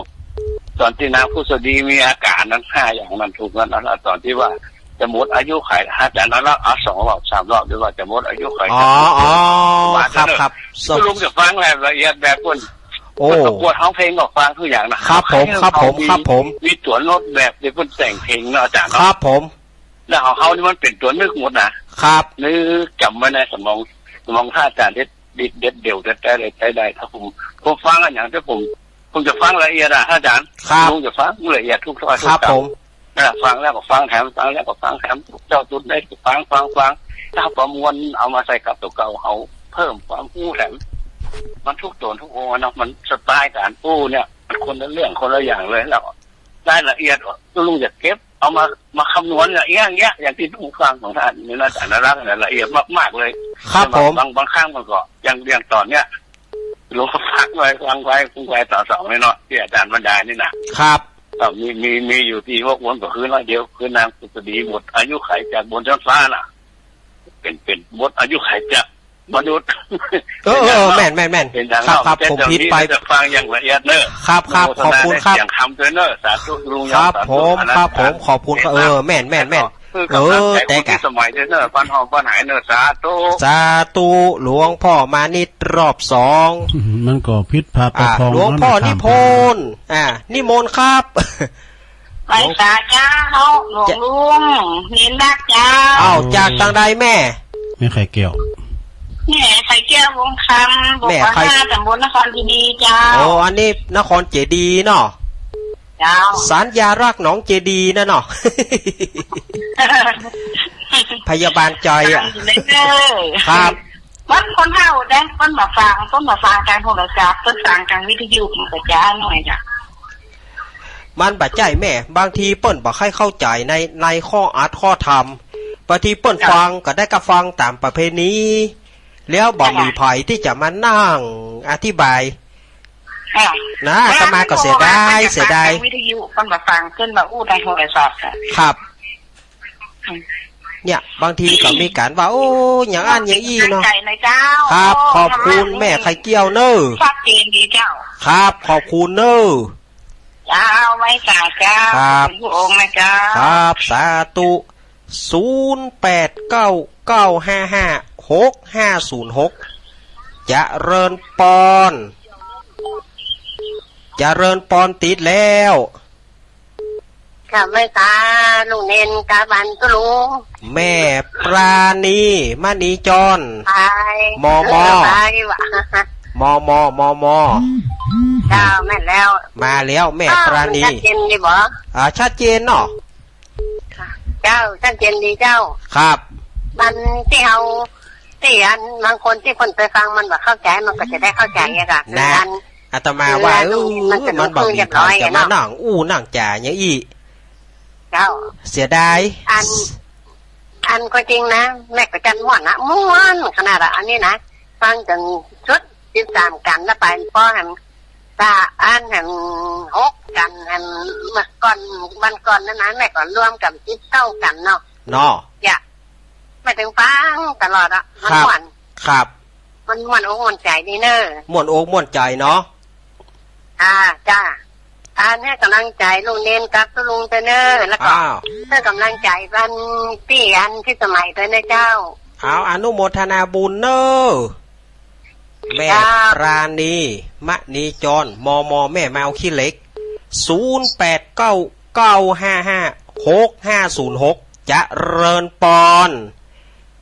ต๋อนตี้นางผุษดีมีอาก๋านนั้นห้าอย่างนั้นถูกนั้น อันนั้นต๋อนตี้ว่าจะหมดอายุขัย อาจ๋ารย์นั้นละ เอาสองรอบสามรอบ หรือว่าจะหมดอายุขัย อ๋อ จากมนุษย์ อ๋อ ประมาณนั้น ครับ ครับ ลุงจะฟังรายละเอียดแบบเปิ้น โอ้ เปิ้นประกวดฮ้องเพลงก็ฟังทุกอย่างนะ ครับผม ครับผม ครับผม มีตั๋วโน้ตแบบตี้เปิ้นแต่งเพลงเนาะอาจ๋ารย์เนาะ ครับผม แล้วของเฮานี่มันเป๋นตั๋วนึกหมดนะ ครับ นึกจ๋ำไว้ในสมอง สมองถ้าอาจ๋ารย์เด็ด เด็ด เด็ดเดี่ยวแต๊ๆ เลยใจ๊ได้ ถ้าผม ผมฟังอะหยังตี้ผม ผมจะฟังละเอียดอะ ถ้าอาจ๋ารย์ ครับ ผมจะฟังละเอียดทุกถ้อยทุกกำ ครับผม เออ ฟังแล้วก็ฟังแถม ฟังแล้วก็ฟังแถม เจ้าจุดได้ฟัง ฟัง ฟัง ถ้าประมวลเอามาใส่กับตั๋วเก่า เฮาเพิ่มความฮู้แถม มันทุกต๋นทุกองค์อะเนาะ มันสไตล์ก๋านอู้เนี่ย มันคนละเรื่องคนละอย่างเลย แล้วรายละเอียดอะ ลุงจะเก็บ เอามา มาคำนวณละเอียดๆ อย่างตี้ตุ๊ลุงฟังของต้านนี่นะ อาจ๋ารย์น่าฮักนะ ละเอียดมากๆ เลย ครับผม บาง บางครั้งมันก็ อย่าง อย่างต๋อนเนี้ย ลุงฟังไว้ ฟังไว้ ฟังไว้ต๋อนสองนี่เนาะ ตี้อาจ๋ารย์บรรยายนี่นะ ครับ ก็มี มี มีอยู่ตี้วกวนก็คือน้อยเดียว คือนางผุษดีหมดอายุขัยจากบนชั้นฟ้าน่ะ เป๋น เป๋นหมดอายุขัยจาก มนุษย์ เออ เออ เออ แม่น แม่น แม่น เป๋นดัง ครับ ครับ เฮา ผมผิดไป จะฟังอย่างละเอียดเน้อ ครับ ครับ โมทนา ขอบคุณครับ ในเสียงคำตวยเน้อ สาธุ ลุงยอม ครับ สาธุ ผม อาจ๋ารย์ ครับ ผม ขอบคุณครับ เออ แม่น แม่น เออ แม่น เออ แต่กะ สมัยเน้อ ปันหอมปันหายเน้อ สาธุ สาธุ หลวงพ่อมานิตรอบสอง มันก็ผิดพลาดไป อ่า พอง หลวงพ่อ มันไม่ นิพนธ์ อ่า นิมนต์ครับ ไหว้สาเจ้า หลวงลุง เณรรักเจ้า อ้าว จากตางใดแม่ แม่ไข่แก้ว แม่ไข่แก้ว วงคำ หมู่ แม่ไข่ ห้า ต๋ำบลนครเจดีย์เจ้า โอ้ อันนี้นครเจดีย์เนาะ เจ้า ศาลยารักษ์หนองเจดีย์นั่นเนาะ พยาบาลจอยอะ เจ้า ครับ มันคนเฒ่าเด้ เปิ้นบ่ฟัง เปิ้นบ่ฟังตางโทรศัพท์ เปิ้นฟังตางวิทยุ มันก็จะน้อยจ้ะ มันบ่ใจ้แม่ บางทีเปิ้นบ่ใค่เข้าใจ๋ใน ในข้ออัดข้อธรรม บางทีเปิ้น จ้ะ ฟังก็ได้ก็ฟังต๋ามประเพณี แล้วบ่มี จ้ะ ใผตี้จะมานั่งอธิบาย ค่ะ นะ อาตมาก็เสียดาย เสียดาย วิทยุ เปิ้นบ่ฟัง เปิ้นบ่อู้ตางโทรศัพท์อะ ครับ อืม เนี่ย บางทีก็มีก๋านว่า โอ้ อย่างอั้นอย่างอี้เนาะ ตั้งใจ๋นะเจ้า ครับ ขอบคุณแม่ไข่แก้วเน้อ ชัดเจนดีเจ้า ครับ ขอบคุณเน้อ เจ้า ไหว้สาเจ้า ครับ ขอบคุณทุกองค์นะเจ้า ครับ สาธุ ศูนย์แปดเก้า เก้าห้าห้า หกห้าศูนย์หก เจริญปอน เจริญปอนติดแล้ว กราบไหว้สาลุงเณร กราบอันตุ๊ลุง แม่ปราณี มณีจร ไป มม เออ ไปว่ะ มม มม เจ้า แม่นแล้ว มาแล้ว แม่ปราณี อ้าว มันชัดเจนดีบ่ อ่า ชัดเจนเนาะ ค่ะ เจ้า ชัดเจนดีเจ้า ครับ มันตี้เฮา ตี้อันบางคนตี้เปิ้นไปฟังมันบ่เข้าใจ๋ มันก็จะได้เข้าใจ๋อะค่ะ นะ คืออัน อาตมาว่า คืออัน เออ มันจะ มันบ่มี เรียบร้อย ใผจะมา อะเนาะ นั่งอู้นั่งจ๋าอย่างอี้ เจ้า เสียดาย อัน อันก็จริงนะ แม่ก็จันม่วนนะ ม่วนขนาดอะ อันนี้นะ ฟังจ๋นสุดสิบสามกัณฑ์แล้วไป ปอหันตาอันหันหกกัณฑ์หัน เมื่อก่อน วันก่อนนั้นนะ แม่ก็รวมกับสิบเก้ากัณฑ์เนาะ เนาะ อย่า แม่ตึงฟังตลอดอะ มัน ครับ ม่วน ครับ มันม่วนอกม่วนใจ๋ดีเน่อ ม่วนอกม่วนใจ๋เนาะ อ่า จ้า อันนี้กำลังใจ๋ลุงเณรกับตุ๊ลุงเต้อเน่อ แล้วก็ อ้าว เพื่อกำลังใจ๋อันตี้อันพิสมัยเต้อเน่อเจ้า เอาอนุโมทนาบุญเน่อ แม่ ครับ ปราณี มณีจร มม แม่มาวขี้เหล็ก ศูนย์แปดเก้า เก้าห้าห้า หกห้าศูนย์หก เจริญปอน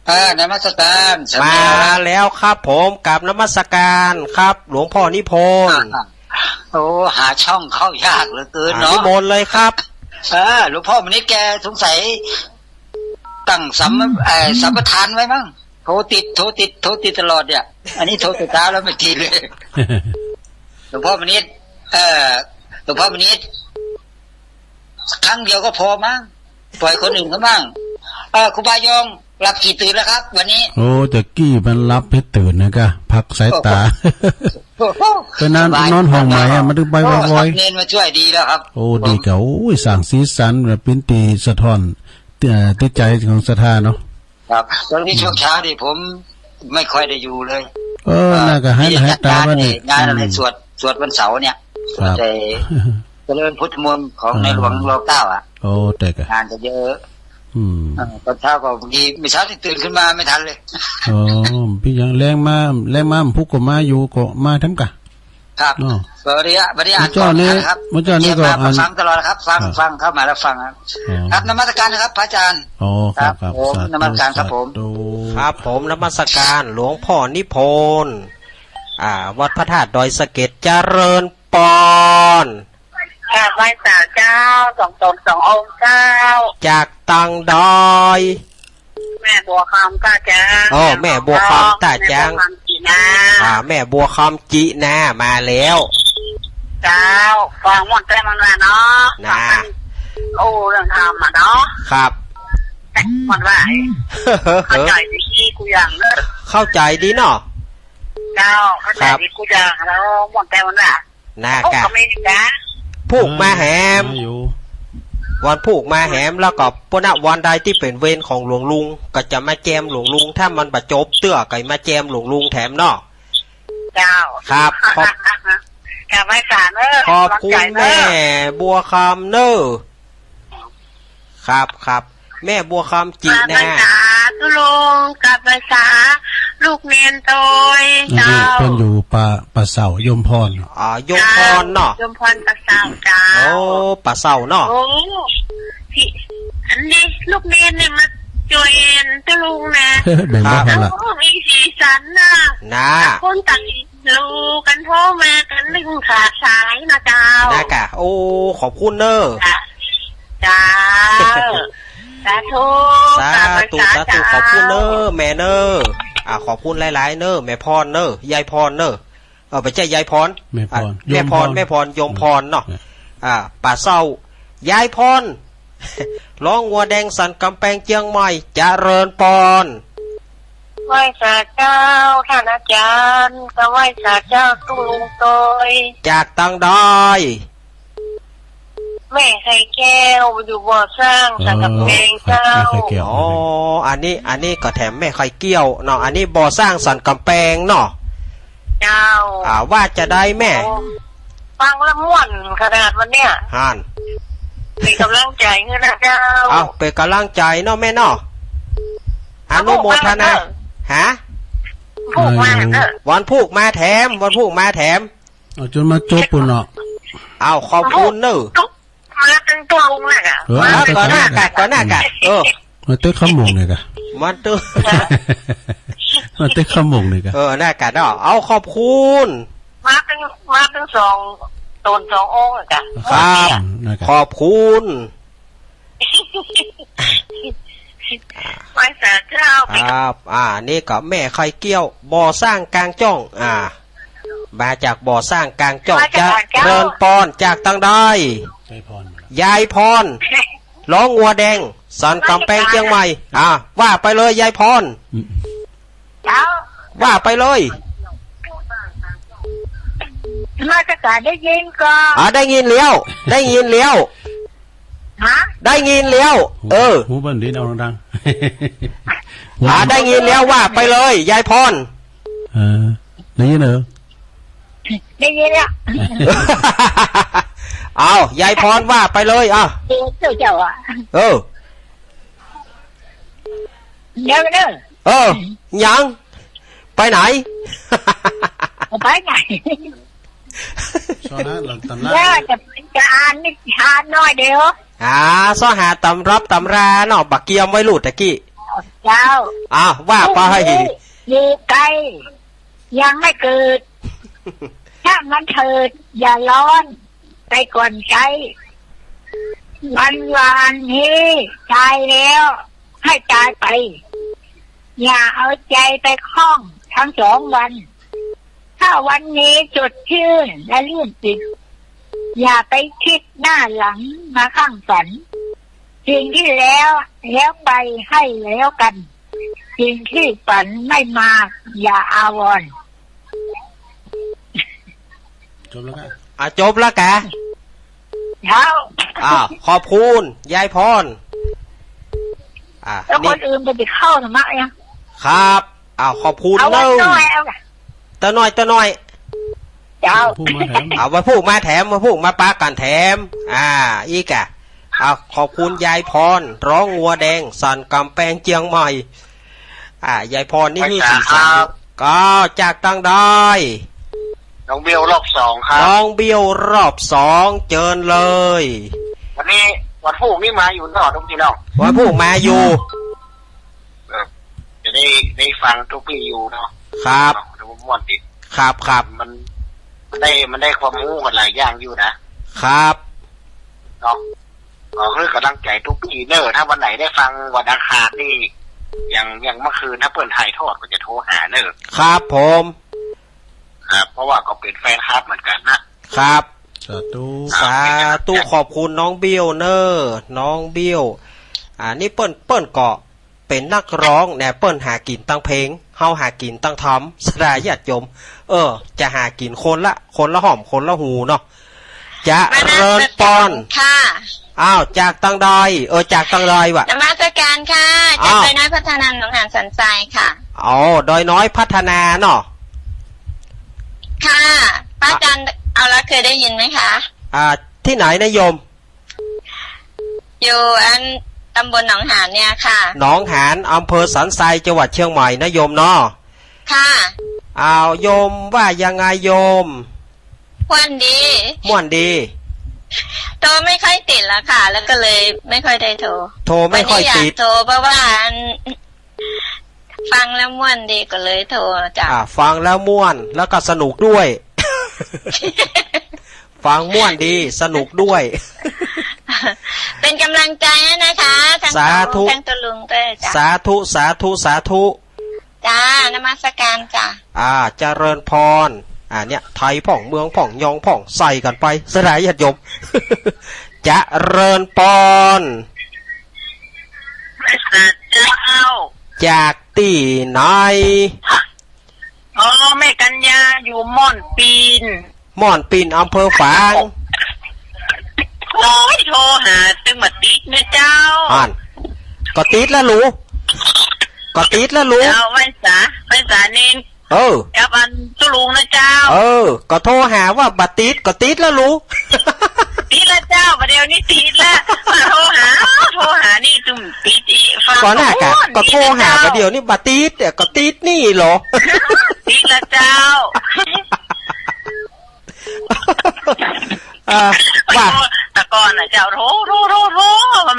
อ่า นมัสการ มาแล้วครับผม กราบนมัสการครับ หลวงพ่อนิพนธ์ อ่า โอ้ หาช่องเข้ายากเหลือเกินเนาะ อ่า นิมนต์เลยครับ เออ หลวงพ่อมนิษฐ์แกสงสัยตั้งสัม เอ่อ สัมปทานไว้มั้ง โทรติด โทรติด โทรติดตลอดเนี่ย อันนี้โทรแต่เช้าแล้วไม่ติดเลย หลวงพ่อมนิษฐ์ เอ่อ หลวงพ่อมนิษฐ์ ครั้งเดียวก็พอมั้ง ปล่อยคนอื่นเขาบ้าง เอ่อ ครูบายอง หลับกี่ตื่นแล้วครับ วันนี้ โอ้ แต่กี้มันหลับเพชรตื่นนะกะ พักสายต๋า โอ้โห ไปนอน สบาย นอนห้องใหม่อะ มันถึงไป โอ้ บ่อยๆ เณรมาช่วยดีแล้วครับ โอ้ ดีกะ โอ้ย สร้างสีสันแบบปิ้นตี้สะท้อน เอ่อ จิตใจ๋ของศรัทธาเนาะ ครับ ตอนนี้ช่วงเช้านี่ผมไม่ค่อยได้อยู่เลย เออ อ่า น่ากะหาย นี่ หายต๋า จัดงาน ไปนี่ นี่ งานอะไร อืม สวด สวดวันเสาร์เนี่ย ครับ สวดไอ้เจริญพุทธมนต์ของในหลวง อ่า รอเก้าอะ โอ้ แต่กะ งานก็เยอะ อืม อ่า ตอนเช้าก็บางที เมื่อเช้านี่ตื่นขึ้นมาไม่ทันเลย โอ้ ปี้ยังแลงมา แลงมา พุกก็มาอยู่ ก็มาแถมกะ ครับ เนาะ บริยะ บริยะ เมื่อเจ้านี้ อ่านก่อนนะครับ เมื่อเจ้านี้ก็ เตรียมมา อ่าน ฟังตลอดครับ ฟัง ครับ ฟัง เข้ามาแล้วฟังครับ อ๋อ ครับ นมัสการนะครับ พระอาจารย์ อ๋อ ครับ ครับ ครับ ผม สาธุ นมัสการครับผม สาธุ ครับผม นมัสการ หลวงพ่อนิพนธ์ อ่า วัดพระธาตุดอยสะเก็ด เจริญปอน กราบไหว้สาเจ้า สองต๋นสององค์เจ้า จากตังดอย แม่บัวคำก้าเจ้า อ๋อ แม่บัวคำต้าจาง แม่บัวคำจีนา อ่า แม่บัวคำจีนามาแล้ว เจ้า ฟังม่วนแต๊มันว่าเนาะ นะ ฟังมันอู้เรื่องธรรมอะเนาะ ครับ ม่วนว่า เข้าใจ๋ดีกู้อย่างเน่อ เข้าใจ๋ดีเนาะ เจ้า เข้าใจ๋ ครับ ดีกู้อย่าง แล้วม่วนแต๊มันว่า นะ พุก กะ ก็มีนะ พุกมาแหม อ่า อยู่ วันพุกมาแหม แล้วก็ปุณณะวันใดตี้เป๋นเวรของหลวงลุง ก็จะมาแจมหลวงลุง ถ้ามันบ่จบเตื้อก็มาแจมหลวงลุงแถมเนาะ เจ้า ครับ ขอบ กราบไหว้สาเน่อ ขอบคุณ กำลังใจ๋เน่อ แม่บัวคำเน่อ ครับ ครับ แม่บัวคำจีนา กราบไหว้สาตุ๊ลุง กราบไหว้สาลูกเณรโตย อันนี้ เจ้า เปิ้นอยู่ป่า ป่าเศร้า โยมพร อ๋อ โยมพรเนาะ เจ้า โยมพรป่าเศร้าเจ้า โอ้ ป่าเศร้าเนาะ โอ้ ตี้ อันนี้ลูกเณรนี่มาจ้วยตุ๊ลุงนะ แบ่งบ่ ครับ คนละ โอ้ มีสีสันนะ นะ คนต่าง ฮู้กั๋นโทรมากั๋นนึ่งขาดสายนะเจ้า นะกะ โอ้ ขอบคุณเน่อ จ้ะ เจ้า สาธุ สาธุ กราบไหว้สา สาธุ เจ้า ขอบคุณเน่อ แม่เน่อ อ่า ขอบคุณหลายๆ เน่อ แม่พรเน่อ ยายพรเน่อ เออ บ่ใจ้ยายพร แม่พร อ่ะ โยมพร แม่พร แม่พร โยมพรเนาะ อืม อ่า ป่าเศร้า ยายพร ร้องงัวแดงสันก๋ำแปงเจียงใหม่ เจริญปอน ไหว้สาเจ้า ต้านอาจ๋ารย์ กราบไหว้สาเจ้าตุ๊ลุงโตย จากตังดอย แม่ไข่แก้ว อยู่บ่อสร้างสันก๋ำแปงเจ้า เออ แม่ไข่แก้ว อ๋อ อันนี้ อันนี้ก็แถมแม่ไข่แก้วเนาะ อันนี้บ่อสร้างสันก๋ำแปงเนาะ เจ้า อ่า ว่าจะใดแม่ โอ้ ฟังแล้วม่วนขนาดวันเนี้ย หั้น เป๋นก๋ำลังใจ๋หื้อนะเจ้า เอ้า เป๋นก๋ำลังใจ๋เนาะแม่เนาะ อนุโมทนา พุกมาเน่อ ฮะ พุกมาเน่อ วันพุกมาแถม วันพุกมาแถม เอาจ๋นมาจบปู้นเนาะ เอาขอบคุณเน่อ มาตึงตุ๊ลุงนะกะ เออ ก่อนหน้ากะ ก่อนหน้ากะ เออ มาเต๊อะข้าวหมกเนี่ยกะ มาเต๊อะ มาเต๊อะข้าวหมกเนี่ยกะ เออ หน้ากะเนาะ เอาขอบคุณ มาตึง มาตึงสองต๋นสององค์อะกะ ครับ อืม หน้ากะ ขอบคุณ ไหว้สาเจ้า ครับ อ่า นี่ก็แม่ไข่เกี้ยว บ่อสร้างกลางจ้อง อ่า มาจากบ่อสร้างกลางจ้อง มาจากกลางจ้อง เจริญปอน จากตังใด ยายพร ยายพร ร้องงัวแดง สันกำแพงเจียงใหม่ อ่า ว่าไปเลยยายพร อืม เจ้า ว่าไปเลย มาจากกลางได้ยินก่อ อ่า ได้ยินแล้ว ได้ยินแล้ว ฮะ ได้ยินแล้ว เออ หูเปิ้นดี เอาดังๆ อ่า ได้ยินแล้ว ว่าไปเลย ยายพร เออ ได้ยินเหรอ ได้ยินแล้ว เอา ยายพรว่าไปเลย อ่ะ เออ เจ้า เจ้าอะ เออ เดี๋ยวเด้อ เออ ยัง ไปไหน ไปไหน ซ้อหาตำรา เดี๋ยวจะ จะอ่านนิทานหน่อยเดียว อ่า ซ้อหาตำรับตำราเนาะ บ่เกียมไว้ลูกตะกี้ เจ้า อ่า ว่าไป พรุ่งนี้อยู่ไกล ยังไม่เกิด ช่างมันเถิด อย่าร้อน ไปก่อนใช้ วันวานนี้ตายแล้ว ให้ตายไป อย่าเอาใจไปข้องทั้งสองวัน ถ้าวันนี้สดชื่นและลื่นจิต อย่าไปคิดหน้าหลังมาข้างฝัน สิ่งที่แล้ว แล้วไปให้แล้วกัน สิ่งที่ฝันไม่มา อย่าอาวรณ์ จบแล้วกะ อ่ะ จบแล้วกะ แล้ว อ่า ขอบคุณ ยายพร อ่า แล้วคนอื่นไปเข้าธรรมะยัง ครับ อ่า ขอบคุณ เอาไว้ เนิ่ง หน่อย เอา ตะหน่อย ตะหน่อย เจ้า ผู้มาแถม เอา ไว้ผู้มาแถม ไว้ผู้มาปะกั๋นแถม อ่า อีกอะ อ่า ขอบคุณยายพร ร้องงัวแดง สันกำแพงเจียงใหม่ อ่า ยายพรนี่คือ ไปจ้า สี่สาม ครับ ก็จากตังใด น้องเบลรอบสองครับ น้องเบลรอบสอง เจิญเลย วันนี้วันพูกนี่มาอยู่เนาะทุกพี่น้อง วันพูกมาอยู่ เออ จะได้ ได้ฟังทุกปีอยู่เนาะ ครับ เนาะ แล้วมันม่วนดี ครับ ครับ มัน มันได้ มันได้ความรู้กันหลายอย่างอยู่นะ ครับ เนาะ ขอให้กำลังใจทุกปีเนอะ ถ้าวันไหนได้ฟังวันอังคารนี่ อย่าง อย่างเมื่อคืนถ้าเปิ้นถ่ายทอดก็จะโทรหาเนอะ ครับผม ครับ เพราะว่าก็เป็นแฟนคลับเหมือนกันนะ ครับ สาธุ สาธุ ขอบคุณน้องเบลเนอะ น้องเบล อ่า นี่เปิ้น เปิ้นก็ เป๋นนักฮ้องแหน่ เปิ้นหากิ๋นตังเพลง เฮาหากิ๋นตังธรรม ศรัทธาญาติโยม เออ จะหากิ๋นคนละ คนละห้อม คนละฮูเนาะ เจริญปอน ค่ะ อ้าว จากตังใด เออ จากตังใดวะ นมัสการค่ะ จาก อ้าว ดอยน้อยพัฒนา หนองหานสันทรายค่ะ อ๋อ ดอยน้อยพัฒนาเนาะ ค่ะ ป้าจัน เอาละ เคยได้ยินไหมคะ อ่า ที่ไหนนะโยม อยู่อันตำบลหนองหานเนี่ยค่ะ หนองหาน อำเภอสันทราย จังหวัดเชียงใหม่นะโยมเนาะ ค่ะ อ้าว โยมว่ายังไงโยม ม่วนดี ม่วนดี โทรไม่ค่อยติดละค่ะ แล้วก็เลยไม่ค่อยได้โทร โทรไม่ค่อยติด วันนี้อยากโทรเพราะว่าอัน ฟังแล้วม่วนดีก็เลยโทรจ้ะ อ่า ฟังแล้วม่วน แล้วก็สนุกด้วย ฟังม่วนดี สนุกด้วย เป็นกำลังใจให้นะคะ ทั้ง สาธุ สอง ทั้งตาลุงด้วยจ้ะ สาธุ สาธุ สาธุ จ้า นมัสการจ้ะ อ่า เจริญปอน อ่า เนี่ย ไทยพ่อง เมืองพ่อง ยองพ่อง ใส่กั๋นไป ศรัทธาญาติโยม เจริญปอน เจ้า จากตี้ไหน อ๋อ แม่กัญญา อยู่ม่อนปีน ม่อนปีน อำเภอฝาง โอ้ย โทรหาตึงบ่ติดนะเจ้า อ่าน ก็ติดละลู ก็ติดละลู เจ้า ไหว้สา ไหว้สาเณร เออ กับอันตุ๊ลุงนะเจ้า เออ ก็โทรหาว่าบ่ติด ก็ติดละลู ติดละเจ้า บ่าเดี่ยวนี้ติดละ มาโทรหา โทรหานี่ตึงติดอีก ฟัง ก่อนหน้ากะ ก็ม่วน ก็โทรหา ดีนะเจ้า บ่าเดี่ยวนี้บ่ติด เนี่ย ก็ติดนี่เหรอ ติดละเจ้า อ่า ว่า แต่ก่อนน่ะเจ้า โทร โทร โทร โทร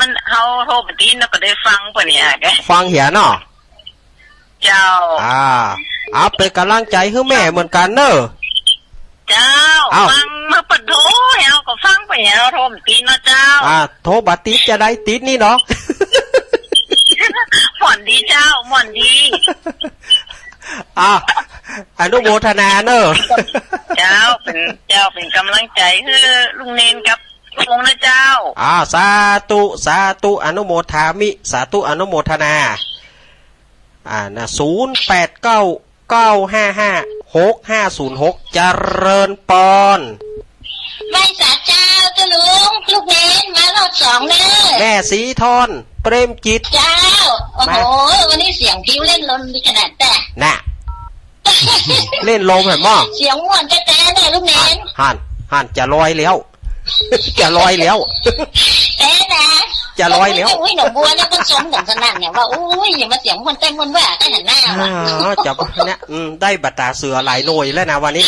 มัน เฮาโทรบ่ติดแล้วก็ได้ฟังปะเนี่ย ฟังเหียเนาะ เจ้า อ่า เอาเป๋นก๋ำลังใจ๋หื้อแม่เหมือนกั๋นเน่อ เจ้า เอ้า ฟังเมื่อเปิ้นโทร เฮาก็ฟังไป เฮาโทรบ่ติดเนาะเจ้า อ่า โทรบ่ติดจะได้ติดนี่เนาะ จ้า ม่วนดี อ่ะ อนุโมทนาเนอะ เจ้า เป๋น เจ้า เป๋นก๋ำลังใจ๋หื้อลุงเณรกับลุงนะเจ้า อ่า สาธุ สาธุ อนุโมทามิ สาธุ อนุโมทนา อ่า นะ ศูนย์แปดเก้า เก้าห้าห้า หกห้าศูนย์หก เจริญปอน ไหว้สาเจ้า เจ้าลุง ลูกเณรมารอบสองเน่อ แม่ศรีทอน เปรมจิต เจ้า โอ้โห มา วันนี้เสียงปิ้วเล่นลมดีขนาดแต่ น่ะ เล่นลมหันหม้อ เสียงม่วนแต๊ๆ เนี่ยลูกเณร หัน หัน หัน จะลอยแล้ว จะลอยแล้ว แต๊นะ จะลอยแล้ว อุ้ย หนองบัวเนี่ยเปิ้นชมกั๋นสนั่นเนี่ยว่า อุ้ย อย่ามาเสียงม่วนแต๊ม่วนว่า แต๊หันหน้าว่ะ อ๋อ จะ เนี่ย อืม ได้บ่าต๋าเสือหลายหน่วยแล้วนะวันนี้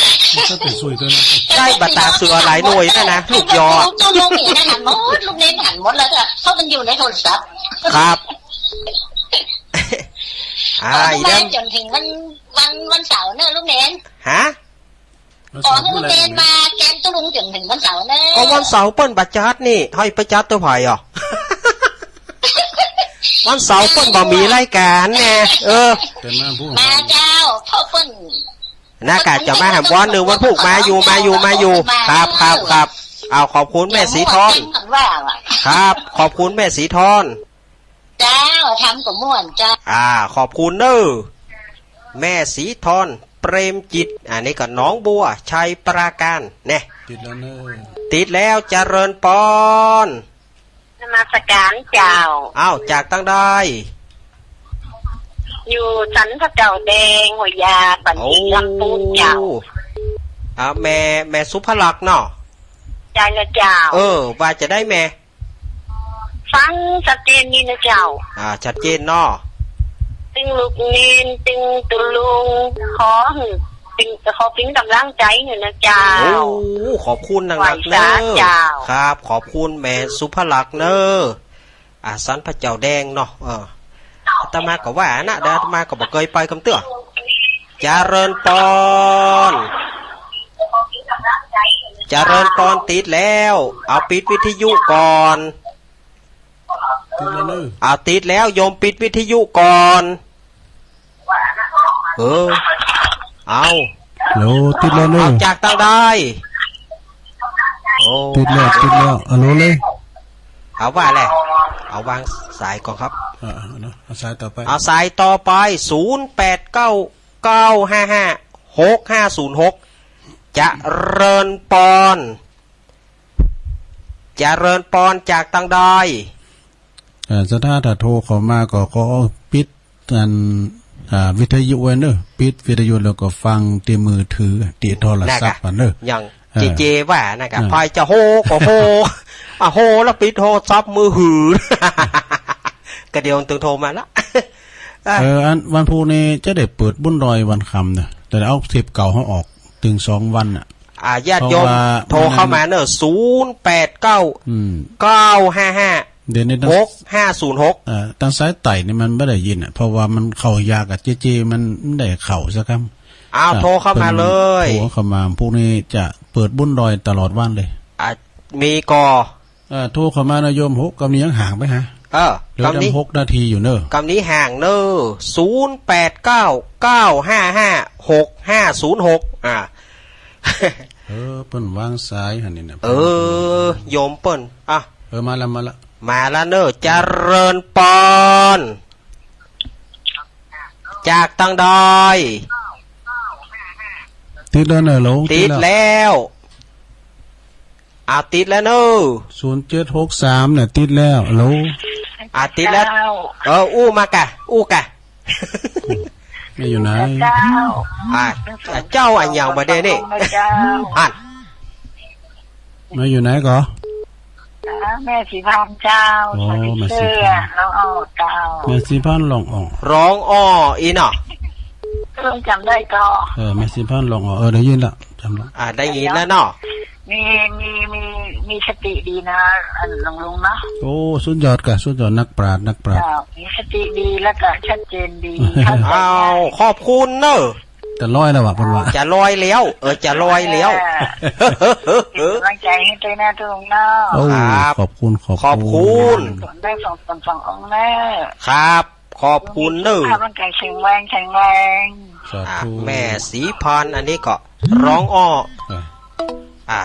ก็เป๋นสุยด้วยนะ ได้บ่าต๋าเสือหลายหน่วยแล้วนะ ลูกยอ เจ้าลุงนี่นะ หันหมด ลูกเณรหันหมดแล้วก็ เพราะมันอยู่ในโทรศัพท์ ครับ อ่า เอา อีกแล้ว มาจ๋นเถิงวัน วัน วันเสาร์เน่อลูกเณร ฮะ วันเสาร์ ขอหื้อลูกเณรมาแกมเจ้าลุงจ๋นเถิงวันเสาร์เน่อ ก็วันเสาร์เปิ้นบ่จัดนี่ หื้อไปจัดเตื้อใผอ่ะ วันเสาร์เปิ้นบ่มีรายก๋านแน่ เออ เป๋นมาพูด มาเจ้า เพราะเปิ้น นะกะจะมาแหมวันนึ่งวันพูก มาอยู่ มาอยู่ มาอยู่ ครับ ครับ ครับ เอา ขอบคุณแม่ศรีทอน ว่าว่ะ ครับ ขอบคุณแม่ศรีทอน เจ้า ทำก็ม่วนเจ้า อ่า ขอบคุณเน่อ แม่ศรีทอน เปรมจิต อันนี้ก็หนองบัว ชัยปราการ เนี่ย ติดแล้วเน่อ ติดแล้ว เจริญปอน นมัสก๋านเจ้า อ้าว จากตังใด อยู่สันพระเจ้าแดง หัวยา ปันติ โอ้ ลำพูนเจ้า อ่า แม่ แม่สุภลักษณ์เนาะ ใจ้แล้วเจ้า เออ ว่าจะใดแม่ ฟังชัดเจนดีนะเจ้า อ่า ชัดเจนเนาะ ตึงลูกเณร ตึงตุ๊ลุง ขอหื้อเป๋น ขอเป๋นก๋ำลังใจ๋หื้อนะเจ้า โอ้ ขอบคุณนักๆ ไหว้สาเน่อ เจ้า ครับ ขอบคุณแม่สุภลักษณ์เน่อ อ่า สันพระเจ้าแดงเนาะ เออ อาตมาก็ว่านะ แต่อาตมาก็บ่เกยไปกำเตื้อ เจริญปอน เจริญปอน ติดแล้ว เอาปิดวิทยุก่อน ติดแล้วเน่อ เอาติดแล้ว โยมปิดวิทยุก่อน เออ เอา ฮัลโหล ติดแล้วเน่อ เอาจากตังใด โอ้ ติดแล้ว ติดแล้ว ฮัลโหลเลย เอาว่าแหละ เอาวางสายก่อนครับ อ่า เอาเนาะ เอาสายต่อไป เอาสายต่อไป ศูนย์แปดเก้า เก้าห้าห้า หกห้าศูนย์หก เจริญปอน เจริญปอน จากตังใด เอ่อ ถ้า ถ้าโทรเข้ามาก็ ก็ปิดอัน อ่า วิทยุไว้เน่อ ปิดวิทยุแล้วก็ฟังตี้มือถือ ตี้โทรศัพท์ น่ะกะ อันเน่อ อย่าง เออ เจเจว่าน่ะกะ เออ ใผจะโฮก็โฮ อ่ะ โฮแล้วปิดโทรศัพท์มือถือ ก็เดี๋ยวตึงโทรมาละ อ่ะ เออ อันวันพูกนี้จะได้เปิดบุญดอยวันค่ำเน่อ แต่เอาเทปเก่าเฮาออก ตึงสองวันน่ะ อ่า ญาติโยม เพราะว่า โทรเข้ามาเน่อ ศูนย์แปดเก้า อืม เก้าห้าห้า เดี๋ยวนี้ตั้ง หกห้าศูนย์หก เอ่อ ตั้งสายใต้นี่มันบ่ได้ยินอ่ะ เพราะว่ามันเข้ายากอ่ะ เจเจมันบ่ได้เข้าสักกำ อ้าว อ่ะ โทรเข้ามาเลย โทรเข้ามา พูกนี้จะเปิดบุญดอยตลอดวันเลย อ่ะ มีก่อ เอ่อ โทรเข้ามานะโยม โห กำนี้ยังห่างไปหา เออ เหลือกำนี้ หกนาทีอยู่เน่อ กำนี้ห่างเน่อ ศูนย์แปดเก้า เก้าห้าห้า หกห้าศูนย์หก อ่า เออ เปิ้นวางสายหั่นนี่นะ เออ โยมเปิ้น อ่ะ เออ มาละ มาละ มาละเน่อ เจริญปอน จากตังใด ติดแล้วเน่อ ฮัลโหล ติดแล้ว ติดแล้ว อ่า ติดแล้วเน่อ ศูนย์เจ็ดหกสาม เนี่ย ติดแล้ว ฮัลโหล อ่า ติดแล้ว เจ้า เออ อู้มากะ อู้กะ แม่อยู่ไหน เจ้า อ่า อ่า เจ้าอะหยังบ่าเดนี่ เจ้า อ่าน แม่อยู่ไหนก่อ อ่า แม่ศรีพันธุ์เจ้า อ๋อ ใส่เสื้อ แม่ศรีพันธุ์ แล้วออกเจ้า แม่ศรีพันธุ์ ร้องอ๋อ ร้องอ๋อ อีเนาะ เพิ่งจ๋ำได้ก่อ เออ แม่ศรีพันธุ์ ร้องอ๋อ เออ ได้ยินละ จ๋ำละ อ่า ได้ยินแล้วเนาะ มี มี มี มีสติดีนะ อันหลวงลุงเนาะ โอ้ สุดยอดกะ สุดยอด นักปราชญ์ นักปราชญ์ เจ้า มีสติดีแล้วก็ชัดเจนดี เข้าใจง่าย อ้าว ขอบคุณเน่อ จะลอยแล้วว่ะ เปิ้นว่า จะลอยแล้ว เออ จะลอยแล้ว เออ เป็นกำลังใจหื้อตวยนะทุกคนเนาะ โอ้ ครับ ขอบคุณ ขอบคุณ ขอบคุณ ได้สอง สอง สององค์เน่อ ครับ ขอบคุณเน้อ สุขภาพร่างกายแข็งแรง แข็งแรง สาธุ อ่ะ แม่ศรีพร อันนี้ก็ร้องอ้อ อ่ะ อ่ะ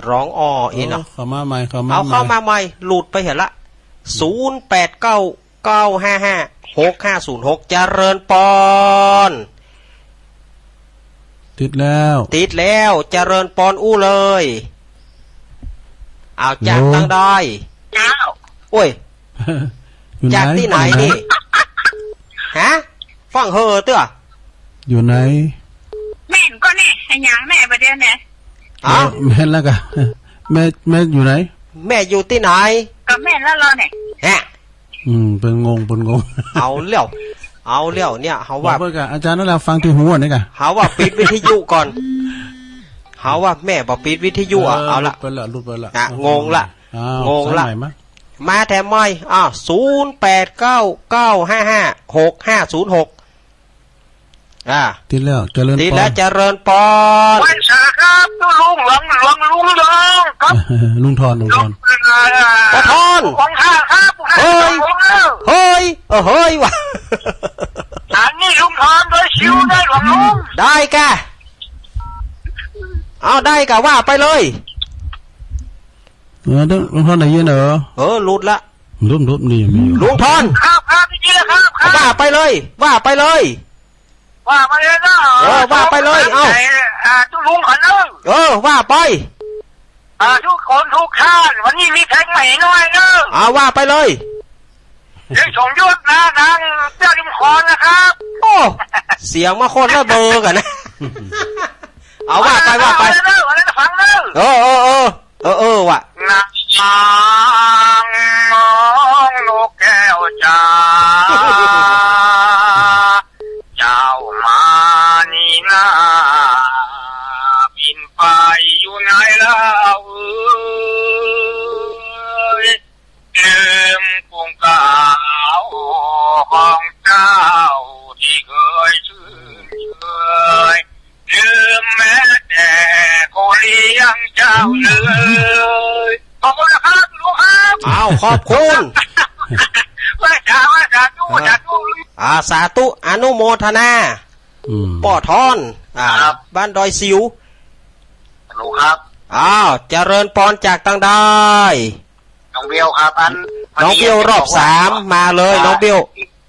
ร้องอ้ออีกเนาะ เออ เข้ามาใหม่ เข้ามา เอา ใหม่ เข้ามาใหม่ หลุดไปเหียละ ศูนย์แปดเก้า เก้าห้าห้า หกห้าศูนย์หก เจริญปอน ติดแล้ว ติดแล้ว เจริญปอนอู้เลย เอา จาก ฮัลโหล ตังใด เจ้า โอ้ย อยู่ไหน จากตี้ไหน อยู่ไหน นี่ ฮะ ฟั่งเฮอเตื้อ อยู่ไหน แม่นก่อนี่ อะหยังแม่บ่าเดี่ยวนี้ อ๋อ แม่นแล้วกะ แม่ แม่อยู่ไหน แม่อยู่ตี้ไหน ก็แม่นแล้วลอเนี่ย ฮะ อืม เปิ้นงง เปิ้นงง เอาแล้ว เอาแล้วเนี่ย เฮาว่า บอกเปิ้นกะ อาจ๋ารย์นั่นแหละ ฟังตี้หูนี่กะ เฮาว่าปิดวิทยุก่อน เฮาว่าแม่บ่ปิดวิทยุอะ เออ เอาละ หลุดไปละ หลุดไปละ อ่ะ เอา งงละ เอา งงละ สายใหม่มา มาแถมใหม่ อ่ะ ศูนย์แปดเก้า เก้าห้าห้า หกห้าศูนย์หก อ่า ติดแล้ว เจริญปอน ติดแล้ว เจริญปอน ไหว้สาครับ ลุงหลวง หลวง ลุงหลวงครับ ลุงทอน ลุงทอน ลุง เอ่อ ป้อทอน ของข้าครับ เฮ้ย ของข้าครับ เฮ้ย เออ เฮ้ยว่ะ อันนี้ลุงทอนโดยชิวได้หลวงลุง ได้กะ เอา ได้กะ ว่าไปเลย เออ เดี๋ยวลุงทอนได้ยินเหรอ เออ หลุดละ หลุด หลุด นี่มีอยู่ ลุงทอน ครับ ครับ ได้ยินแล้วครับ ครับ ว่าไปเลย ว่าไปเลย ว่าไปเลยเนาะ เออ ว่าไปเลย เอ้า อ่า ทุกลุงขอเนอะ เออ ว่าไป อ่า ทุกคนทุกท่าน วันนี้มีเพลงใหม่หน่อยเนอะ อ่า ว่าไปเลย เพลงสมยศนะ นางเตี้ยริมคลองนะครับ โอ้ เสียงมาคนละเบอร์กันนะ เอา ว่าไป ว่าไป เอาเลยเนอะ เอาเลยฟังเนอะ เออ เออ เออ เออ เออ ว่ะ นางน้องนกแก้วจ๋า เจ้ามานี่นา บินไปอยู่ไหนเล่าเอ่ย ลืมกรุงเก่าของเจ้าที่เคยชื่นเชย ลืมแม้แต่คนเลี้ยงเจ้าเลย ขอบคุณนะครับลุงครับ อ้าว ขอบคุณ ไหว้สา ไหว้สาธุ อ่า สาธุ อ่า สาธุ อนุโมทนา อืม ป้อทอน อ่า ครับ บ้านดอยสิว ฮัลโหลครับ อ้าว เจริญปอนจากตังใด น้องเบลครับ อัน น้องเบลรอบสาม มาเลย อ่า น้องเบล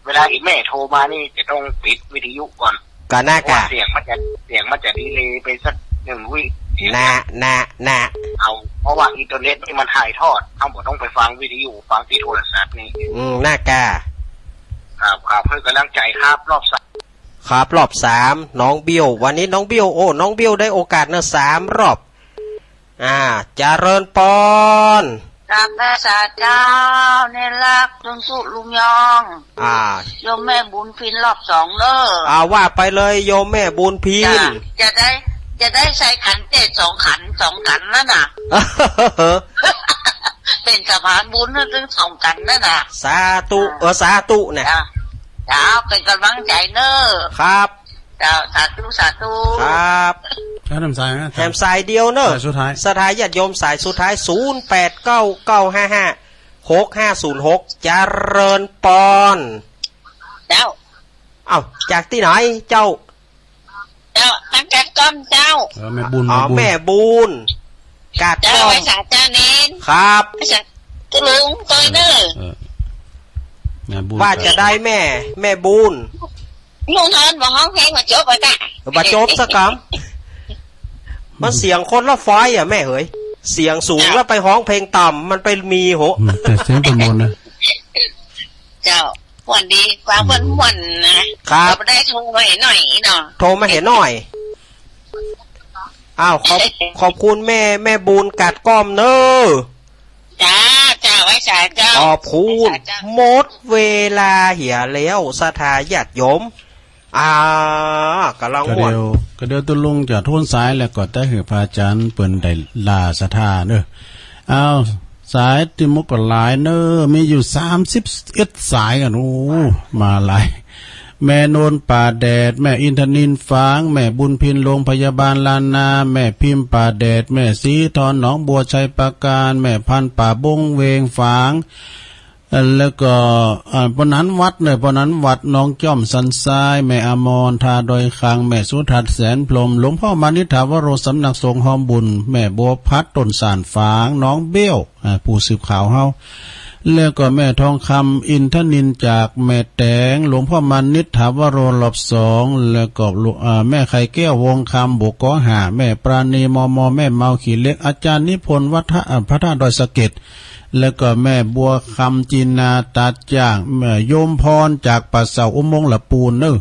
เวลาที่แม่โทรมานี่จะต้องปิดวิทยุก่อน กะน่ากะ เพราะว่าเสียงมันจะ เสียงมันจะดีเลย์ไปสักหนึ่งวิ น่ะ น่ะ น่ะ เอา เพราะว่าอินเทอร์เน็ตนี่มันถ่ายทอด เฮาบ่ต้องไปฟังวิทยุ ฟังที่โทรศัพท์นี่ อืม น่ากะ ครับ ครับ เพื่อกำลังใจครับ รอบสาม ครับ รอบสาม น้องเบล วันนี้น้องเบล โอ้ น้องเบลได้โอกาสนะ สามรอบ อ่า เจริญปอน กราบไหว้สาเจ้า เนรรัก ลุงสุ ลุงยอง อ่า โยมแม่บุญพินรอบสองเน้อ อ่า ว่าไปเลย โยมแม่บุญพิน จ้ะ จะได้ จะได้ใส่ขันเจ็ดสองขัน สองขันนั่นน่ะ เป๋นสะพานบุญนั่นถึงสองขันนั่นน่ะ สาธุ เออ สาธุนะ จ้ะ เจ้า เป๋นกำลังใจเน้อ ครับ เจ้า สาธุ สาธุ ครับ แถมสายนะ แถมสายเดียวเนอะ สายสุดท้าย ศรัทธาญาติโยมสายสุดท้าย ศูนย์แปดเก้า เก้าห้าห้า หกห้าศูนย์หก เจริญปอน เจ้า เอ้า จากตี้ไหนเจ้า เจ้า ตังกาดก้อมเจ้า เออ แม่บุญ อ๋อ แม่บุญ แม่บุญ กาดก้อม เจ้า ไหว้สาเจ้าเน้น ครับ ไหว้สาตุ๊ลุงตวยเน้อ เออ แม่บุญ ว่าจะได้แม่ แม่บุญ ลุงทอนบ่ฮ้องเพลงบ่จบอะจ้ะ บ่จบสักกำ มันเสียงคนละไฟอ่ะแม่เหย เสียงสูง อ้าว แล้วไปฮ้องเพลงต่ำ มันไปมีโห อืม แต่เสียงเปิ้นม่วนนะ เจ้า ม่วนดี ฟังเปิ้นม่วนนะ ครับ ก็ได้โทรมาให้หน่อยเนาะ โทรมาให้หน่อย อ้าว ขอบ ขอบคุณแม่ แม่บุญกาดก้อมเน้อ จ้า จ้า ไหว้สาเจ้า ขอบคุณ ไหว้สาเจ้า หมดเวลาเหียแล้ว ศรัทธาญาติโยม อ่า ก่ำลังม่วน ก็เดี๋ยว ก็เดี๋ยวตุ๊ลุงจะโทนสายแล้วก็จะหื้อพระอาจ๋ารย์เปิ้นได้ลาศรัทธาเน้อ อ้าว สายตี้หมดก็หลายเน้อ มีอยู่สามสิบเอ็ดสายกั๋น โอ้ มาหลาย แม่โนนป่าแดด แม่อินทนิลฝาง แม่บุญพินโรงพยาบาลล้านนา แม่พิมพ์ป่าแดด แม่ศรีทอนหนองบัวไชยปราการ แม่พันธุ์ป่าบงเวงฝาง แล้วก็ อ่า ป้อหนันวัดเน่อ ป้อหนันวัด หนองจ้อมสันทราย แม่อมร ท่าดอยคาง แม่สุทัศน์แสนพรหม หลวงพ่อมานิษฐาวโร สำนักสงฆ์ฮอมบุญ แม่บัวพัด ต้นส่านฝาง หนองเบี้ยว อ่า ผู้สืบข่าวเฮา แล้วก็แม่ทองคำ อินทนิล จากแม่แตง หลวงพ่อมานิษฐาวโร รอบสอง แล้วก็ อ่า แม่ไข่แก้ว วงคำ บุกอห้า แม่ปราณี มม แม่เมา ขี้เหล็ก อาจารย์นิพนธ์ วัดท่า อ่า พระธาตุดอยสะเก็ด แล้วก็แม่บัวคำ จีนา ตาดจ้าง แม่โยมพร จากป่าเสา อุโมงค์ละปูนเน่อ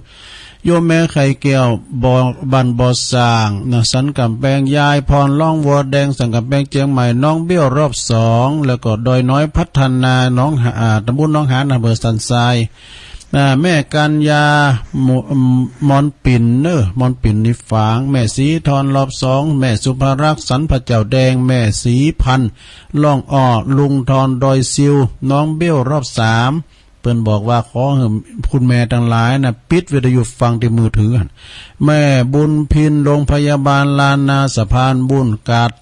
โยมแม่ไข่แก้ว บ่อ บ้านบ่อสร้างนะ สันก๋ำแปง ยายพร ล่องวัวแดง สันก๋ำแปง เจียงใหม่ หนองเบี้ยว รอบสอง แล้วก็ดอยน้อยพัฒนา หนองหา อ่า ตำบลหนองหาน อำเภอสันทราย อ่า แม่กัญญา หม- หมอนปิ่นเน่อ หมอนปิ่น นิฝาง แม่ศรีทร รอบสอง แม่สุภารักษ์ สันพระเจ้าแดง แม่ศรีพันธ์ ล่องอ้อ ลุงทร ดอยซิว หนองเบี้ยว รอบสาม เปิ้นบอกว่าขอหื้อคุณแม่ตังหลายนะ ปิดวิทยุฟังตี้มือถือ แม่บุญพิน โรงพยาบาลล้านนา สะพานบุญ กาด